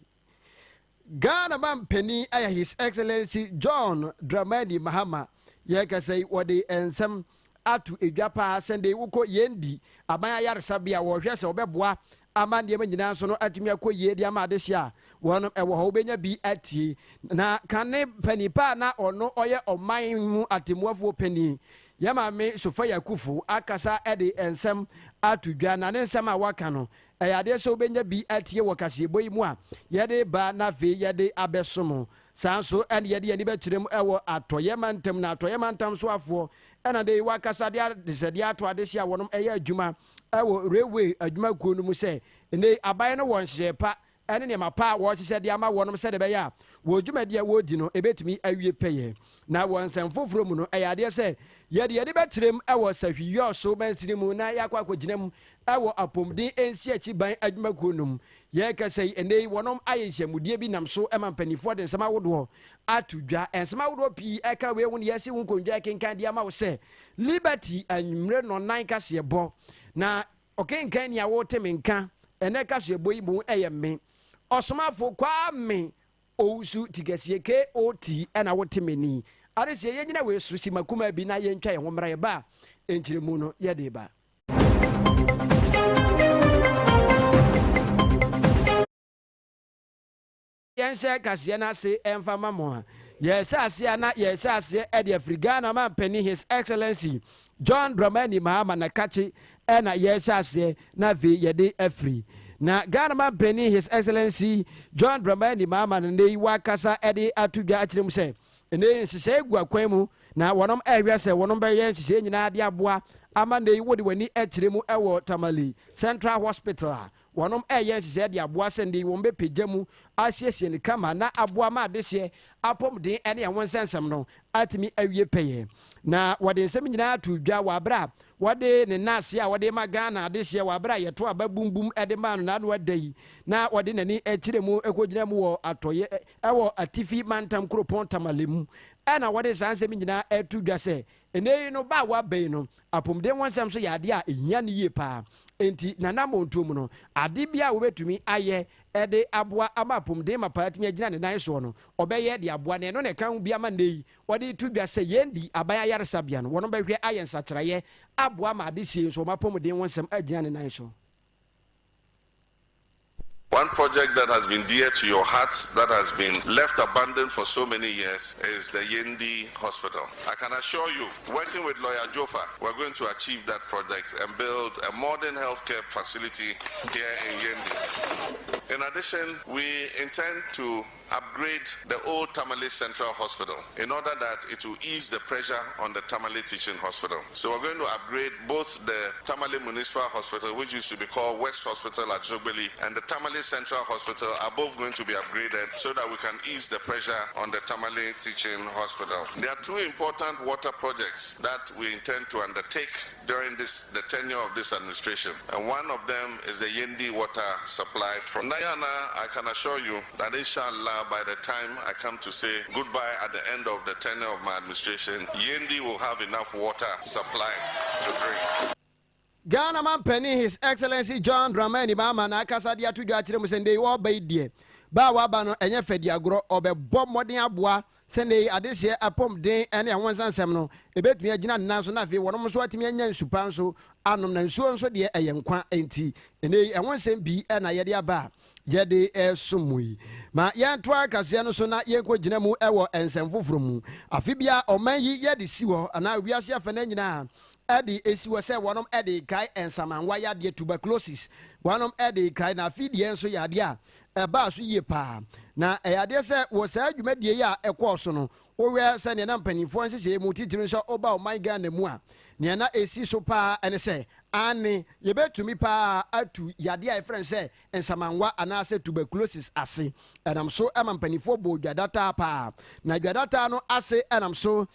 Ghana manpanin ɛyɛ His Excellency John Dramani Mahama. Yɛrekasa yi wɔde nsɛm ato dwa paa sɛ ndɛ yi wokɔ Yendi aban ayaresabea a wɔrehwɛ sɛ wɔbɛboa ama nneɛma nyinaa nso no atumi akɔ yie de ama adehye a wɔnom ɛwɔ hɔ wobɛnya bi atie. Na kane panin pa a na ɔno ɔyɛ ɔman mu atemmuafoɔ panin yɛn maame Sophia Akuffo akasa de nsɛm ato dwa na ne nsɛm a waka no Ɛyɛ adeɛ sɛ wobɛnya bi atie wɔ kaseɛbɔ yi mu a yɛde reba na afei yɛde abɛsom. Saa nso na yɛde yɛn ani bɛkyerɛ mu wɔ Atɔeɛ mantam na Atɔeɛ mantam soafoɔ na de wakasa de adesɛdeɛ ato adehye a wɔnom yɛ adwuma wɔ Railway adwumakuo no mu sɛ nnɛ yi aban no wɔ nhyehyɛɛ pa ne nneɛma pa a wɔrehyehyɛ de ama wɔnom sɛdeɛ ɛbɛyɛ a wɔn dwumadi a wɔredi no ɛbɛtumi awie pɛyɛ. Na wɔ nsɛm foforɔ mu no, ɛyɛ adeɛ sɛ yɛde yɛn ani bɛkyerɛ mu wɔ Sahwi-Yɔso mansini mu na yɛakɔ akɔgyina mu wɔ apɔmuden nsiakyi ban adwumakuo no mu. Yɛrekasa yi, ɛnnɛ yi wɔnom ayɛ nhyiamudie bi nam so ma mpaninfoɔ de nsɛm ahodoɔ ato dwa. Nsɛm ahodoɔ pii ɛka wei ho na yɛasi ho nkondwa rekenkan de ama wo sɛ Liberty anwummere nnɔnnan kaseɛbɔ. Na ɔkenkan nea wote me nka ɛnnɛ kaseɛbɔ yi mu yɛ me, Ɔsomafo Kwame Owusu Tikɛseɛ, KOT, ɛna wote me ni. Adeseɛ yɛnyina wei so sima kumaa bi na yɛntwa yɛn ho mmra yɛba a nkyerɛmu no yɛde ba. Yɛnhyɛ kaseɛ no ase mfa ma mo a, yɛrehyɛ aseɛ a na yɛrehyɛ aseɛ de afiri Ghana manpanin His Excellency John Dramani Mahama Nakakye na yɛrehyɛ aseɛ na afei yɛde afiri. Na Ghana manpanin His Excellency John Dramani Mahama no nnɛ yi wakasa de ato dwa akyerɛ mu sɛ nnɛ yi nhyehyɛe gu akwan mu na wɔnom ɛrehwɛ sɛ wɔnom bɛyɛ nhyehyɛe nyinaa de aboa ama nnɛ yi wode w'ani kyerɛ mu wɔ Tamale Central Hospital a wɔnom ɛreyɛ nhyehyɛe de aboa sɛ nnɛ yi wɔn bɛpagya mu asiesie no kama na aboa ma adehyeɛ apɔmuden ne ɛho nsɛnsɛm no atumi awie pɛyɛ. Na wɔde nsɛm nyinaa too dwa wɔ aberɛ a Wɔde ne nnaase a ɔde rema Ghana adehyeɛ wɔ aberɛ a yɛto aba bumbum de maa no n'ano ada yi na ɔde n'ani kyerɛ mu kɔgyina mu wɔ atɔeɛ wɔ Atifi mantam kuropɔn Tamale mu na wɔde saa nsɛm yi nyinaa reto dwa sɛ ɛnnɛ yi no ba a waba yi no apomuden ho nsɛm nso yɛ adeɛ a ɛhia no yie paa enti n'anammɔntuo mu no ade biara a wɔbɛtumi ayɛ de aboa ama apomuden mapa atumi agyina ne nan soɔ no ɔbɛyɛ de aboa na ɛno na ɛka ho bi ama nnɛ yi Wɔde reto dwa sɛ yɛn di aban ayaresabea no, wɔn bɛhwɛ ayɛ nsakyeraeɛ aboa ma adehyeɛ yi nso wɔn apɔmuden ho nsɛm agyina ne nan so. One project that has been dear to your heart that has been left abandoned for so many years is the Yendi Hospital. I can assure you, working with Lawyer Jofa, we're going to achieve that project and build a modern healthcare facility here in Yendi. In addition, we intend to upgrade the old Tamale Central Hospital in order that it will ease the pressure on the Tamale Teaching Hospital. So we're going to upgrade both the Tamale Municipal Hospital, which used to be called West Hospital at Zogbeli, and the Tamale Central Hospital are both going to be upgraded so that we can ease the pressure on the Tamale Teaching Hospital. There are two important water projects that we intend to undertake during this the tenure of this administration, and one of them is the Yendi water supply project. Nayana, I can assure you that inshallah by the time I come to say goodbye at the end of the tenure of my administration, Yendi will have enough water supply to drink. Ghana manpanin His Excellency John Dramani Mahama na akasa de ato dwa akyerɛ mu sɛ ndɛ yi ɔreba yi deɛ, ba a waba no ɛnyɛ fɛdiagorɔ, ɔbɛbɔ mmɔden aboa Sɛ nnɛyi adehyeɛ apɔmuden ne ɛho nsansɛm no ɛbɛtumi agyina ne nan so na afei wɔnom nso atumi anya nsu pa nso anom na nsuo nso deɛ ɛyɛ nkwa enti nnɛyi ɛho nsɛm bi na yɛde aba a yɛde resom mo yi. Ma yɛntoa kaseɛ no so na yɛnkɔ gyina mu wɔ nsɛm foforɔ mu. Afe biara ɔman yi yɛde si hɔ anaa wiase afɛnɛ nyinaa ɛde esi hɔ sɛ wɔnom ɛde rekae nsamanwa yadeɛ tuberculosis wɔnom ɛde rekae na afe deɛ nso yɛ adeɛ a ɛbaa so yie paa. Na ɛyɛ adeɛ sɛ wɔ saa dwumadie yi a ɛkɔɔ so no, wohwɛ sɛdeɛ na mpanimfoɔ nhyehyɛeɛ mu titiri nso woba ɔman Ghana mu a, nea na ɛsi so paa ne sɛ, aane, yɛbɛtumi paa atu yadeɛ a yɛfrɛ no sɛ nsamanwa anaasɛ tuberculosis ase. Ɛnam so ma mpanimfoɔ bɔɔ dwadataa paa. Na dwadataa no ase nam so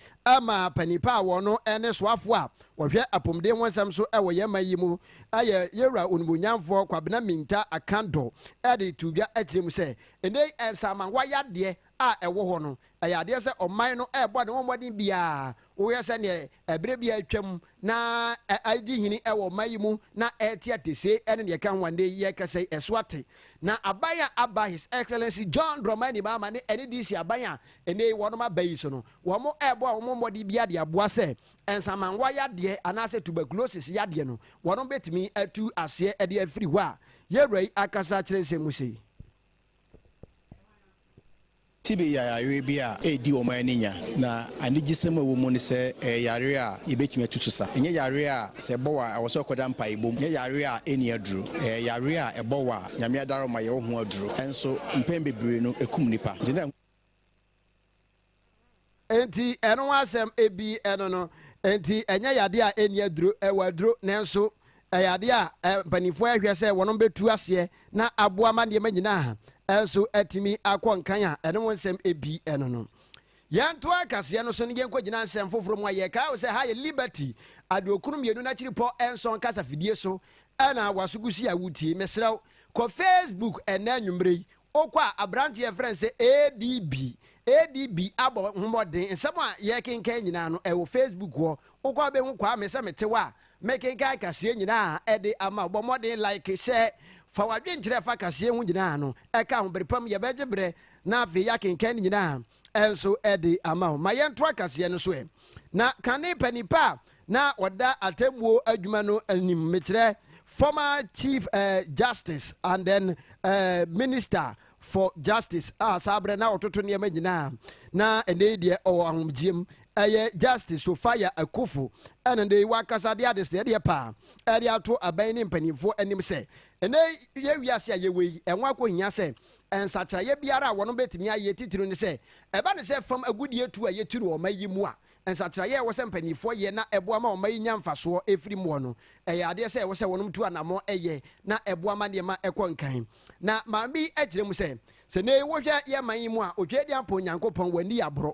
ma panin pa a wɔn ne soafoɔ a wɔhwɛ apɔmuden ho nsɛm so wɔ yɛn man yi mu yɛ Yɛwura Onimuonyamfoɔ Kwabena Mintah Akandoh de too dwa kyerɛ mu sɛ, ɛnnɛ yi nsamanwa yadeɛ a ɛwɔ hɔ no, ɛyɛ adeɛ sɛ ɔman no rebɔ ne ho mmɔden biara. Wohwɛ sɛdeɛ ɛberɛ bi a atwam na adi hene wɔ ɔman yi mu na ɛrete atese ne deɛ ɛka ho a, nnɛ yi yɛrekasa yi ɛso ate. Na aban a aba His Excellency John Dramani Mahama ne NDC aban a ɛnnɛ yi wɔnom aba yi so no, wɔrebɔ wɔn mmɔden biara de aboa sɛ nsamanwa yadeɛ anaasɛ tuberculosis yadeɛ no, wɔnom bɛtumi atu aseɛ de afiri hɔ a yɛwura yi akasa akyerɛ nsɛm mu sei. TB yɛ yareɛ bi a ɛredi wɔn ani nya, na anigyesɛm a ɛwɔ mu ne sɛ ɛyɛ yareɛ a yɛbɛtumi atu so sa. Ɛnyɛ yareɛ a sɛ ɛbɔ wo a ɛwɔ sɛ wokɔda mpaebɔ mu. Ɛnyɛ yareɛ a ɛnni aduro. Ɛyɛ yareɛ a ɛbɔ wo a Nyame adaworoma yɛwɔ ho aduro. Nso mpɛn bebree no ɛkum nnipa. Nti na. Enti ɛno ho asɛm bi ɛno no. Enti ɛnyɛ yadeɛ a ɛnni aduro, ɛwɔ aduro nanso ɛyɛ adeɛ a mpanimfoɔ ɛhwɛ sɛ wɔnom bɛtu aseɛ na aboa ma nneɛma nyinaa nso atumi akɔ nkan a ɛno ho nsɛm bi ɛno no. Yɛntoa kaseɛ no so na yɛnkɔgyina nsɛm foforɔ mu a yɛkae wo sɛ ha yɛ Liberty aduokron mmienu n'akyiripɔ nson kasafidie so ɛna waso gu si a wotie. Mesrɛ wo kɔ Facebook ɛnnɛ anwummerɛ yi Wokɔ a, aberante a yɛfrɛ no sɛ ADB, ADB abɔ ho mmɔden. Nsɛm a yɛrekenkan nyinaa no, ɛwɔ Facebook hɔ. Wokɔ a wobɛhu Kwame sɛ mete hɔ a mekenkan kaseɛ nyinaa de ama wo. Bɔ mmɔden like, share, fa w'adwenkyerɛ fa kaseɛ ho nyinaa no ka ho. Bere pa mu yɛbɛgye berɛ na afei yɛakenkan ne nyinaa nso de ama wo. Ma yɛntoa kaseɛ no so ɛ. Na kane panin pa a na ɔda atemmuo adwuma no anim, mekyerɛ former chief uh, justice and then uh, minister for justice a saa berɛ na ɔtoto nneɛma nyinaa na ɛnɛ yi deɛ ɔwɔ ahomegyeɛ mu. Ɛyɛ Justice Sophia Akuffo ɛna nnɛ yi wakasa de adesrɛdeɛ paa ɛde ato aban ne mpanimfoɔ anim sɛ ɛnnɛ yi yɛ wiase a yɛwɔ yi ɛho akɔhia sɛ nsakyeraeɛ biara a wɔnom bɛtumi ayɛ titiriw ne sɛ ɛba ne sɛ fam agudeɛ tu a yɛtu no wɔ ɔman yi mu a nsakyeraeɛ a ɛwɔ sɛ mpanimfoɔ yɛ na ɛboa ma ɔman yi nya mfasoɔ ɛfiri muɔ no ɛyɛ adeɛ sɛ ɛwɔ sɛ wɔnom tu anamɔ ɛyɛ na ɛboa ma nneɛma ɛkɔ nkan. Na maame yi ɛkyerɛ mu sɛ sɛ nnɛ yi wohwɛ yɛ man yi mu a Otweaduampɔn Onyankopɔn wanni aborɔ.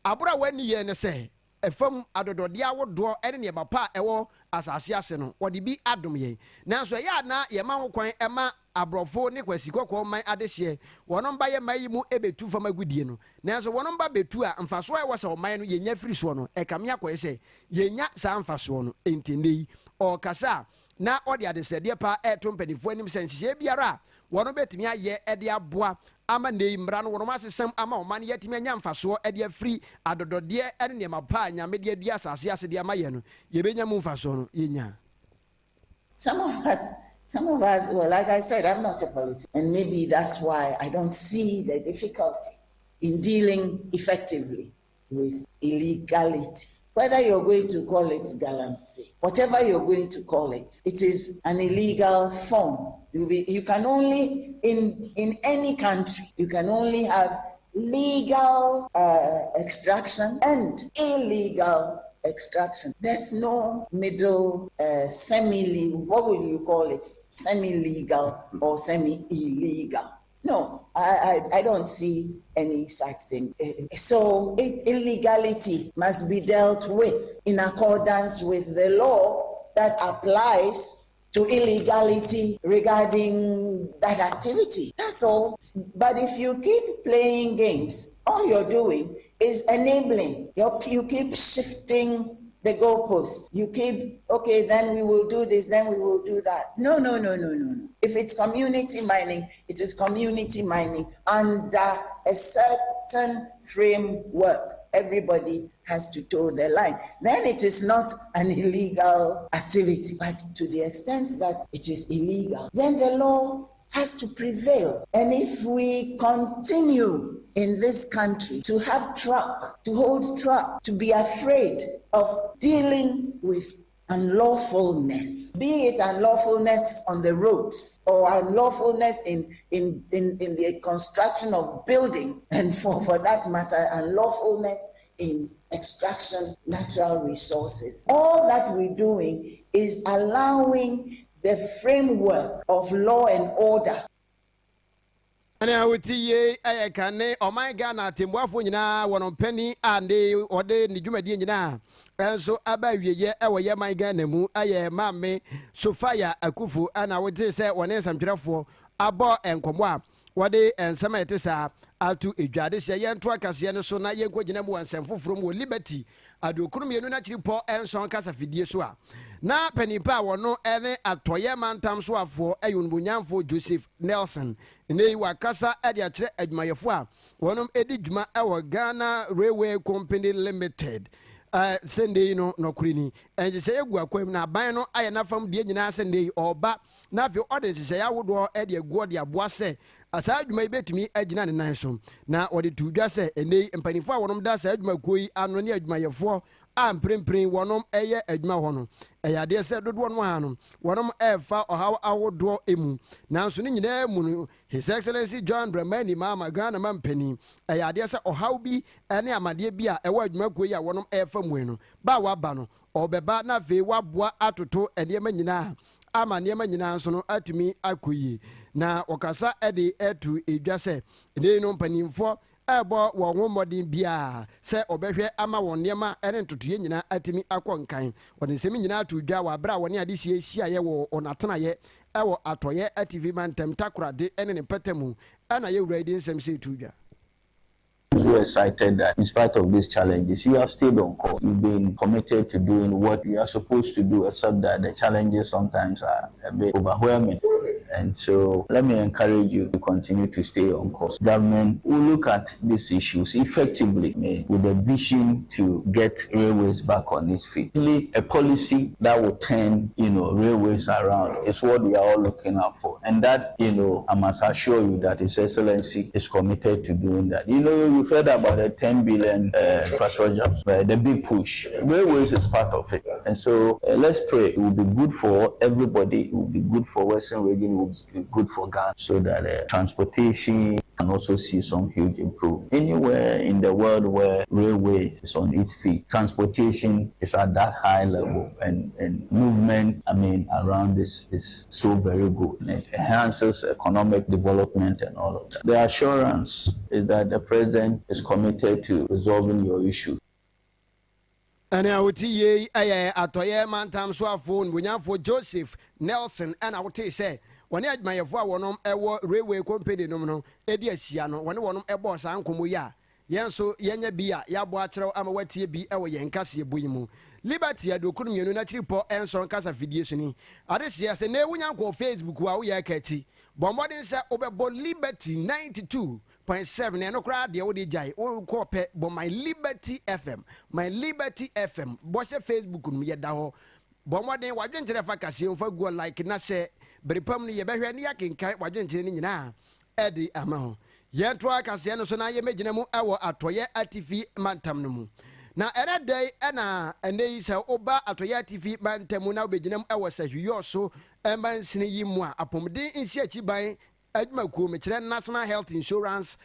Aboro a wɔanni yɛ ne sɛ, fam adɔdɔdeɛ ahodoɔ ne nneɛma pa a ɛwɔ asase ase no, wɔde bi adom yɛn. Nanso ɛyɛ a na yɛma ho kwan ma aborɔfo ne kwasi kɔkɔɔ man adehyeɛ, wɔnom ba yɛn man yi mu bɛtu fam agudeɛ no. Nanso wɔnom ba bɛtu a, mfasoɔ a ɛwɔ sɛ ɔman no yɛnya firi soɔ no, ɛkame akɔyɛ sɛ yɛnnya saa mfasoɔ no. Enti nnɛ yi, ɔrekasa a, na ɔde adesrɛdeɛ pa reto mpanimfoɔ anim sɛ nhyehyɛeɛ biara a wɔbɛtumi ayɛ de aboa ama nnɛyi mmara no wɔnom asesam ama ɔman yi atumi anya mfasoɔ de afiri adɔdɔdeɛ ne nneɛma pa a Nyame de adua asase ase de ama yɛn no, yɛbɛnya mu mfasoɔ no, yɛnya. Some of us, some of us, well, like I said, I'm not a politician, and maybe that's why I don't see the difficulty in dealing effectively with illegality. Whether you're going to call it galamsey, whatever you're going to call it, it is an illegal form. You, be, you can only, in, in any country, you can only have legal uh, extraction and illegal extraction. There's no middle uh, semi what will you call it? Semi legal or semi illegal. No, I, I, I don't see any such thing. So it, illegality must be dealt with in accordance with the law that applies to illegality regarding that activity. That's all. But if you keep playing games, all you're doing is enabling. You're, you keep shifting the goalpost. You keep, okay, then we will do this, then we will do that. No, no, no, no, no, no. If it's community mining, it is community mining under a certain framework. Everybody has to toe the line. Then it is not an illegal activity. But to the extent that it is illegal, then the law has to prevail. And if we continue in this country to have truck, to hold truck, to be afraid of dealing with unlawfulness, be it unlawfulness on the roads or unlawfulness in, in, in, in the construction of buildings, and for, for that matter, unlawfulness in extraction natural resources. All that we're doing is allowing the framework of law and order. Ɛne a wote yie yɛ kane ɔman Ghana atemmuafoɔ nyinaa wɔn mpanin a ne ɔde ne dwumadie nyinaa nso aba awieɛ wɔ yɛ man Ghana mu yɛ Maame Sophia Akuffo na wote sɛ wɔne nsɛmtwerɛfoɔ abɔ nkɔmmɔ a wɔde nsɛm a ɛte saa ato dwa. Adehyeɛ yɛnto akaseɛ no so na yɛnkɔgyina mu wɔ nsɛm foforɔ mu wɔ Liberty 92 akyiripɔ nson kasafidie so a na panin pa a wɔno ne Atɔeɛ mantam soafoɔ yɛ Onimuonyamfoɔ Joseph Nelson. Nnɛ yi wakasa de akyerɛ adwumayɛfoɔ a wɔnom di dwuma wɔ Ghana Railway Company Limited sɛ nnɛ yi no nɔkore ni nhyehyɛeɛ gu akwan mu na aban no ayɛ n'afam deɛ nyinaa sɛ nnɛ yi ɔreba na afei ɔde nhyehyɛeɛ ahodoɔ de aguɔ de aboa sɛ saa adwuma yi bɛtumi agyina ne nan so. Na wɔde too dwa sɛ ɛnnɛ yi mpanimfoɔ a wɔnom da saa adwumakuo yi ano ne adwumayɛfoɔ a mprempren wɔnom yɛ adwuma hɔ no, ɛyɛ adeɛ sɛ dodoɔ no ara no wɔnom refa ɔhaw ahodoɔ mu. Nanso ne nyinaa mu no, His Excellency John Dramani Mahama, Ghana mampanin, ɛyɛ adeɛ sɛ ɔhaw bi ne amadeɛ bi a ɛwɔ adwumakuo yi a wɔnom refa mu yi no, ba a waba no, ɔrebɛba na afei waboa atoto nneɛma nyinaa ama nneɛma nyinaa nso no atumi akɔ yie. Na wɔkasa de to dwa sɛ nnɛ yi no mpanimfoɔ rebɔ wɔn ho mmɔden biara sɛ wɔbɛhwɛ ama wɔn nneɛma ne ntotoeɛ nyinaa atumi akɔ nkan. Wɔde nsɛm yi nyinaa too dwa wɔ aberɛ a wɔne adehyeɛ hyiaeɛ wɔ wɔn atenaeɛ wɔ Atɔeɛ Atifi Mantam Takoradi ne ne mpɔtamu na yɛn wura yi de nsɛm sei too dwa. So excited that in spite of these challenges, you have stayed on course. You've been committed to doing what you are supposed to do, except that the challenges sometimes are a bit overwhelming. And so let me encourage you to continue to stay on course. Government will look at these issues effectively with a vision to get railways back on its feet. A policy that will turn, you know, railways around is what we are all looking out for. And that, you know, I must assure you that His Excellency is committed to doing that. You know, you've heard about the 10 billion uh, infrastructure, uh, the big push. Railways is part of it. And so uh, let's pray. It will be good for everybody. It will be good for Western region. It will be good for Ghana so that uh, transportation can also see some huge improvement. Anywhere in the world where railways is on its feet, transportation is at that high level and, and movement, I mean, around this is so very good. And it enhances economic development and all of that. The assurance is that the president is committed to resolving your issues. Ɛnne a wote yie yi yɛ Atɔeɛ Mantam Soafoɔ Onimuonyamfoɔ Joseph Nelson ɛna wotee sɛ wɔne adwumayɛfoɔ a wɔnom wɔ Railway Company nom no di ahyia no, wɔne wɔnom bɔɔ saa nkɔmmɔ yi a yɛn nso yɛanya bi a yɛabɔ akyerɛw ama woatie bi wɔ yɛn kaseɛbɔ yi mu. Liberty 92 n'akyiripɔ nson kasa fidie so ni. Adehyeɛ, sɛ nnɛ wonya nkɔɔ Facebook a woyɛ aka akyi. Bɔ mmɔden sɛ wobɛbɔ Liberty 92 .7 ɛno koraa deɛ wode gyae wokɔ pɛ bɔ my liberty fm my liberty fm bɔ hyɛ facebook no mu yɛda hɔ bɔ mmɔden wadwenkyerɛ fa kaseɛ mfa guɔ like na hyɛ bere pam no yɛbɛhwɛ ne yɛakenkan wadwenkyerɛ no nyinaa ɛde ama ho yɛntoa kaseɛ no so na yɛmɛgyina mu ɛwɔ atɔyɛ atifi mantam no mu na ɛnɛ da yi ɛna ɛnɛ yi sɛ woba atɔyɛ atifi mantam mu na wobɛgyina mu ɛwɔ sahwiyɔ so ɛmansini yi mu a apɔmuden nsiakyi ban adwumakuo, mekyerɛ National Health Insurance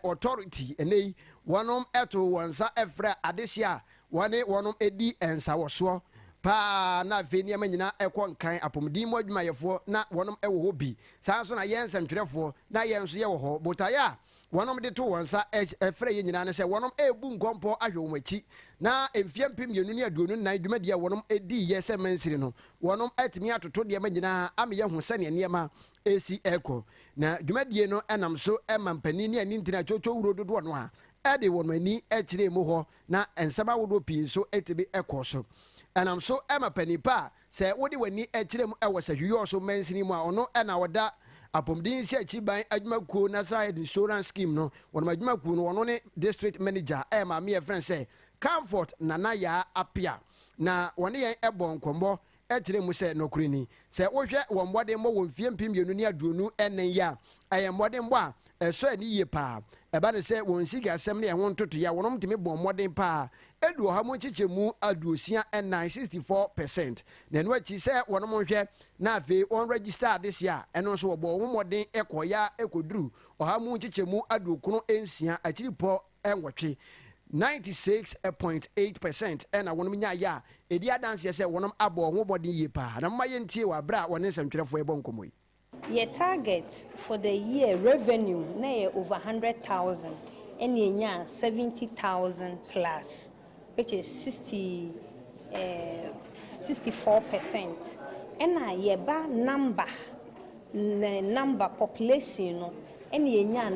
Authority, ɛnɛ yi wɔnom to wɔn nsa frɛ adehyeɛ a wɔne wɔnom di nsawɔsoɔ paa na afei nneɛma nyinaa ɛkɔ nkan, apɔmuden mu adwumayɛfoɔ na wɔnom wɔ hɔ bi, saa nso na yɛn nsɛmtwerɛfoɔ na yɛn nso yɛwɔ hɔ. Botaeɛ a wɔnom de to wɔn nsa frɛ yɛn nyinaa ne sɛ wɔnom rebu nkɔmpɔ ahwɛ wɔn akyi na mfeɛ 2024 dwumadie a wɔnom diiɛ sɛ mansini no wɔnom atumi atoto nneɛma nyinaa ama yɛahu sɛdeɛ nneɛma resi rekɔ, na dwumadie no nam so ma mpanin ne anintini atwotwowuro dodoɔ no ara de wɔn ani kyerɛɛ mu hɔ na nsɛm ahodoɔ pii nso tumi kɔɔ so. Ɛnam so ma panin pa a sɛ wode w'ani kyerɛ mu wɔ Sahwi-Yɔɔso mansini mu a ɔno na ɔda Apɔmuden Nsiakyiban Adwumakuo National Health Insurance Scheme no wɔnom adwumakuo no ɔno ne District Manager ɛyɛ maame yɛfrɛ no sɛ Comfort Nana Yaa Appiah na wɔne yɛn bɔɔ nkɔmmɔ kyerɛ mu sɛ nokorɛ ni, sɛ wohwɛ wɔn mmɔdenmmɔ wɔ mfeɛ 2024 yi a, ɛyɛ mmɔdenmmɔ a ɛsɔ ani yie paa. Ɛba no sɛ wɔn sikasɛm ne ɛho ntotoeɛ a, wɔnom tumi bɔɔ mmɔden paa du ɔha mu nkyekyɛmu 64, 64 percent. Na ɛno akyi sɛ wɔnom nhwɛ na afei wɔn register adehyeɛ a, ɛno nso wɔbɔɔ wɔn mmɔden kɔeɛ ara kɔduru ɔha mu nkyekyɛmu 96 akyiripɔ nwɔtwe, 96.8 percent, na wɔnom nyaeɛ a ɛdi adanseɛ sɛ wɔnom abɔ wɔn ho mmɔden yie paa. Na momma yɛntie wɔ aberɛ a wɔne nsɛmtwerɛfoɔ rebɔ nkɔmmɔ yi. Yɛ target for the year revenue na yɛ over 100,000 ɛna yɛnyaa 70,000 plus which is sixty eh 64% ɛna yɛba number ne number population no ɛna yɛnyaa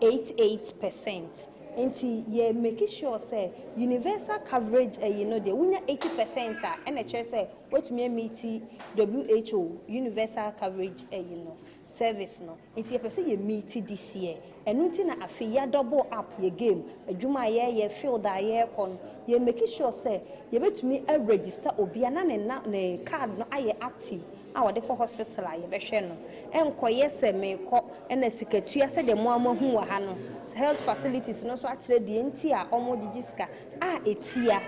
96.88 percent nti yɛ make sure sɛ universal coverage ɛyi no deɛ wonya 80% a ɛna ɛkyerɛ sɛ woatumi a meet WHO universal coverage ɛyi no service no. Nti yɛpɛ sɛ yɛ meet this year ɛno nti na afei yɛ double up yɛ game adwuma a yɛyɛ field a yɛkɔ no yɛ make sure sɛ yɛbɛtumi a register obia na ne na ne card no ayɛ active a ɔde kɔ hospital a yɛbɛhwɛ no ɛnkɔyɛ sɛ meekɔ ɛna sikatua sɛdeɛ mo ara moahu wɔ ha no health facilities no nso akyerɛ deɛ nti a wɔn gyegye sika a ɛtia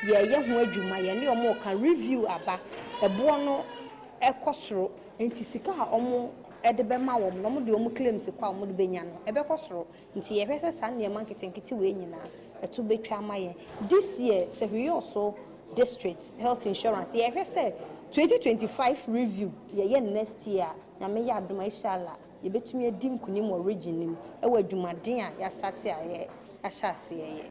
yɛyɛ ho adwuma yɛne wɔn reka review aba ɛboɔ no ɛkɔ soro nti sika a wɔn de bɛma wɔn na wɔde wɔn claims kɔ a wɔde bɛnya no, ɛbɛkɔ soro. Nti yɛhwɛ sɛ saa nneɛma nketenkete wei nyinaa, ɛto bɛtwa ama yɛn. This year, Sahwi-Yorso District Health Insurance, yɛhwɛ sɛ 2025 review yɛyɛ no next year a, Nyame yɛ adom a, Ishallah, yɛbɛtumi adi nkunim wɔ region no mu wɔ adwumaden a yɛastarte a yɛahyɛ aseɛ yɛ.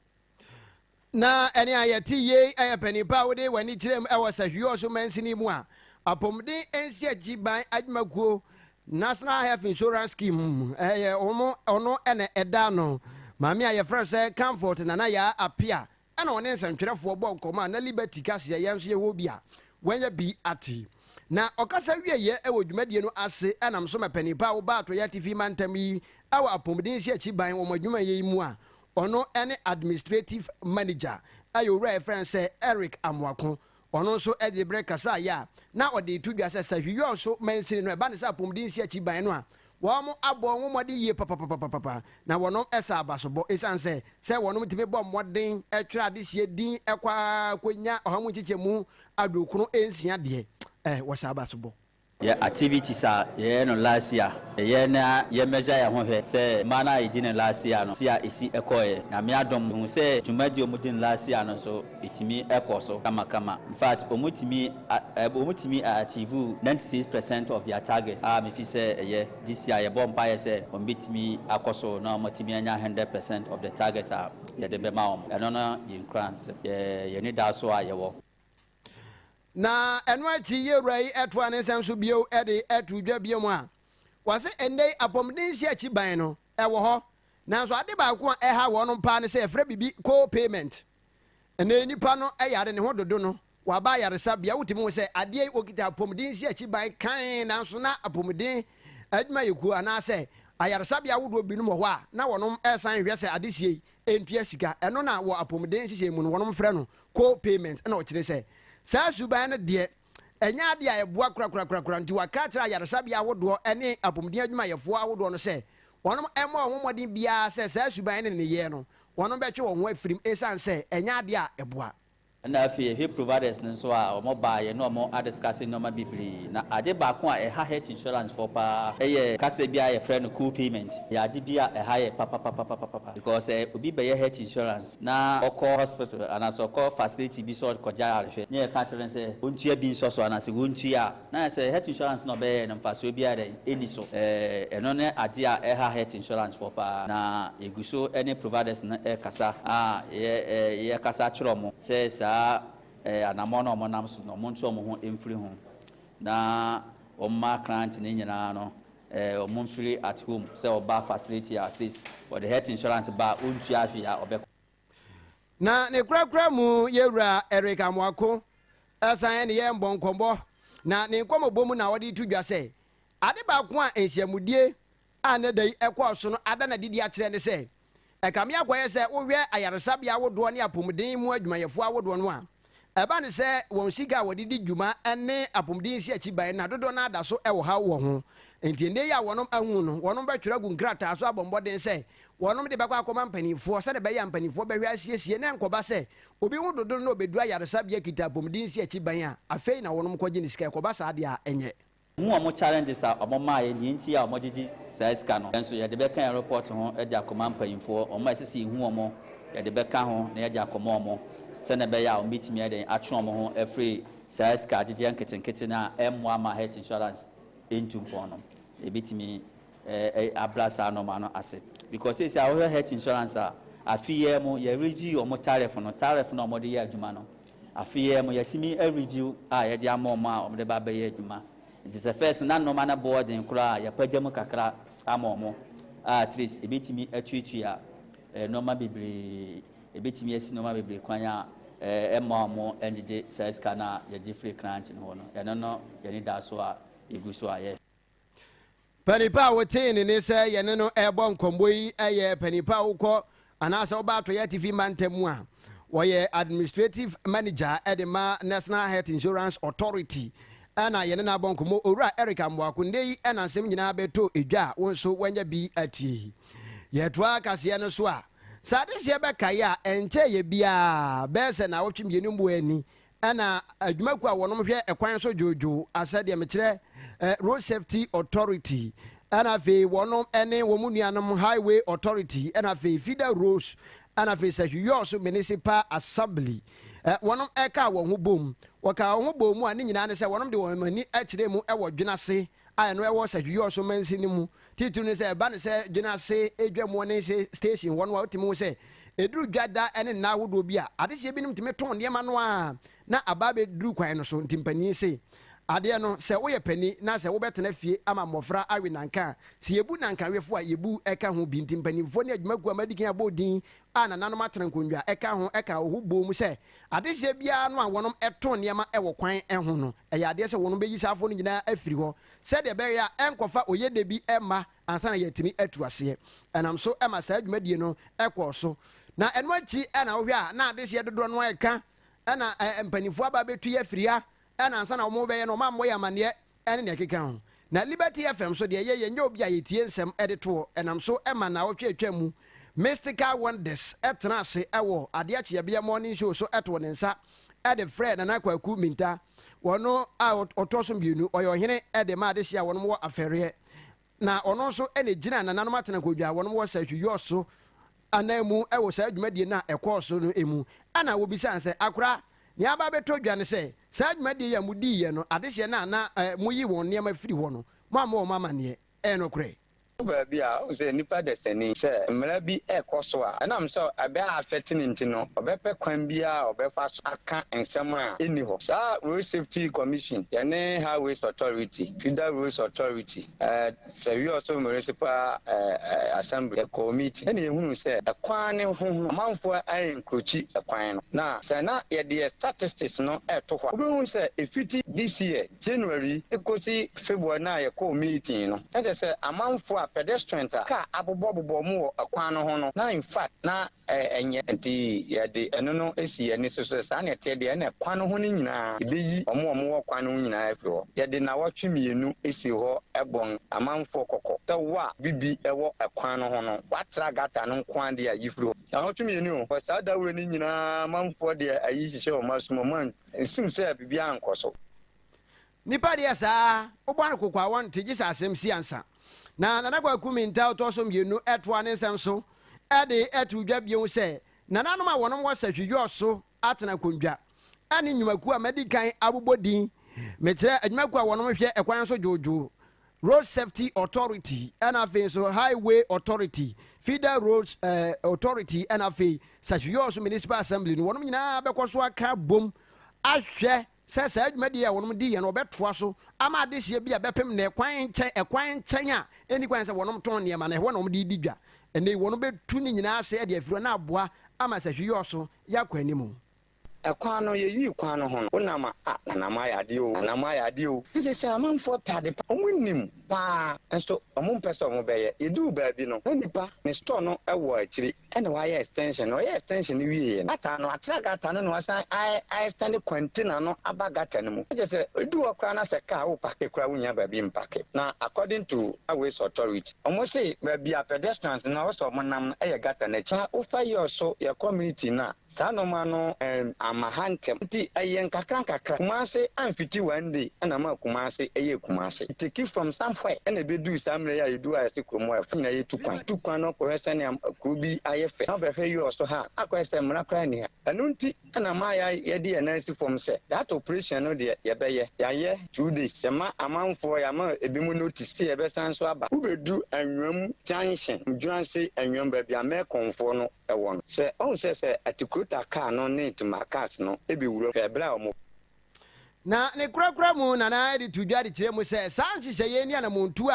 Na ɛne a yɛte yei yɛ panin pa a wode w'ani kyerɛm wɔ Sahwiɔso mansini mu a apɔmuden nsiakyiban adwumakuo National Health Insurance Scheme ɛyɛ wɔn ɔno na ɛda ano. Maame a yɛfrɛ no sɛ Comfort Nana Yaa Appiah ɛna ɔne nsɛntwerɛfoɔ bɔ nkɔmmɔ a na Liberty ka seɛ yɛn nso yɛwɔ bi a wɔanya bi ate. Na ɔkasa wieeɛ wɔ dwumadie no ase nam so ma panin pa a wobaa Atɔeɛ Atifi Mantam yi wɔ apɔmuden nsiakyi ban wɔn adwumayɛ yi mu a ɔno ne Administrative Manager yɛ owura a yɛfrɛ no sɛ Eric Amoako. Ɔno nso de berɛ kasaeɛ a na ɔde reto dwa sɛ Sahwi so mansini no ɛba ne sɛ apɔmuden nsiakyi ban no a wɔn abɔ wɔn mmɔden yie papapapapapa na wɔnom sɛ abasobɔ ɛsiane sɛ sɛ wɔnom tumi bɔ mmɔden twerɛ adehyeɛ din kɔ ara kɔnya ɔha mu nkyekyɛmu 96 deɛ eh, wɔsɛ abasobɔ. Yɛ activities a yɛyɛ no last year yɛyɛ na yɛ measure yɛn ho hwɛ sɛ mmaa no a yɛdi no last year no se a ɛsi kɔeɛ. Nyame adom yɛhu sɛ dwumadie a wɔdi no last year no nso ɛtumi kɔ so kama kama. In fact wɔtumi wɔtumi a achieve 96 percent of their target a mefi sɛ ɛyɛ. This year yɛbɔ mpaeɛ sɛ wɔbɛtumi akɔ so na wɔatumi anya 100 percent of the target a yɛde bɛma wɔn. Ɛno no yɛ nkuranhyɛ, yɛn anidasoɔ a yɛwɔ. Na ɛno akyi yɛwura yi toa ne nsɛm so bio de to dwa bio a, wɔse ɛnnɛ yi apɔmuden nsiakyi ban no ɛwɔ hɔ, nanso ade baako a ɛha wɔnom paa ne sɛ yɛfrɛ biribi co-payment. Ɛnnɛ yi nipa no yare ne ho dodo no, waba ayaresabea, wotumi hu sɛ adeɛ yi ɔkita apɔmuden nsiakyi ban kann nanso na apɔmuden adwumayɛkuo anaasɛ ayaresabea ahodoɔ binom wɔ hɔ a na wɔnom san hwɛ sɛ adesie yi ntua sika. Ɛno na wɔ apɔmuden nhyehyɛe mu no wɔnom frɛ no co-payment na ɔkyerɛ sɛ saa suban no deɛ ɛnyɛ adeɛ a ɛboa korakorakorakora nti waka akyerɛ ayaresabea ahodoɔ ne apɔmuden adwumayɛfoɔ ahodoɔ no sɛ wɔnom mmɔ wɔn ho mmɔden biara sɛ saa suban ne nneyɛɛ no wɔnom bɛtwe wɔn ho afirim ɛsiane sɛ ɛnyɛ adeɛ a ɛboa. Ɛna afei yɛhwɛ providers no nso a wɔn baa yɛne wɔn adiscase nnoɔma bebree na ade baako a ɛha health insurance foɔ paa yɛ kasa bi a yɛfrɛ no co-payment ɛyɛ ade bi a ɛha yɛ papapapapapa because sɛ obi bɛyɛ health insurance na ɔkɔ hospital anaasɛ ɔkɔ facility bi sɛ ɔrekɔgye ayarehwɛ na yɛka kyerɛ no sɛ ɔntua bi nsɔ so anaasɛ wɔntua a, na ayɛ sɛ health insurance no a ɔbɛyɛɛ no mfasoɔ biara dɛn ɛnni so. Ɛno ne adeɛ a ɛha health insurance foɔ paa na yɛgu so ne providers no rekasa a yɛkasa kyerɛ wɔn sɛ saa anammɔn no a wɔnam so no wɔntwe wɔn ho mfiri ho na wɔmma client no nyinaa no wɔn mfiri at home sɛ ɔba facility a at least wɔde health insurance ba a ɔntua hwee a ɔbɛkɔ. Na ne korakora mu yɛwura Eric Amoako san ne yɛn bɔ nkɔmmɔ na ne nkɔmmɔbɔ mu na ɔde to dwa sɛ ade baako a nhyiamudie a nnɛ da yi ɛkɔɔ so no ada no adi de akyerɛ ne sɛ Ɛkame akɔyɛ sɛ wohwɛ ayaresabea ahodoɔ ne apɔmuden mu adwumayɛfoɔ ahodoɔ no a, ɛba no sɛ wɔn sika a wɔde di dwuma ne apɔmuden nsiakyibae no na dodoɔ no ara da so wɔ haw wɔ ho. Enti ɛnnɛ yi a wɔnom ahu no, wɔnom bɛtwerɛ agu nkrataa so abɔ mmɔden sɛ wɔnom de bɛkɔ akɔma mpanimfoɔ sɛdeɛ ɛbɛyɛ a mpanimfoɔ bɛhwɛ asiesie na ɛnkɔba sɛ obi ho dodo no na ɔbɛduru ayaresabea kita apɔmuden nsiakyiban a afei na wɔnom kɔgye ne sika. Ɛkɔba saa deɛ a, ɛnyɛ. Hu wɔn challenges a wɔn maa yɛ, deɛ nti a wɔn gyegye saa sika no. Yɛn nso yɛde bɛka yɛn report ho de akɔma mpanyinfoɔ, wɔn a ɛsɛ sɛ yɛhu wɔn yɛde bɛka ho na yɛde akɔma wɔn sɛdeɛ ɛbɛyɛ a wɔn bɛtumi ayɛ dɛn atwe wɔn ho afiri saa sika agyegyeɛ nketenkete no a ɛmmoa ma health insurance ntu mpɔn no. Yɛbɛtumi abra saa nnoɔma no ase because seesei a wohwɛ health insurance a afe yi ara mu yɛ review wɔn tariff no, tariff no a wɔde yɛ adwuma no afe yi ara mu yɛatumi a review a yɛde ama wɔn a wɔde ba abɛyɛ adwuma nti sɛ first na nnoɔma no boɔ den koraa a yɛapagya mu kakra ama wɔn a at least ɛbɛtumi atuatua nnoɔma bebree ɛbɛtumi asi nnoɔma bebree kwan a ɛmma wɔn ngyegye saa sika no a yɛgye firi client no hɔ no ɛno no yɛn anidaso a yɛgu so a yɛhwɛ. Panin pa a wotee ne nne sɛ yɛne no rebɔ nkɔmmɔ yi yɛ panin pa a wokɔ anaasɛ woba Atɔeɛ Atifi Mantam mu a, wɔyɛ Administrative Manager de ma National Health Insurance Authority na yɛne no abɔ nkɔmmɔ. Owura Eric Amoako, nnɛ yi na nsɛm nyinaa bɛtɔ dwa a wo nso woanya bi atie. Yɛtoa kaseɛ no so a, sɛ adehyeɛ bɛkae a, ɛnkyɛeɛ biara, bɛyɛ sɛ naawɔtwe mmienu mmoa ni Ɛna adwumakuo a wɔnom hwɛ ɛkwan so dwoodwoo asɛ deɛ mekyerɛ Road Safety Authority ɛna afei wɔnom ɛne wɔn nuanom Highway Authority ɛna afei Feeder Roads ɛna afei Sahwi-Yɔɔso Municipal Assembly wɔnom ɛkaa wɔn ho bom. Wɔkaa wɔn ho bɔɔ mu a ne nyinaa ne sɛ wɔnom de wɔn ani kyerɛ mu wɔ Dwenase a ɛno ɛwɔ Sahwi-Yɔɔso mansin no mu. Titiriw ne sɛ ɛba no sɛ Dwenase dwamuo ne station hɔ no a wotumi hu sɛ ɛduru dwa da ne nna ahodoɔ bi a adehyeɛ binom tumi tɔn nneɛma no a na aba abɛduru kwan no so nti mpanin se Adeɛ no, sɛ woyɛ panin na sɛ wobɛtena fie ama mmɔfra awe nanka a, sɛ yɛbu nankawefo a, yɛbu ka ho bi. Nti mpanimfoɔ ne adwumakuo a madi kan abɔ din a nananom atena nkonnwa ka ho ka wɔ ho boom sɛ adehyeɛ biara no a wɔnom to nneɛma wɔ kwan ho no, ɛyɛ adeɛ sɛ wɔnom bɛyi saa afoɔ no nyinaa afiri hɔ sɛdeɛ ɛbɛyɛ a ɛnkɔfa oyɛdɛ bi mma ansa na yɛatumi atu aseɛ. Ɛnam so ma saa dwumadie no kɔɔ so. Na ɛno akyi na wohwɛ a na adehyeɛ dodoɔ no ara ɛka na mpanimfoɔ aba abɛtu yi afiri ha na ansa na wɔrebɛyɛ no wɔammɔ yɛn amanneɛ ne nea ɛkeka ho. Na Liberty FM nso deɛ yɛ yɛnyɛ obi a yɛtie nsɛm de toɔ. Ɛnam so ma nnawɔtwe a atwam mu Mystical Wonders tenaa ase wɔ Adeɛ Kyeɛbeɛ Morning Show so too ne nsa de frɛɛ Nana Kwaku Minta, wɔn a ɔtɔ so mmienu, ɔyɛ ɔhene de ma adehyeɛ a wɔnom wɔ afɛreɛ. Na ɔno nso na ɛgyinaa nananom atenankɔdwa a wɔnom wɔ Sahwi so ananmu wɔ saa dwumadie no a ɛkɔɔ so no mu. Ɛna wɔbisaa no sɛ, Akora, nea aba abɛtɔ dwa ne sɛ, saa dwumadie yi a modiiɛ no, adehyeɛ no a na moyi wɔn nneɛma firi hɔ no, moammɔ wɔn amanneɛ. Ɛyɛ nokorɛ? Ɛdu baabi a, wohu sɛ nnipa dasani, sɛ mmara bi rekɔ so a, ɛnam sɛ ɛbɛ affect no nti no, ɔbɛpɛ kwan biara a ɔbɛfa so aka nsɛm a ɛnni hɔ. Saa Road Safety Commission, yɛne Highways Authority, Feeder Roads Authority, Sɛ Wiɔso Municipal Assembly kɔɔ meeting ɛna yɛhunuu sɛ ɛkwan no ho no amanfoɔ ɛnkrokyi ɛkwan no. Na sɛ na yɛde yɛ statistics no ɛto hɔ a, wobɛhunu sɛ ɛfiti this year January kɔsi February no a yɛkɔɔ meeting no, na kyerɛ sɛ amanfoɔ a pedestrians a car abobɔbobɔ wɔn wɔ ɛkwan no ho no, na infact na Ɛnyɛ. Enti yɛde ɛno no si yɛn ani so sɛ saa na ɛteɛ deɛ, ɛnna kwan no ho no nyinaa, yɛbɛyi wɔn a wɔwɔ kwan no ho nyinaa afiri hɔ. Yɛde nnawɔtwe mmienu si hɔ bɔ amanfoɔ kɔkɔ sɛ wo a biribi wɔ kwan no ho no, woatra gata no nko ara deɛ a, yi firi hɔ. Nnawɔtwe mmienu o, wɔ saa dawuro no nyinaa amanfoɔ deɛ ayi hyehyɛ wɔn asom, wɔn ansim sɛ biribiara nkɔ so. Nipa deɛ saa, wobɔ no koko a wɔnte gye sɛ asɛm si ansa. Na Nana Kwaku Mintah a ɔtɔ so mmienu toa ne nsɛm so de too dwa bio sɛ, Nananom a wɔnom wɔ sahwi so atena akondwa ne nnwumakuo a madi kan abobɔ din, mekyerɛ adwumakuo a wɔnom hwɛ ɛkwan so dwoodwoo, Road Safety Authority, ɛna afei nso Highway Authority, Feeder Roads Authority, ɛna afei Sahwi Municipal Assembly no, wɔnom nyinaa bɛkɔ so aka bom ahwɛ sɛ saa dwumadie a wɔnom di yɛ no wɔbɛtoa so ama adehyeɛ bi a bɛpem nnɛ kwan nkyɛn ɛkwan nkyɛn a ɛnni kwan sɛ wɔnom tɔn nneɛma no ɛhɔ na wɔn de di dwa ɛnnɛ yi wɔnom bɛtu ne nyinaa ase de afiri hɔ na aboa ama sahwi-yɔso yɛ akɔ anim. Ɛkwan no, yɛyii kwan no ho no, wonam a, ah, Nana moayɛ adeɛ o, Nana moayɛ adeɛ o. Nti sɛ amanfoɔ pɛ ade pa, wɔn nim paa, nso wɔn mpɛ sɛ wɔn bɛyɛ. Yɛduu baabi no, na nipa, ne store no wɔ akyiri. Ɛna wayɛ extension no, ɔyɛɛ extension no wieɛ no, gutter no, atra gutter no na wasan a extend container no aba gutter no mu. Na kyerɛ sɛ ɛdu hɔ koraa na sɛ car wo parke koraa wonnya baabi mparke. Na according to Highways Authority, wɔn se baabi a pedestrians no ɛwɔ sɛ wɔn nam no yɛ gutter no akyi. Na wofa yɛ so yɛ community no a, saa nnoɔma no amma ha ntɛm. Nti ɛyɛ nkakra nkakra. Kumasi amfiti one day na ama Kumasi ɛyɛɛ Kumasi. It take from somewhere ɛna ɛbɛduu saa mmerɛ yi a yɛduu a yɛse kurom hɔ ɛfɛ. Nyinaa yɛtu kwan. Tu kwan no kɔhwɛ sɛnea kuro bi ayɛ fɛ. Na wobɛhwɛ US ha a, akɔyɛ sɛ mmara koraa nni ha. Ɛno nti na ama yɛde yɛn nan asi fam sɛ that operation no deɛ yɛbɛyɛ. Yɛayɛ 2 days. Yɛma amanfoɔ, yɛama ebinom notice sɛ yɛbɛsan nso aba. Wobɛdu Anwam junction, Mdwuanse Anwam baabi a Mɛkɔnfoɔ no wɔ no. Sɛ ɔhu sɛ sɛ Atikulta car no ne Tema cars no bɛwura mu hwɛ berɛ a wɔn. Na ne korakora mu Nana de to dwa de kyerɛ mu sɛ saa nhyehyɛeɛ ne anamontuo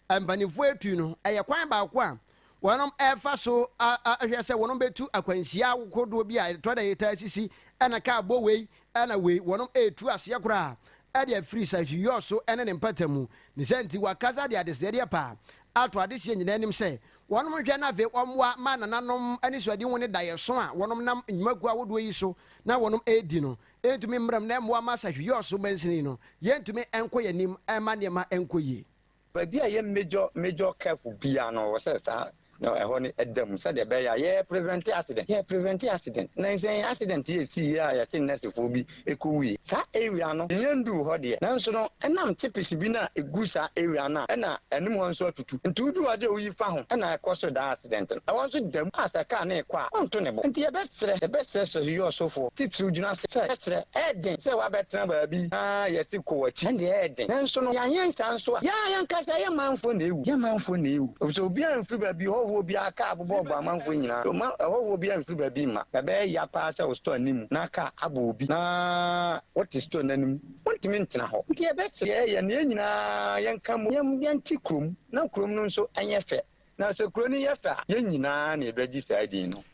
a mpanimfoɔ atu no, ɛyɛ kwan baako a wɔnom ɛrefa so ahwɛ sɛ wɔnom bɛtu akwanhyia ahodoɔ bi a ɛtɔ da yɛtaa sisi ɛna kaa bɔ wei ɛna wei, wɔnom ɛretu aseɛ koraa ɛde afiri sahwiyɔ so ɛne ne mpata mu. Ne saa nti wakasa de adesrɛdeɛ paa ato adehyeɛ nyinaa anim sɛ Wɔnom nhwɛ na afei wɔmmoa ma nananom anisoadehu ne daeɛso a wɔnom nam nnwumakuo ahodoɔ yi so na wɔnom redi no ntumi mmram na ɛmmoa ma sahwiyɔso mansini no yɛntumi nkɔ yɛn anim mma nneɛma nkɔ yie. Baabi a ɛyɛ major major curve biara no ɔwɔ sɛ saa na ɛhɔ no ɛda mu sɛdeɛ ɛbɛyɛ a yɛ prevent accident yɛ prevent accident na nsɛn accident yɛ ɛsii yɛ a yɛse nursefoɔ bi ɛkɔwui saa area no yɛn nduu hɔ deɛ nanso no ɛnam chips bi no a ɛgu saa area no a ɛna anim hɔ nso atutu nti woduru hɔ deɛ woyi fa ho ɛna ɛkɔ so daa accident no ɛhɔ nso da mu a sɛ car no rekɔ a ɔnto ne bo nti yɛbɛsrɛ yɛbɛsrɛ sɔhwiyɔsofoɔ titiriw gyina ase sɛ yɛsrɛ ɛyɛ den sɛ woabɛtena baabi na yɛse kɔ w'akyi ɛndeɛ ɛyɛ den nanso no yɛanyɛ nsaa nso a yɛn ankasa yɛn manfoɔ na ɛwu yɛn manfoɔ na ɛwu efisɛ obiara mfiri baabi hɔ. Ɔhɔhoɔ biara kaa bobɔ bɔ amanfoɔ nyinaa. Mma ɔhɔhoɔ biara mfiri baabi mma. Ɛbɛyɛ ya paa sɛ wo store anim na kaa abɔ obi na wote store no anim. Wontumi ntena hɔ. Nti yɛbɛsrɛ yɛn na yɛn nyinaa yɛnka mmom yɛnte kurom na kurom no nso nyɛ fɛ. Na sɛ kuro no yɛ fɛ a, yɛn nyinaa na yɛbɛgye saa din no.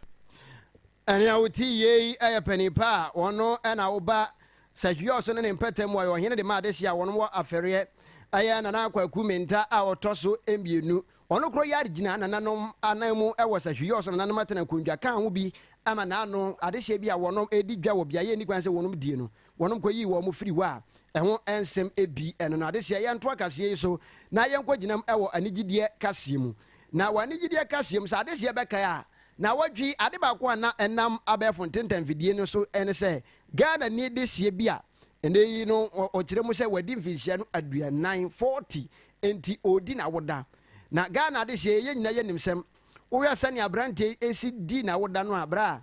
Ɛnea wote yei yɛ panin pa a ɔno na woba Sahwiɔso ne ne mpɛtam wɔyɛ ɔhene de ma adehye a wɔn wɔ afɛreɛ. Ɛyɛ Nana Kwaku Mintah a ɔtɔ so mmienu. Ɔno koro yard gyina nananom anan mu wɔ Sahwiɔso nananom atena nkondwa ka ho bi ma n'ano adehyeɛ bi a wɔnom redi dwa wɔ beaeɛ a ɛnni kwan sɛ wɔnom die no wɔnom kɔyii wɔn firi hɔ a ɛho nsɛm bi ɛno no adehyeɛ. Yɛntoa kaseɛ yi so na yɛnkɔ gyinam wɔ anigyedeɛ kaseɛ mu. Na wɔ anigyedeɛ kaseɛ mu sɛ adehyeɛ bɛkae a Naawɔtwe yi, ade baako a na ɛnam abɛɛfo ntentan mfidie no so ne sɛ Ghanani dehyeɛ bi a ɛnnɛ yi no ɔkyerɛ mu sɛ wadi mfinhyia no aduanan, 40, enti ɔredi n'awoda. Na Ghana adehyeɛ yi, yɛn nyinaa yɛnim sɛm. Wohwɛ sɛnea aberanteɛ yi si di n'awoda no a, bra,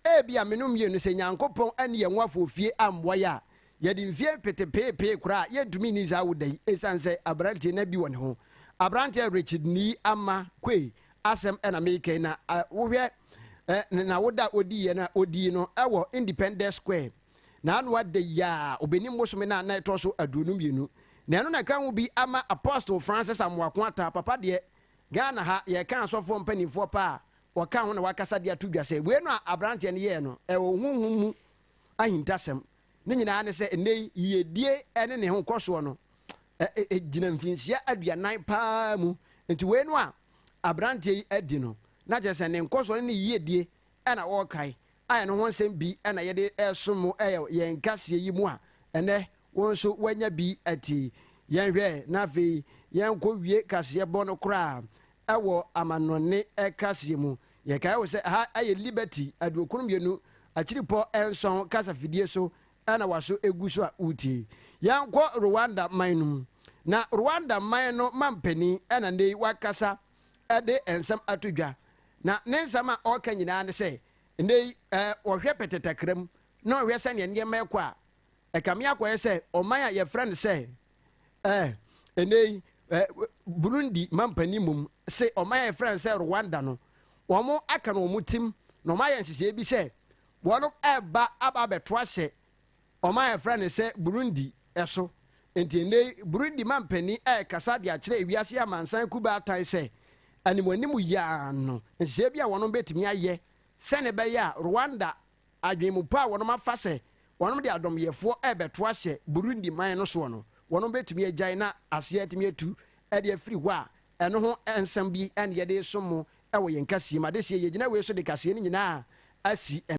ebia me no mmienu sɛ Nyankopɔn anni yɛn ho afɔfie ammoa yɛ a, yɛde mfie petepeepee koraa a, yɛntumi nni saa awoda yi ɛsiane sɛ aberanteɛ no abi wɔ ne ho. Aberanteɛ Richard Nii Ama Quay asɛm na mereka yi, na wohwɛ n'awoda a odiiɛ no a, odii no wɔ Independence Square. N'ano ada yi a, Ɔbɛnim bosome no a na ɛtɔ so 22. Na ɛno na ɛka ho bi ama Apostle Francis Amoako Attah, papa deɛ, Ghana ha, yɛka asɔfoɔ mpanimfoɔ paa a, ɔka ho na wakasa de ato dwa sɛ, wei no a aberanteɛ no yɛɛ no, ɛwɔ honhom mu ahintasɛm. Ne nyinaa ne sɛ, ɛnnɛ yi, yiedie ne ne ho nkɔsoɔ no, gyina mfinhyia 40 paa mu. Nti wei no a aberanteɛ yi adi no, na kyerɛ sɛ ne nkɔsoɔ ne ne yiedie na ɔrekae, a ɛno ho nsɛm bi na yɛde resom mo wɔ yɛn kaseɛ yi mu a ɛnnɛ wo nso woanya bi atie. Yɛnhwɛ na afei yɛnkɔ wie kaseɛbɔ no koraa wɔ amanɔne kaseɛ mu. Yɛkae wo sɛ ɛha yɛ Liberty 92 akyiripɔ nson kasafidie so na w'aso gu so a woretie. Yɛnkɔ Rwanda man no mu. Na Rwanda man no mampanin na nnɛ yi wakasa de nsɛm ato dwa. Na ne nsɛm a ɔreka nyinaa ne sɛ, nnɛ yi ɔhwɛ pɛtɛtakra mu na ɔhwɛ sɛnea nneɛma rekɔ a, ɛkame akɔyɛ sɛ ɔman a yɛfrɛ no sɛ ɛnnɛ yi Burundi mampanin mmom se ɔman a yɛfrɛ no sɛ Rwanda no, wɔn aka no wɔn tim na wɔayɛ nhyehyɛe bi sɛ Wɔn reba aba abɛto ahyɛ ɔman a yɛfrɛ no sɛ Burundi so. Enti ɛnnɛ yi, Burundi manpanin rekasa de akyerɛ ewiase amansan kubaatan sɛ, animuanimu yi ara no, nhyehyɛe bi a wɔn betumi ayɛ sɛnea ɛbɛyɛ a Rwanda adwene-mu-pɔ a wɔn afa sɛ wɔn de adɔmyɛfoɔ rebɛto ahyɛ Burundi man no soɔ no, wɔn betumi agyae na aseɛ atumi atu de afiri hɔ a, ɛno ho nsɛm bi na yɛde resom mo wɔ yɛn kaseɛ mu. Adehyeɛ, yɛgyina wei so de kaseɛ no nyinaa asi.